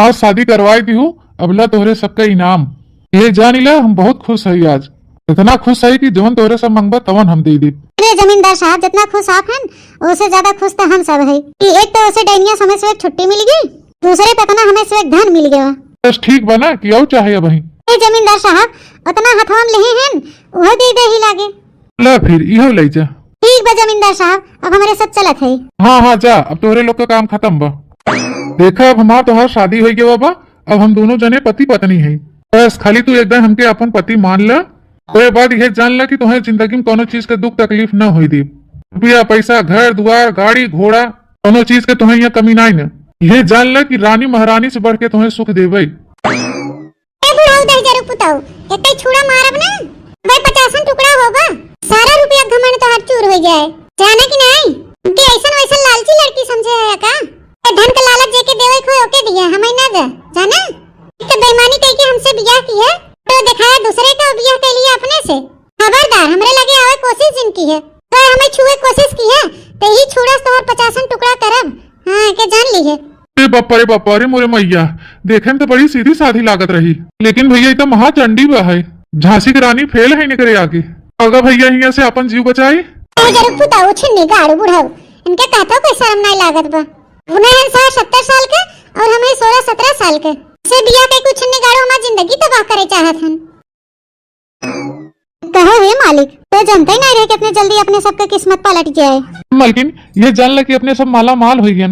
आज शादी करवाई दिहू, अबला तोहरे सबका इनाम। ये जानी ला, हम बहुत खुश हई आज। इतना खुश हई कि जवन तोहरे सब मंगबा तवन हम दे दी। अरे जमींदार साहब, जितना खुश आप हैं, ओसे ज्यादा खुश तो हम सब हई कि एक तो ओसे डैनिया समय से एक छुट्टी मिल गई, दूसरे पे इतना हमें से एक धन मिल गया। बस ठीक बा ना कि और चाहे अब हई? ए जमींदार साहब, उतना हथवा में लेहे हैं, वह दे दे ही लागे। ला फिर इहो ले जा। ठीक बा जमींदार साहब, अब हमरे सब चलत है। हाँ, हाँ, जा, अब तोहरे लोग का काम खत्म बा। देखा, अब हमार तोहार शादी हो गया बा, अब हम दोनों जने पति पत्नी है। बस खाली तू एक दिन हमके अपन पति मान ला, ओकरे बाद यह जान ला कि तोहे जिंदगी में कौनो चीज के दुख तकलीफ न होई दी। रुपया, पैसा, घर, दुआर, गाड़ी, घोड़ा, कौनो चीज के तोहे यहाँ कमी नाई न। यह जान ला कि रानी महारानी से बढ़ के तोहे सुख देवे। ए बुढ़ऊ दहिजरू पुतऊ, एक कई छुड़ा मारब ना, भाई पचासन टुकड़ा होबा, सारा रुपया घमंड तोहार चूर हो जाए, जाना कि नहीं? कि ऐसन वैसन लालची लड़की समझे है का? ए धन के लालच जेके देवे खोए ओके दिया, हमें ना दे, जाना? एक तो बेईमानी कह के हमसे बियाह की है, तो दिखाया दूसरे का बियाह के लिए अपने से। खबरदार, हमरे लगे आवे कोशिश जिन की है, तो हमें छुए कोशिश की है, तो ही छुड़ा तोहर पचासन टुकड़ा करब। हाँ, के जान ली है। अरे बापा रे बापा रे मोरे मैया, देखे में तो बड़ी सीधी साधी लागत रही, लेकिन भैया, ई तो महाचंडी बा है। झांसी के रानी फेल है इनकरे आगे। अगर भैया हियां से अपन जीव बचाई। ए जरूर पुताऊ छिन्नी गाड़ू बुढ़ऊ, इनके कहतो कोई शर्म नहीं लागत बा। उन्हें हैं साठ सत्तर साल के और हमें सोलह सत्रह साल के। से बिया के कुछ छिन्नी गाड़ू हमार जिंदगी तबाह करे चाहत हन। कहो हे मालिक, तो जनते ही नहीं रहे कि इतने जल्दी अपने सबके किस्मत पलट जाए। मलकिन, ये जान ल कि अपने सब माला माल हो गए,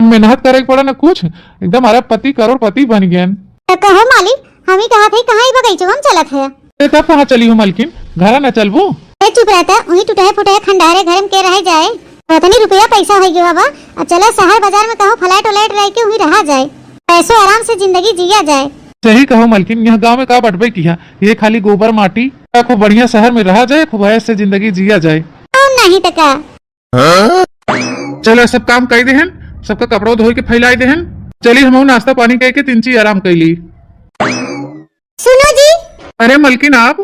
मेहनत करे के पड़ा ना कुछ, एकदम अरबपति करोड़पति बन गए। तो कहो मालिक, हम ही कहा थे कहाँ ही बगीचो हम चलत है। ए, तब कहाँ चली हो मलकिन, घरा न चलबू? ए, चुप रहता, वही टूटे फूटे खंडारे घर में के रह जाए। इतनी रुपया पैसा हो गया बाबा, अब चला शहर बाजार में कहूँ फ्लैट व्लैट रह के वहीं रहा जाए, ऐसो आराम से जिंदगी जिया जाए। सही कहो मलकिन, यह गाँव में का बटबे किया, ये खाली गोबर माटी, का खूब बढ़िया शहर में रहा जाए, खूब ऐश से जिंदगी जिया जाए। और नहीं तो का। चलो, सब काम कई देहन, सबका कपड़ा धोई के फैलाई देहन। चली, हम नाश्ता पानी करके तीन ची आराम कैली। सुनो जी। अरे मलकिन, आप?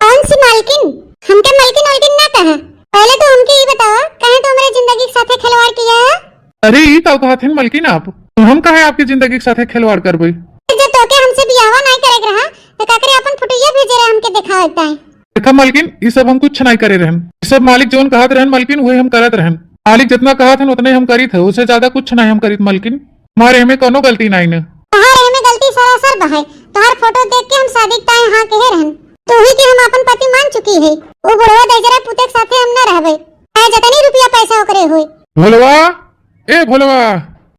कौन सी मालकिन? हमके मलकिन वलकिन ना कहा। पहले तो हमके ये बताओ, कहे तो हमरे जिंदगी के साथे खिलवाड़ किया है। अरे, ई का कहत हन मलकिन आप? हम काहे आपकी जिंदगी के साथे खिलवाड़ करबे? जब तोके हमसे बियाहवा नहीं करे के रहा, तो का करे अपन फोटोया भेजे रहे हमके दिखावे ताई। देखा मलकिन, ई सब हम कुछ नहीं करे रहन। ई सब मालिक जौन कहत रहन मलकिन, वही हम करत रहन। मालिक जितना कहत हन उतने हम करीत है, उससे ज्यादा कुछ नहीं हम करीत मलकिन। हमारे हमें कोनो गलती नहीं न। तोहार एमे गलती सरासर बा है। तोहार फोटो देख के हम शादी के ताई हाँ कहे रहन। तू ही के हम अपन पति मान चुकी है। वो बुढ़वा दहिजरा पुते के साथे हम न रहबे। चाहे जतनी रुपया पैसा ओकरे होए। भोलवा, ए भोलवा।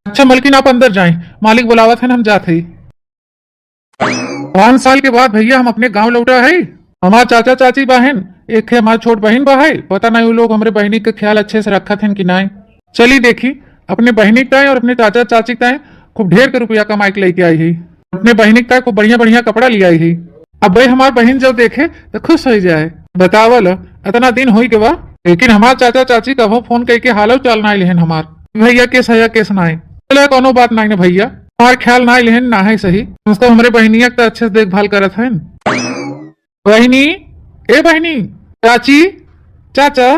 अच्छा मलकिन, आप अंदर जाएं, मालिक बुलावत हन, हम जात हई। पाँच साल के बाद भैया हम अपने गांव लौटा है। हमार चाचा चाची बाहेन, एक है हमार छोट बहिन बा है। पता नहीं वो लोग हमरे बहिनी के ख्याल अच्छे से रखत हन कि नाई। चली देखी, अपने बहिनी के ताई और अपने चाचा चाची के ताई खूब ढेर के रुपया कमाई के लेके आई है। अपने बहिनी के ताई खूब बढ़िया बढ़िया कपड़ा ले आई है। अब भाई हमार बहिन जब देखे तो खुश हो जाए। बतावल, इतना दिन होई के बा, लेकिन हमार चाचा चाची कभो फोन कई के हालो चाल नाई लेहन हमार। भैया केस है या केस नाई। चले, कोनो बात नाई ना भैया, हमार ख्याल नाई लेहन ना है सही। उसको हमरे बहिनिया के तो अच्छे से देखभाल करत हन। बहिनी, ए बहिनी, चाची, चाचा,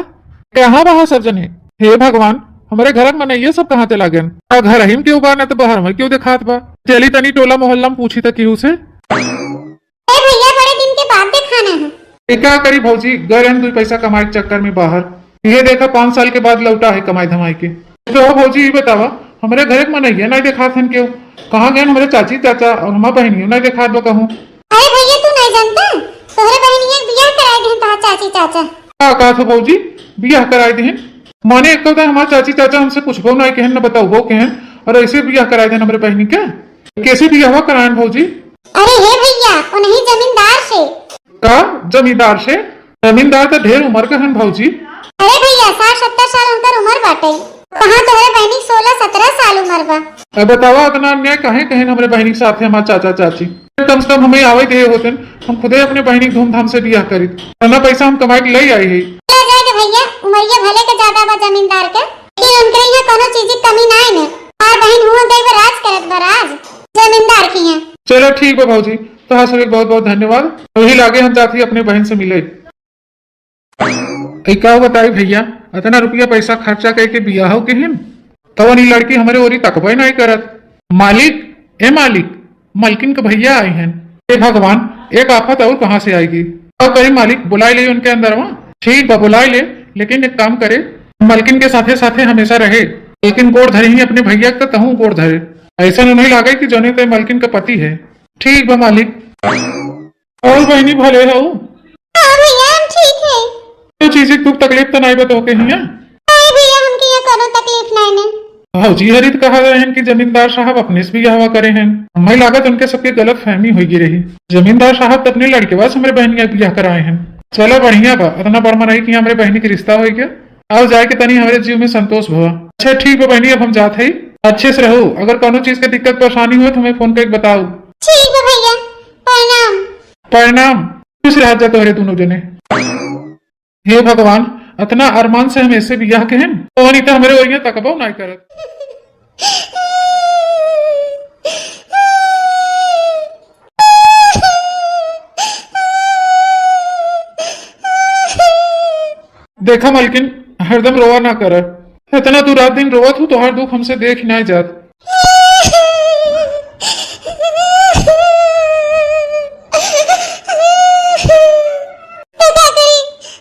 कहाँ बा सब जने? हे भगवान, हमरे घर में ये सब कहाँ चला गए? आ घर ही में क्यों बा, न तो बाहर में क्यों दिखात बा? चली तनी टोला मोहल्ला में पूछी त केहू से। ए भैया, बड़े दिन के बाद देखाना है। ए, का करी भौजी, गए रहन दुई पैसा कमाए के चक्कर में बाहर। ये देखा, पाँच साल के बाद लौटा है कमाई धमाई के। तो भौजी, ये बतावा, हमरे घरे के मनइया नहीं देखात हन केहू। कहाँ गए हमरे चाची चाचा और हमार बहनियों नहीं देखात बा कहूँ। अरे भैया, तू नहीं जानता, तोहरे बहनिया के बियाह कराए देहन तोहार चाची चाचा। का कहत हो भौजी, बियाह कराए देहन? माने एक तो हमार चाची चाचा हमसे पूछबो नहीं कहन, न बताओबो कहन, और ऐसे बियाह कराए देहन हमरे बहनी के। कैसे बियाहवा कराएन भौजी? अरे हे भैया, उन्हीं जमींदार से। का जमींदार से? जमींदार तो ढेर उम्र के हन भौजी। अरे भैया, साठ सत्तर साल उनकर उम्र बाटे। कहाँ तोहरे बहनी के सोलह सत्रह साल उम्र बा। अब बतावा, इतना अन्याय काहे कहेन हमरे बहनी के साथे हमार चाचा चाची? कम से कम हमें आवे दे होतेन, हम खुदे अपने बहनी के धूमधाम से बियाह करीत। इतना पैसा हम कमाए के ले आई है। ले जाए के भैया, उमरिया भले के ज्यादा बा जमींदार के, लेकिन उनके यहाँ कोनो चीज की कमी ना है। और बहन हुआ गई बा राज करत बा राज, जमींदार की है। चलो ठीक बा भौजी, तोहार सबके बहुत बहुत धन्यवाद। वही लागे हम जाती अपने बहन से मिले। ए, का बताई भैया, इतना रुपया पैसा खर्चा करके बियाह के हन, तवन ई लड़की हमरे ओरी तकबे नहीं करत। मालिक, ए मालिक, मलकिन के भैया आए हैं। हे भगवान, एक आफत और कहाँ से आएगी? अब कही मालिक, बुलाई ले उनके अंदर वहाँ। ठीक बा, बुलाई ले, लेकिन एक काम करे, मलकिन के साथे साथे हमेशा रहे, लेकिन गोड़ धरे ही अपने भैया के, तहूँ गोड़ धरे। ऐसा नहीं लागे कि जौने ते मलकिन का पति है। ठीक बा मालिक। और बहनी भले हो? हाँ भैया, हम ठीक है। तो चीज की दुख तकलीफ तो नहीं बा तोहके हियाँ? नहीं भैया, हमके यहाँ कोनो तकलीफ नहीं है। भौजी हरी त कहा रहे हैं कि जमींदार साहब अपने से बियाहवा करे हैं। हमें लागत उनके सबके गलत फहमी होई रही। जमींदार साहब तो अपने लड़के वास हमरे बहनिया बियाह कराए हैं। चलो बढ़िया बा, इतना बड़ मनई कि हमरे बहनी के रिश्ता होई गया। आओ जाए के तनी हमरे जीव में संतोष भवा। अच्छा ठीक बा बहनी, अब हम जात है, अच्छे से रहो। अगर कोनो चीज के दिक्कत परेशानी हो तो हमें फोन करके बताओ। ठीक बा भैया, प्रणाम। प्रणाम। खुश रह जा तोहरे दोनों जने। हे भगवान, इतना अरमान से हम ऐसे बियाह के हैं, तो नहीं तो हमरे ओरिया तकबो नहीं करत। देखा मलकिन, हरदम रोवा ना कर। इतना तू रात दिन रोवत हूँ, तोहार दुख हमसे देख नहीं जात। तो का करी?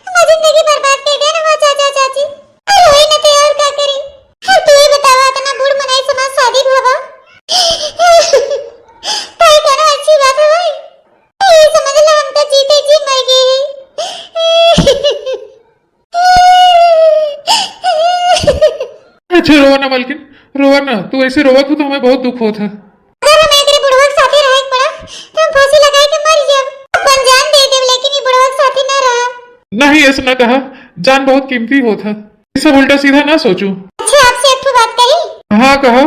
हमार जिंदगी बर्बाद कर दिया ना हमार चाचा चाची। अरे वही ना थे और का करी? अब तू ही बतावा, इतना बूढ़ मनाई से हमार शादी भवा। भाई कोनो अच्छी बात है भाई? ये समझ ला हम तो जीते जी मर गए हैं। रोवा ना मलकिन, रोवा ना। तू ऐसे रोवत हो तो हमें बहुत दुख होत है। अगर हम एकरे बुढ़वा के साथे रहे के पड़ा, तो हम फांसी लगाए के मर जाब। अपन जान दे देब, लेकिन ये बुढ़वा के साथे ना रहा। नहीं, ऐसे ना कहा, जान बहुत कीमती होत है। ये सब उल्टा सीधा ना सोचू। अच्छा, आपसे एक ठो बात कही? हाँ, कहा।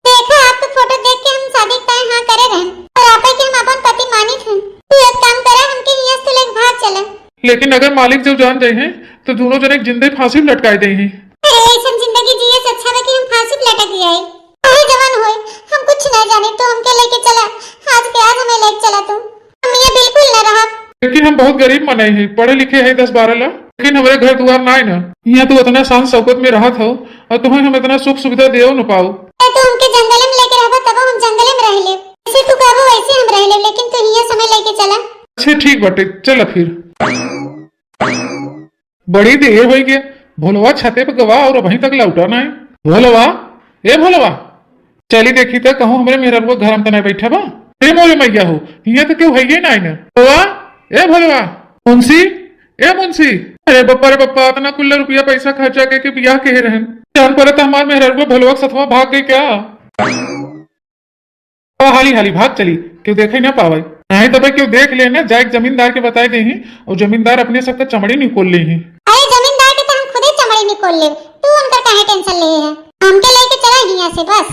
देखा, आपके फोटो देख के हम शादी के time हाँ करे रहन, और आपे के हम अपन पति मानित हन। तू एक काम करा, हमके हियां से तू लेके भाग चला। लेकिन अगर मालिक जब जान जाइहैं, तो दोनों जने के जिंदे फांसी में लटकाए देइहैं। अरे, ऐसन जिंदगी जिए से अच्छा बा कि हम फांसी पे लटक जाए। अरे जवान होए, हम कुछ नहीं जाने, तो हमके लेके चला, आज के आज हमें लेके चला तू। हम ये बिल्कुल न रहब। लेकिन हम बहुत गरीब मनई है, पढ़े लिखे है दस बारह ला, लेकिन हमरे घर दुआर नाई ना। यहाँ तू इतना शान शौकत में रहत हो और तुम्हें हम इतना सुख सुविधा देव न पाओ। अरे, तू हमके जंगल में लेके रहबा, तब हम जंगल में रह लेब। जैसे तू कहबो वैसे हम रह लेब, लेकिन तू हियां समय लेके चला। अच्छा ठीक बाटे, चला फिर। बड़ी देर होइ गया, भोलवा छते पे गवा और अबहीं तक लौटा नाई। भोलवा, ए भोलवा, चली देखी त कहूँ हमरे मेहररुआ घर में त नाई बैठा बा। ए मोरे मैया हो, हियां त केहू हइये नाई न। भोलवा, ए भोलवा, मुंशी, ए मुंशी। अरे बप्पा रे बप्पा, इतना कुल्ला रुपया पैसा खर्चा करके बियाह के रहन, जान पड़े त हमार मेहररुआ भोलवा के सथवा भाग गई क्या? ओ हाली हाली भाग चली, केहू देखे ना पावे। नाहीं तबे केहू देख ले ना, जाए के जमींदार के बताए देही, और जमींदार अपने सबके चमड़ी निकोल लेही। अरे जमींदार के तो हम खुदे चमड़ी निकोल लेब, तू उनकर काहे tension लेहे है? हमके लेके चला हियां से बस।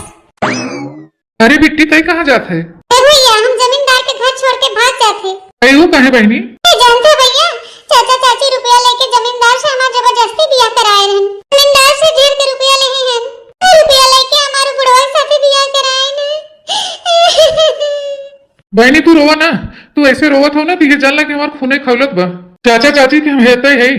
अरे बिट्टी, तय कहाँ जात है? ए भैया, हम जमींदार के घर छोड़ के भाग जात है। अरे वो काहे बहनी? ए जानते हो भैया, चाचा चाची रुपया लेके जमींदार से हमार जबरदस्ती बियाह कराए रहन। जमींदार से ढेर के रुपया लेहे हैं। रुपया लेके हमारे बुढ़वा के साथे बियाह कराए ने। बहनी तू रोवा ना, तू ऐसे रोवत हो ना तो ये जान ला कि हमार खूने खौलत बा। चाचा चाची के हम हेते है,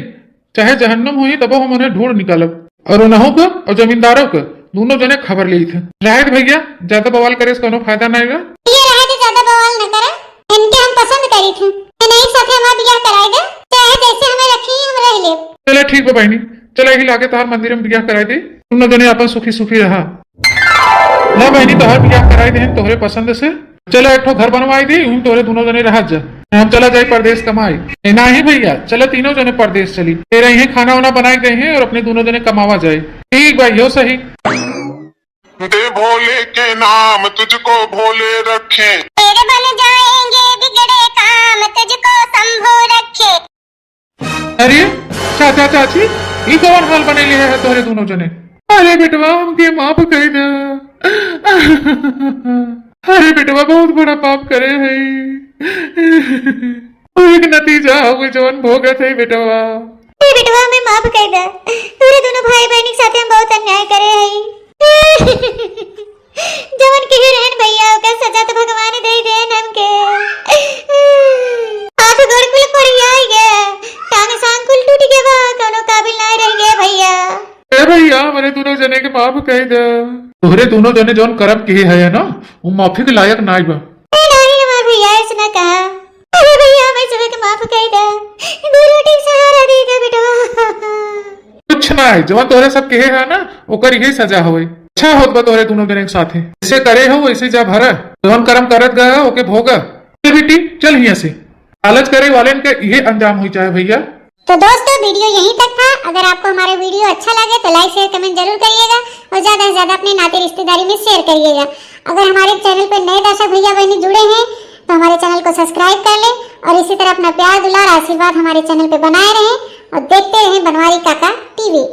चाहे जहन्नुम होई तबो हम उन्हें ढूंढ निकालब। और उन्हों का और जमींदारों का दोनों जने खबर लेई थे। राहत भैया, ज्यादा बवाल करे से कोनो फायदा नाई बा। ये रहे तो ज्यादा बवाल न करे, इनके हम पसंद करी थे। इन्हीं के साथे हमार बियाह कराए दे, चाहे जैसे हमें रखी हम रह लेब। चला ठीक बा बहनी, चला यही लागे तोहार मंदिर में बियाह कराए दे, दोनों जने अपन सुखी सुखी रहा। ला बहनी, तोहार बियाह कराए दे तोहरे पसंद से। चला एक ठो घर बनवाई दी, उहीं तोहरे दोनों जने रहत जा। हम चला जाई परदेस कमाई। ए नाही भैया, चला तीनों जने परदेस चली। तेरा यहीं खाना वाना बनाए गए हैं और अपने दोनों जने कमावा जाए। ठीक बा, यो सही। दे भोले के नाम तुझको भोले रखे। तेरे बन जाएंगे बिगड़े काम तुझको शंभू रखे। अरे चाचा चाची, ई कौन हाल बनैले है तोहरे दोनों जने? अरे बेटवा, हमके माफ कर दे। अरे बेटवा, बहुत बड़ा पाप करे है। एक नतीजा हुए जवन भोगत है बेटवा। ए बेटवा, हमें माफ कर दे। तोरे दोनों भाई बहन के साथे हम बहुत अन्याय करे है। जवन के रहन भैया, ओकर सजा तो भगवान दे देन हमके। हाथ गोड़ कुल कोड़ियाई गए, टांग सांग कुल टूट गए बा, कोनो काबिल ना रह गए भैया। ए भैया, हमरे दोनों जने के माफ कर दे। तोहरे दोनों जने जौन करम किहे है ना, वो माफी के लायक नाई बा। ए नाही हमार भैया, ऐसे ना कहा। अरे भैया, हमें सबके माफ कर दे, दो रोटी के सहारा दे दे बेटवा। कुछ ना है, जवन तोहरे सब किहे है ना, ओकर यही सजा होए। अच्छा होत बा तोहरे दोनों जने के साथे। जैसे करे हो वैसे जा भरा, जवन करम करत गया ओके भोगा। चल बेटी, चल हियां से। लालच करे वाले के यही अंजाम हुई चाहे भैया। तो दोस्तों, video यहीं तक था। अगर आपको हमारा video अच्छा लगे तो like, share, comment जरूर करिएगा और ज्यादा से ज्यादा अपने नाते रिश्तेदारी में share करिएगा। अगर हमारे channel पर नए दर्शक भैया बहनी जुड़े हैं तो हमारे channel को subscribe कर लें और इसी तरह अपना प्यार, दुलार, आशीर्वाद हमारे channel पे बनाए रहें और देखते रहें बनवारी काका टीवी।